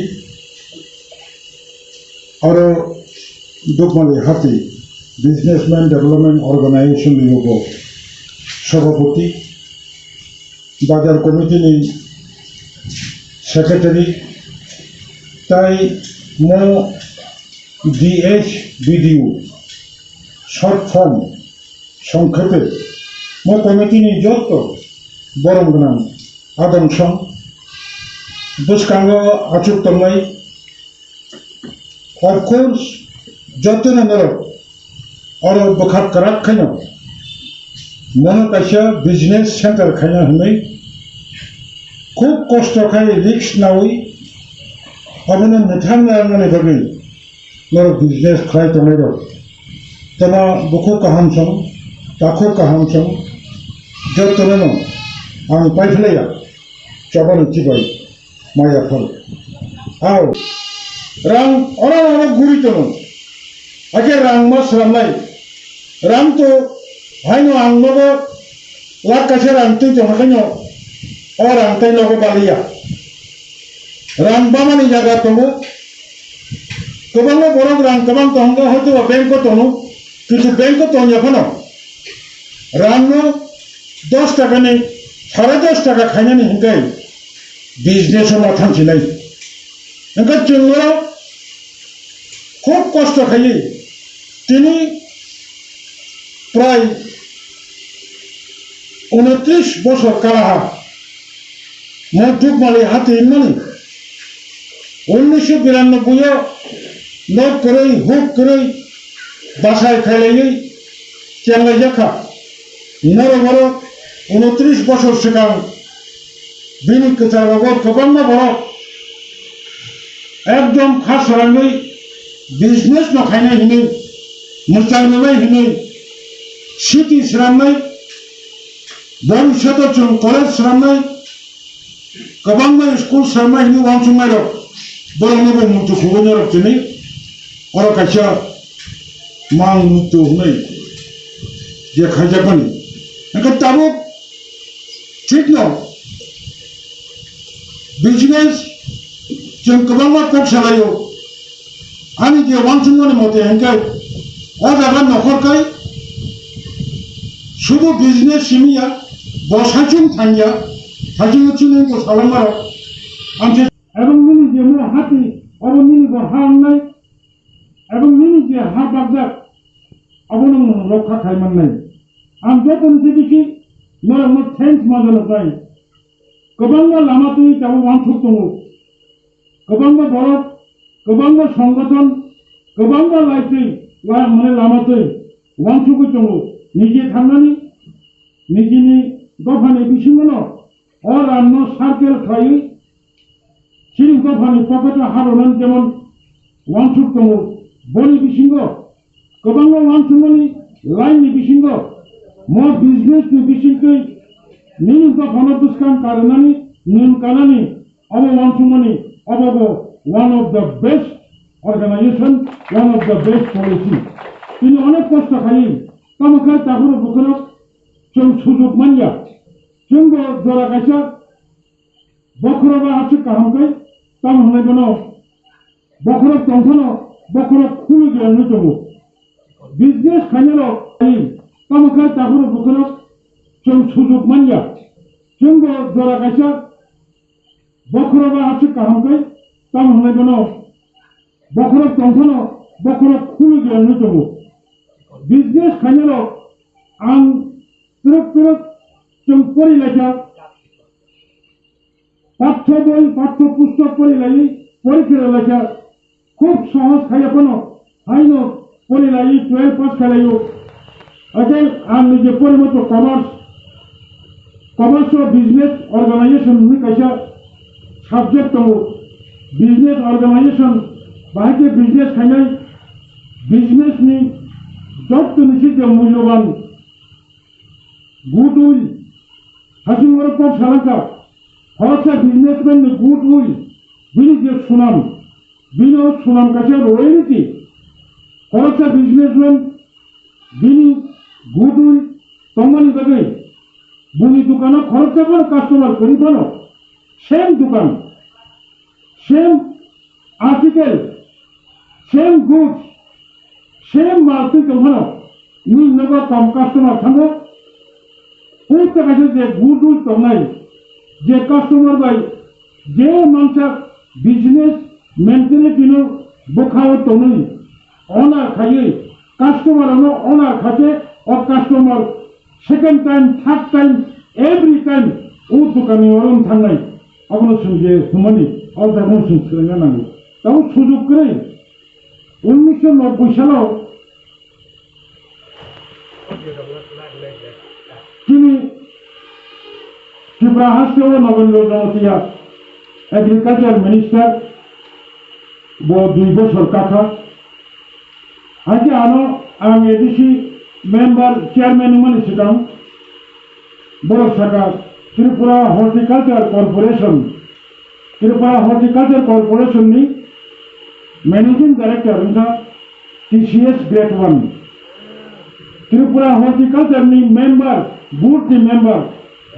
aro Dukmali Hati Businessman Development Organization ni bo sobhapoti, bazar committee ni secretary tai mo D S B D U short form songkhepe mo committee ni jotto borom gwnang adong song bwskango achuk tongnai. Of course, jotono norok oro bwkha kwrak khaino mono kaisa business center khaina hwnwi khub kosto khai risk nawi abono mwthang narwknani bagwi norok business khlai tongnairok. Tamo bukhuk kaham song, takhuk kaham song, jotono no ang paiphlaiya chobani chibai maya phal. Ao rang oro oro guri tongo. Ake rang ma sramnai. Rang to haino ang nogo lakh kaisa rang twi tong hakaino o rang tai nogo baliya. Rang bamani jaga tongo. Kwbangma borok rang kwbang tongkha, hoito ba bank o tongo, kintu bank o tongya phano rang no dos taka ni sare dos taka khainani hinkai business o ma thansinai. Hingkhe chwng oro khub kosto khaiwi tini prai unotris bosor kalaha. Mo Dukmali hati hinmani unnisho birannobboi o nok kwrwi, huk kwrwi, bachai khailaiwi chenglaijak kha. Norok oro unotris bosor swkang bini kwchar rogo kwbangma borok ekdom kha swrangwi business no khainai hinwi, mwchang nanai hinwi, city swnamnai, Bhobishoto chwng college swnamnai, kwbangma school swnamnai hwnwi uansuknairok, borokno bo muitu khugui norok tini oro kaisa mang muitu hwnwi je khaijakmani. Hwnkhe tabuk thikno business chwng kwbangma kok salaio. Ani je uansukmani mote hwnkhe o jaga nokhor kai sudu business simi ya, bo saichung thang ya, saichung chini bo salangmarok. Ang je ebong nini je mo hati, obo nini bo ha wngnai, ebong nini je ha bakjak, abono nwng rokha khai mannai. Ang jotoni se bisi norokno thanks ma janoknai. Kwbangma lama twi tabuk uansuk tongo. Kwbangma borok, kwbangma songgothon, kwbangma laitwi la-, mane lama twi uansugwi tongo. Nije thangnani, nijini dophani bisingono o ramno circle khlaiwi chini dophani pocket-o ha rwnani jemon uansuk tongo. Boni bisingo kwbangma uansukmani line-ni bisingo mo business-ni bisingtwi nini dophano bwskang karwnani nwng kanani obo uansukmani obo bo one of the best organization, one of the best policy. Tini onek kosto khai tamo khai takhoro bukheno chwng sujuk manya. Chwngbo jora kaisa bokhoroba aswk kaham khai tamo hwnwi bono bokhorok tongphano bokhorok khulwi de wngwi tongo. Business khainarok tamo khai takhoro bukhorok chwng sujuk manya. Chwngbo jora kaisa bokhoroba aswk kaham khai tamo hwnwi bono bokhorok tongphano bokhorok khulwi de wngwi tongo. Business khainarok ang twrwk twrwk chwng pori laikha. Pathya boi, pathya pustok pori lai, porikha lai kha, khub sohoj khaiya phano, haino pori lai, twelve pass khlai o. Ake ang nije pori moto commerce, commerce o business organization hwnwi kaisa subject tongo. Business organization bahai khe business khainai, business ni joto ni se je mulyoban goodwill, hasing oro kok salangkha, khoroksa businessman ni goodwill, bini je sunam, bini o sunam kaisa royalty, khoroksa businessman bini goodwill tongmani bagwi buni dukano khoroksa phano customer kwrwi phano same dukan, same article, same goods, same mal twi tong phano nini nogo kom customer thango. Poito kaisa je goodwill tongnai, je customer bai je mansa business mentality no bwkhao tonwi owner khaiwi customer no owner khaikhe o customer second time, third time, every time o dukani oro wng thangnai. Abono chwng je hwnmani, o jaga no chwng swlaina nango. Tabuk sujuk kwrwi, unnisho nobboi salo chini Tripura haste o Nagendra Jamatia agriculture minister bo dui bosor kakha. Haikhe ano ang A D C member chairman wngmani swkang borok saka Tripura Horticulture Corporation, Tripura Horticulture Corporation ni managing director wngkha T C S grade one. Tripura Horticulture ni member, board ni member,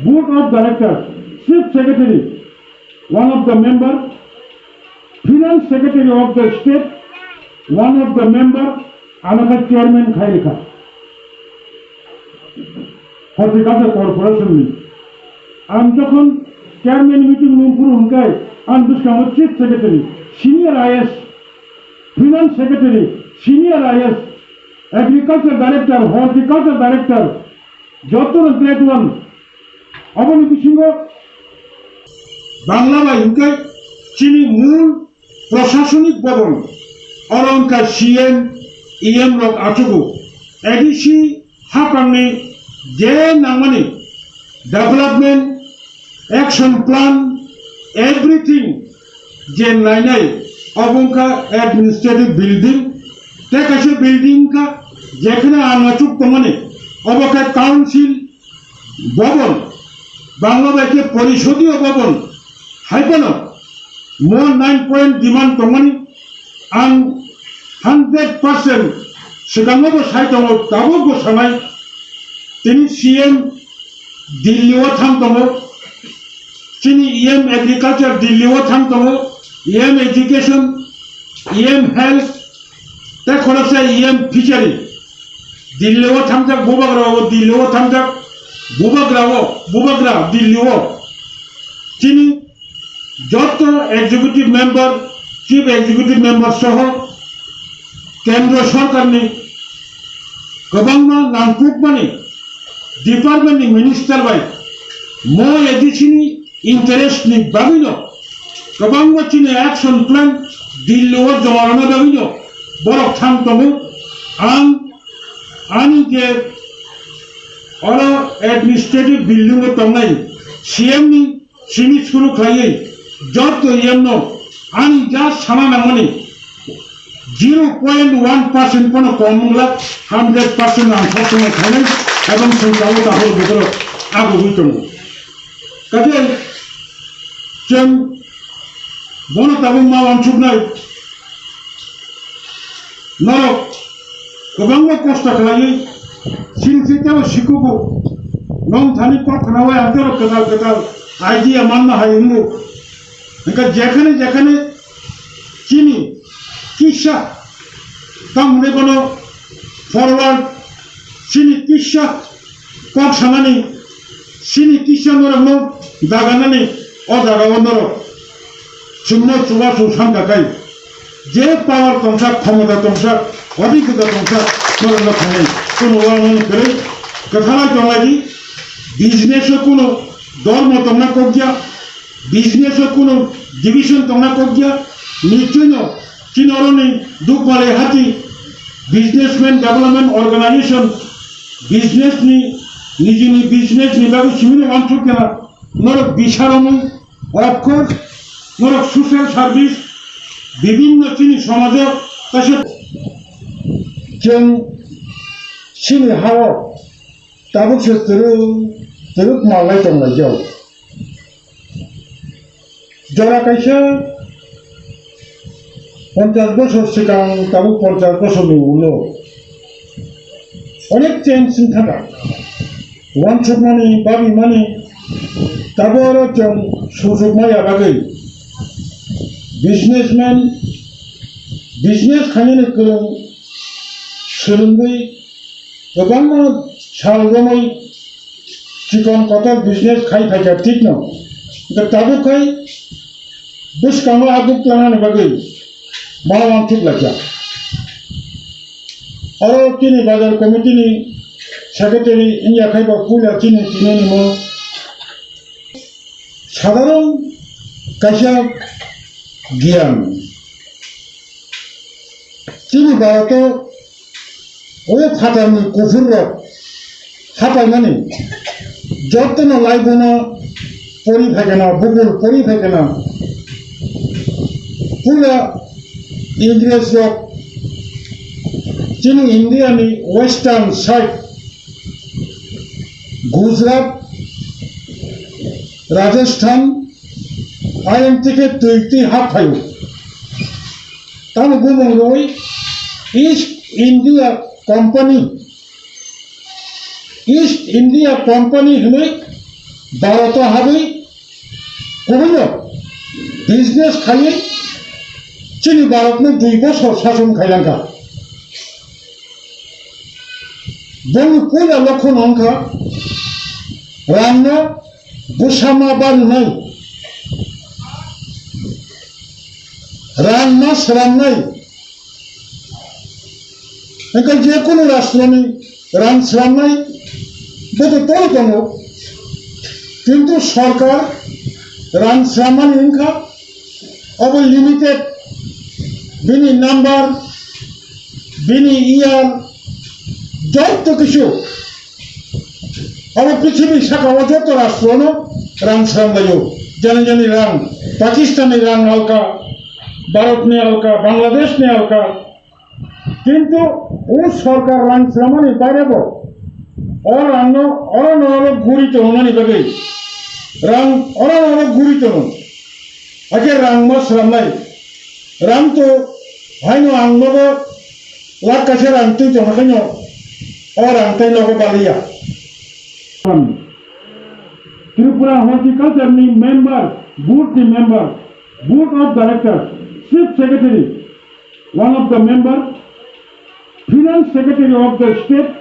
board of director, chief secretary, one of the member, finance secretary of the state, one of the member, another chairman khai rikha. Horticulture Corporation ni. Ang jokhon chairman meeting nung phuru hwnkhe ang bwskango chief secretary, senior I A S, finance secretary, senior I A S, agriculture director, horticulture director, joto no grade one. Aboni bisingo Bangla bai hwnkhe chini mul Prashasonik Bhaban, oro wngkha C M, E M rok achugo. A D C hapangni je nangmani development, action plan, everything je nainai, obo wngkha administrative building, tei kaisa building wngkha jekheno ang achuk tongmani, obo khe council, Bhavan, Bangla bai khe Porishodiyo Bhavan, hai phano mo nine point demand tongmani ang hundred percent swkango bo sai tongo, tabuk bo sanai. Tini C M Delhi o thang tongo, chini E M Agriculture Delhi o thang tongo, E M Education, E M Health, tei khoroksa E M Fishery. Delhi o thangjak bubagra o, Delhi o thangjak bubagra o, bubagra Delhi o. Chini joto executive member, chief executive member soho kendro sorkarni kwbangma nangkukmani department ni minister bai mo A D C ni interest ni bagwino kwbangma chini action plan Delhi o joma rwna bagwino borok thang tongo. Ang ani je oro administrative building o tongnai C M ni simi suru khlaiwi joto E M no ani ja sana nangmani zero point one percent pono kom wngla, hundred percent ang soksono khainai ebong sengkao tahor botoro agogwi tongo. Kaje chwng bono tabuk ma wansuknai norok kwbangma kosto khlaiwi sini sitebo sikugo nong thani kok khnawi atorok kwtal kwtal idea manna hai wngbo. Hingkhe jekhane jekhane chini kisa tamni bono forward chini kisa kok sanani, chini kisa norokno daganani o jagao norok chwngno chubachu sankha kai. Je power tongsa, khomota tongsa, odhikota tongsa, norokno khanai. Kuno wamani kwrwi kwthalai tonglai di, business o kuno dormo tongna kokya, business o kuno division tongna kokya, nichino chinoroni Dukmalai Hati Businessman Development Organization business ni, nijini business ni bagwi simino wansuk kena norok bisaromwi, of course, norok social service bibinno chini somajo kaisa chwng chini hao tabuk se twrwk twrwk malai tonglaijak. Jora kaisa ponchash bosor swkang tabuk ponchash bosorni ulo onek change wngkha da. Wansukmani, babimani, tabuk oro chwng sujukmaya bagwi businessman, business khainani kwrwng swrwngwi kwbangma sal romwi chikon kotor business khai phaikha, thikno. Hwnkhe tabuk khai bwskango aguk tlangnani bagwi ma wansuk laikha. Oro chini bazar committee ni secretary wngya khai bo puila chini tini ni mo sadharon kaisa giyan. Chini Bharat o o phatarni kuphur rok hapaimani jotono laibono pori phaikana, bukul pori phaikana. Puila Ingres rok chini India ni western side, Gujarat, Rajasthan, ayang tike twi twi hap phaio. Tamo bumung rwi East India Company, East India Company hwnwi Bharat o habwi kubuino business khaiwi chini Bharat no dui bosor sason khailangkha. Boni puila lokhon wngkha rangno bwsama barwnai, rangma sramnai. Hingkhe je kunu rashtroni rang sramnai bo to tei tongo, kintu sorkar rang sramani wngkha obo limited, bini number, bini year, joto kichu. Abo prithibi saka o joto rashtrono rang sramlaio. Jani jani rang, Pakistani rang alka, Bharatni alka, Bangladeshni alka. Kintu o sorkar rang sramani bairebo O rangno, oro no oro guri tongnani bagwi. Rang, oro no oro guri tongo. Hakhe rang ma sramnai. Rang to, haino ang nogo lakh kaisa rang twi tong hakhe no, o rang tei nogo baliya. Tripura Horticulture ni member, board ni member, board of directors, chief secretary, one of the member, finance secretary of the state,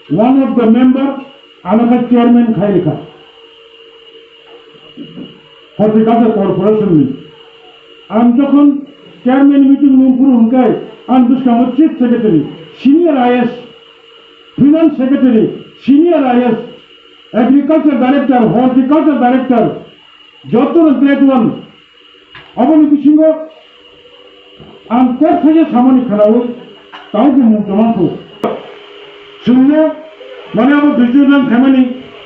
one of the member, ano khe chairman khai rikha. Horticulture Corporation ni. Ang jokhon chairman meeting nung phuru hwnkhe ang bwskango chief secretary, senior I A S, finance secretary, senior I A S, agriculture director, horticulture director, joto no grade one. Aboni bisingo ang kok saja samani khwnawi tamo bo mung tongmantho. Chwngno mane abo businessman khaimani,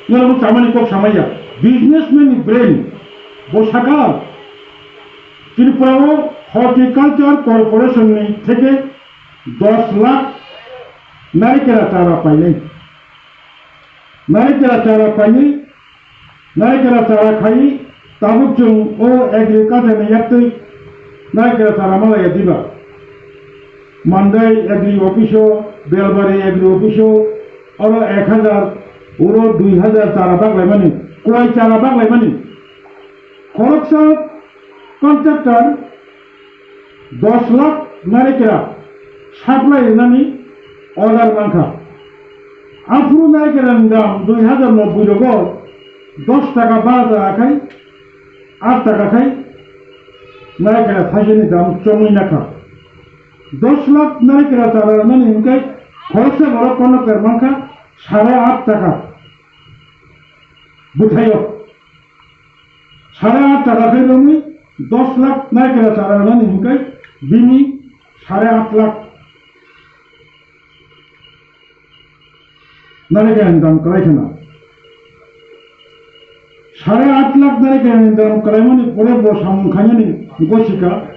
norok chamani kok samaya. Businessman ni brain bo saka Tripura o Horticulture Corporation ni theke dos lakh narikela chara painai. Narikela chara painai. Narikela chara khai tabuk chwng o agriculture ni yaktwi narikela chara malaya diba. Mandai agri office o, Belbari agri office o, oro ek hajar, oro dui hajar chara baklaimani, kwai chara baklaimani. Khoroksa contractor dos lakh narikela supply rwnani order mankha. Aphuru narikela ni dam dui hajar nobboi rogo dos taka bara taka khai, aat taka khai narikela thaisani dam chongwi nakha. Dos lakh narikela chara rwnani hwnkhe khoroksa borok contractor mankha sare aat taka bwthaio. Sare aat taka khe romwi dos lakh narikela chara rwnani hwnkhe bini sare aat lakh narikela ni dam kwlai khna. Sare aat lakh narikela ni dam kwlaimani pore bo samung khainani gosika.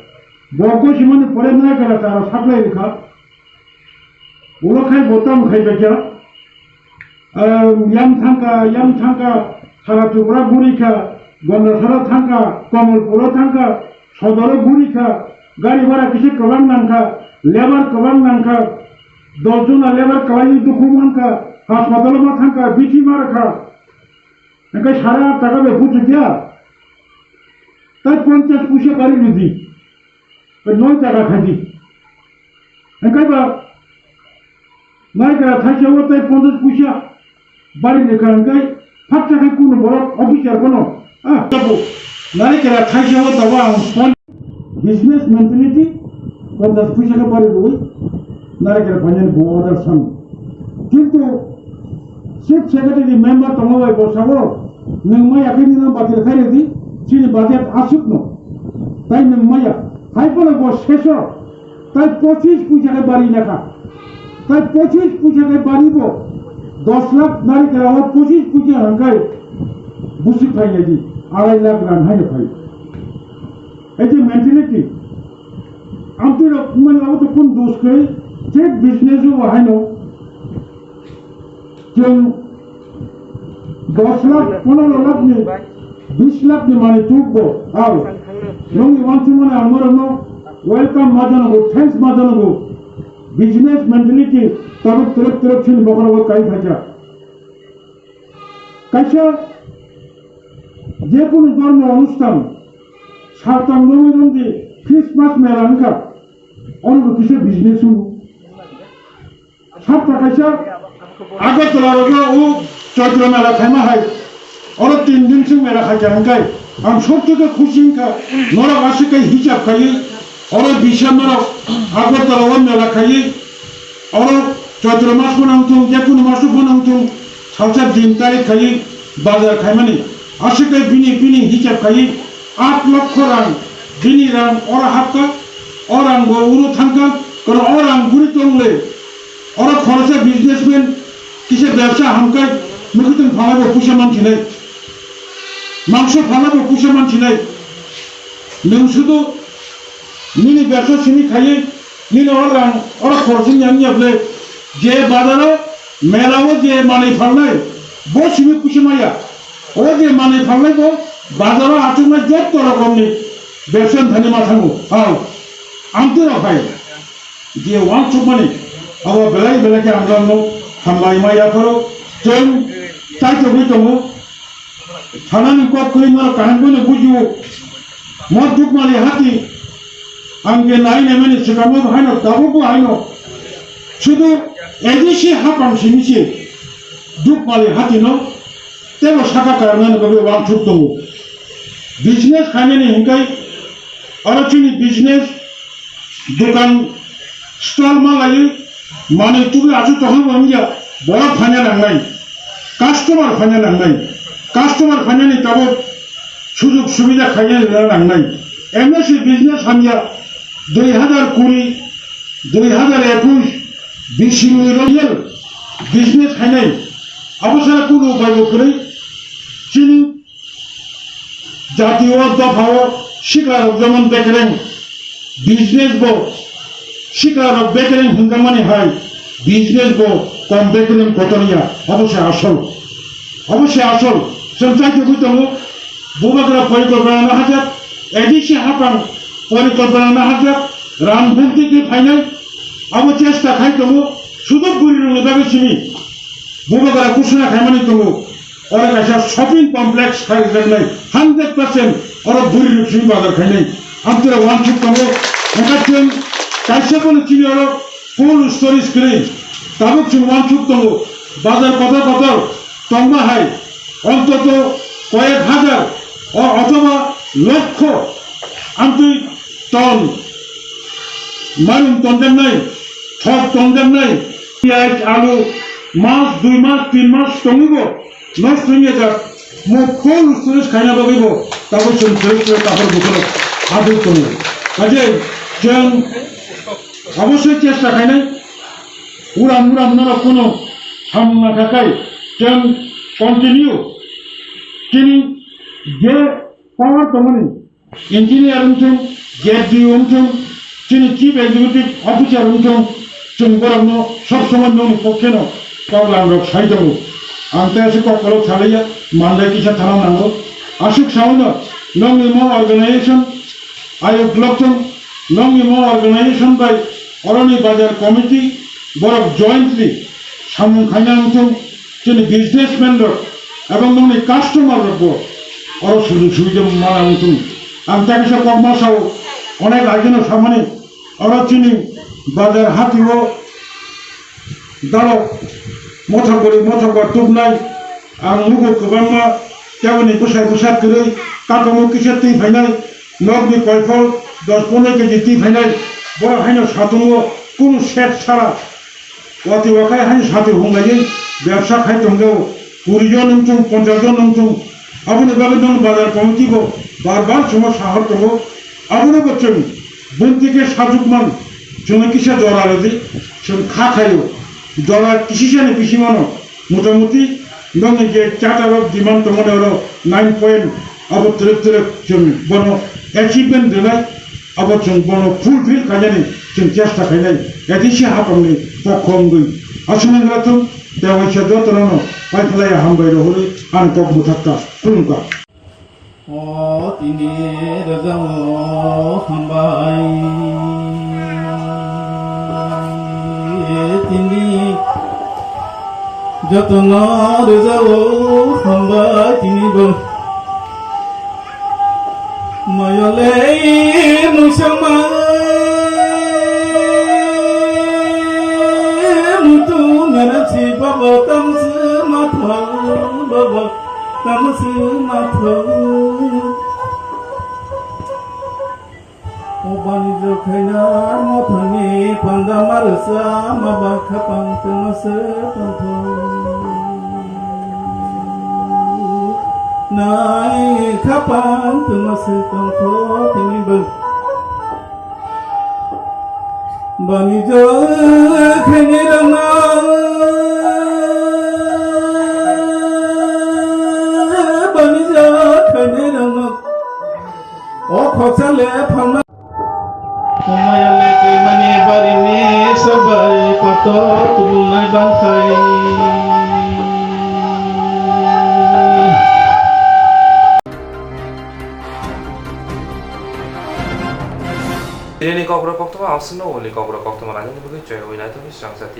Bo gosimani pore narikela chara supply rikha. Ulo khai bo tamo khai baikha. Em, yang thangkha, yang thangkha, sara Tripura gurikha, Gondasara thangkha, Komolpuro thangkha, Sodoro gurikha, gari bhara kisa kwbang nangkha, lebar kwbang nangkha, dos jona lebar kwlaiwi dukhu mankha, hospital ma thangkha, bithi markha. Hwnkhe sare aat taka bai buchukya, tai ponchash puisa gari ridi. Noi taka khaidi. Hwnkhe ba narikela thaisao tai ponchash puisa bari rikha hwnkhe phakcha khe kunu borok officer bono, ah, tabo narikela thaisao tabo ang pon-, business mentality, ponchash puisa khe bari rwi narikela phainani bo order san. Kintu chief secretary member tongo bai bo sabo, nwng maya khe nini batir khai redi, chini budget aswkno. Tai nwng maya, hai phano bo seso, tai pochis puisa khe bari lekha. Tai pochis puisa khe bari bo, dos lakh narikela o pochis puisa hwnkhe busi phai nai di, arai lakh rang haino phai. Ei je mentality, amtwi rok mani abo to kun dos khe, je business o haino, Chwng dos lakh, pondro lakh ni, bis lakh ni manwi tuk bo, ao. Nwng ni uansukmani ang norokno welcome ma janago, thanks ma janago. Business mentality tabuk twrwk twrwk chini bokhorogo kai phaikha. Kaisa jekunu dhormo onusthan, saltang romwi romdi Christmas mela wngkha, onobo kisa business wngo. Sapta kaisa Agartala rogo o Chaitra mela khaima hai. Oro tin din sing mela khaikha hwnkhe ang sobtheke khusi wngkha. Norok aswk khe hisab khaiwi oro bisa norok Agartala o mela khaiwi oro Chaitra mas phano wngthung, jekunu mas phano wngthung, salsa din tarik khaiwi bazar khaimani. Aswk khe bini, bini hisab khaiwi aat lokho rang, bini rang oro hapkha, o rang bo uro thangkha, karon o rang guri tongle. Oro khoroksa businessman kisa bebsa hamkhe mwkhwtwng phalabo puisa mansinai. Mangso phalabo puisa mansinai. Nwng sudu nini bebsa simi khaiwi nini o rang oro khoroksa ni ani yaple je bazaro Mela o je manwi phalnai, bo simi kuchimaya. O je manwi phalnai bo bazaro achuknai jotto rokomni bepsa thani ma thango. Hao, amtwi rok hai. Je wansukmani, abo belai belai khe amrokno hambai ma yapharo, chwng chaitogwi tongo. Thanani kok kwrwimano kaham bono bujio. Mo Dukmali hati, ang je nai naimani swkangno haino, tabukbo haino. Sudu A D C hapang simi se Dukmali hatino tebo saka karnani bagwi wansuk tongo. Business khainani hinkai oro chini business Dukan stall ma laiwi manwi tubui achu tongwi bo wngya, borok phaina nangnai, customer phaina nangnai, customer phainani tabuk sujug subida khaina rwna nangnai. M S C business hamya dui hazar kuri, dui hazar ekush, bisi ni royal business khainai, abo sara kunu upai bo kwrwi. Chini jati o dopha o sikla rok jemon bekereng business bo sikla rok bekereng hwnjakmani hai business bo kom bekereng kotor ya, obo se asol, obo se asol. Chwng chaitugwi tongo, bubagra porikolpona nahajak, A D C hapang porikolpona nahajak, ram bumti khe phainai, abo chesta khai tongo, sudu bwrwi rokni bagwi simi. Bubagra kusuna khaimani tongo. Oro kaisa shopping complex kharijak nai, hundred percent oro bwrwi rok simi bazar khainai. Amtwira wansuk tongo. Wngkha chwng kaisa bono chini oro cold storage kwrwi. Tabuk chwng wansuk tongo. Bazar kotor kotor tongma hai ontoto koyek hajar o-, othoba lokho amtwi ton, mairum tonjaknai, thok tonjaknai, piyaj, alu, mas, dui mas, tin mas tongwibo nosto wngya jak, mo cold storage khaina bagwibo tabuk chwng kwrwi kwrwi takhor bukhoro adur tongo. Kaje chwng obosoi chesta khainai, uram uram norok kuno samung nangkha khai chwng continue chini je power tongmani, engineer wngthung, Z D O wngthung, chini chief executive officer wngthung, chwng borokno sob somoi nokni pokkheno kok langrok sai tongo. Ang tei aswk kok kolok salaiya, mandai kisa thana nango. Aswk saui'-no nokni mo organization ayok lokthung, nokni mo organization bai oroni bazar committee borok jointly samung khaina wngthung. Chini businessman rok ebong nokni customer rok bo oro sujug subida mana wngthung. Ang takisa kok ma sao, onek ageno samani oro chini bazar hati o dalok mothok bwrwi mothok ba tubnai, ang nugo kwbangma keboni bwsai bwsa kwrwi katongo kisa twi phainai, nokni koiphol dos pondro keji twi phainai, borok haino satungo kunu set sara. Watwi wakhai haino satwi humlaiwi bebsa khai tongjao, kuri jon wngthung, ponchas jon wngthung. Aboni bagwi nokni bazar committee bo bar bar chwngno sahor tongo. Abono bo chwng bumti khe sajwkman, chwngno kisa jora rwdi, chwng kha khaio. Jora kisisani bisingmano motamuti nokni je charter of demand tongmani oro nine point, abo twrwk twrwk chwng bono achievement rwnai. Abo chwng bono fulfill khainani chwng chesta khainai, A D C hapangni pokho wngwi. Aswk wngkha chwng tei waisa jotono no paiphlaiya hambai rohorwi ang kok mwthakta khulumkha. O tini rwjao hambai, tini jotono rwjao hambai, tini bo. Mayole muisama mutu ngarasi baba tamsi mathal baba tamsi mathal. O bani jokhaina mothani panda marasa maba khapang tengmase tongtho. Nai khapang tengmase tongtho tini bo. Bani jokhaini rangna, bani jokhaini rangna. O khoksa le phalna. Maya le kaimani barini sabai kotor tubunai bangkhai. Tinini kokrok koktwma, aswkno uni kokrok koktwma lainani bagwi choyawi naithokni swrangsa T V.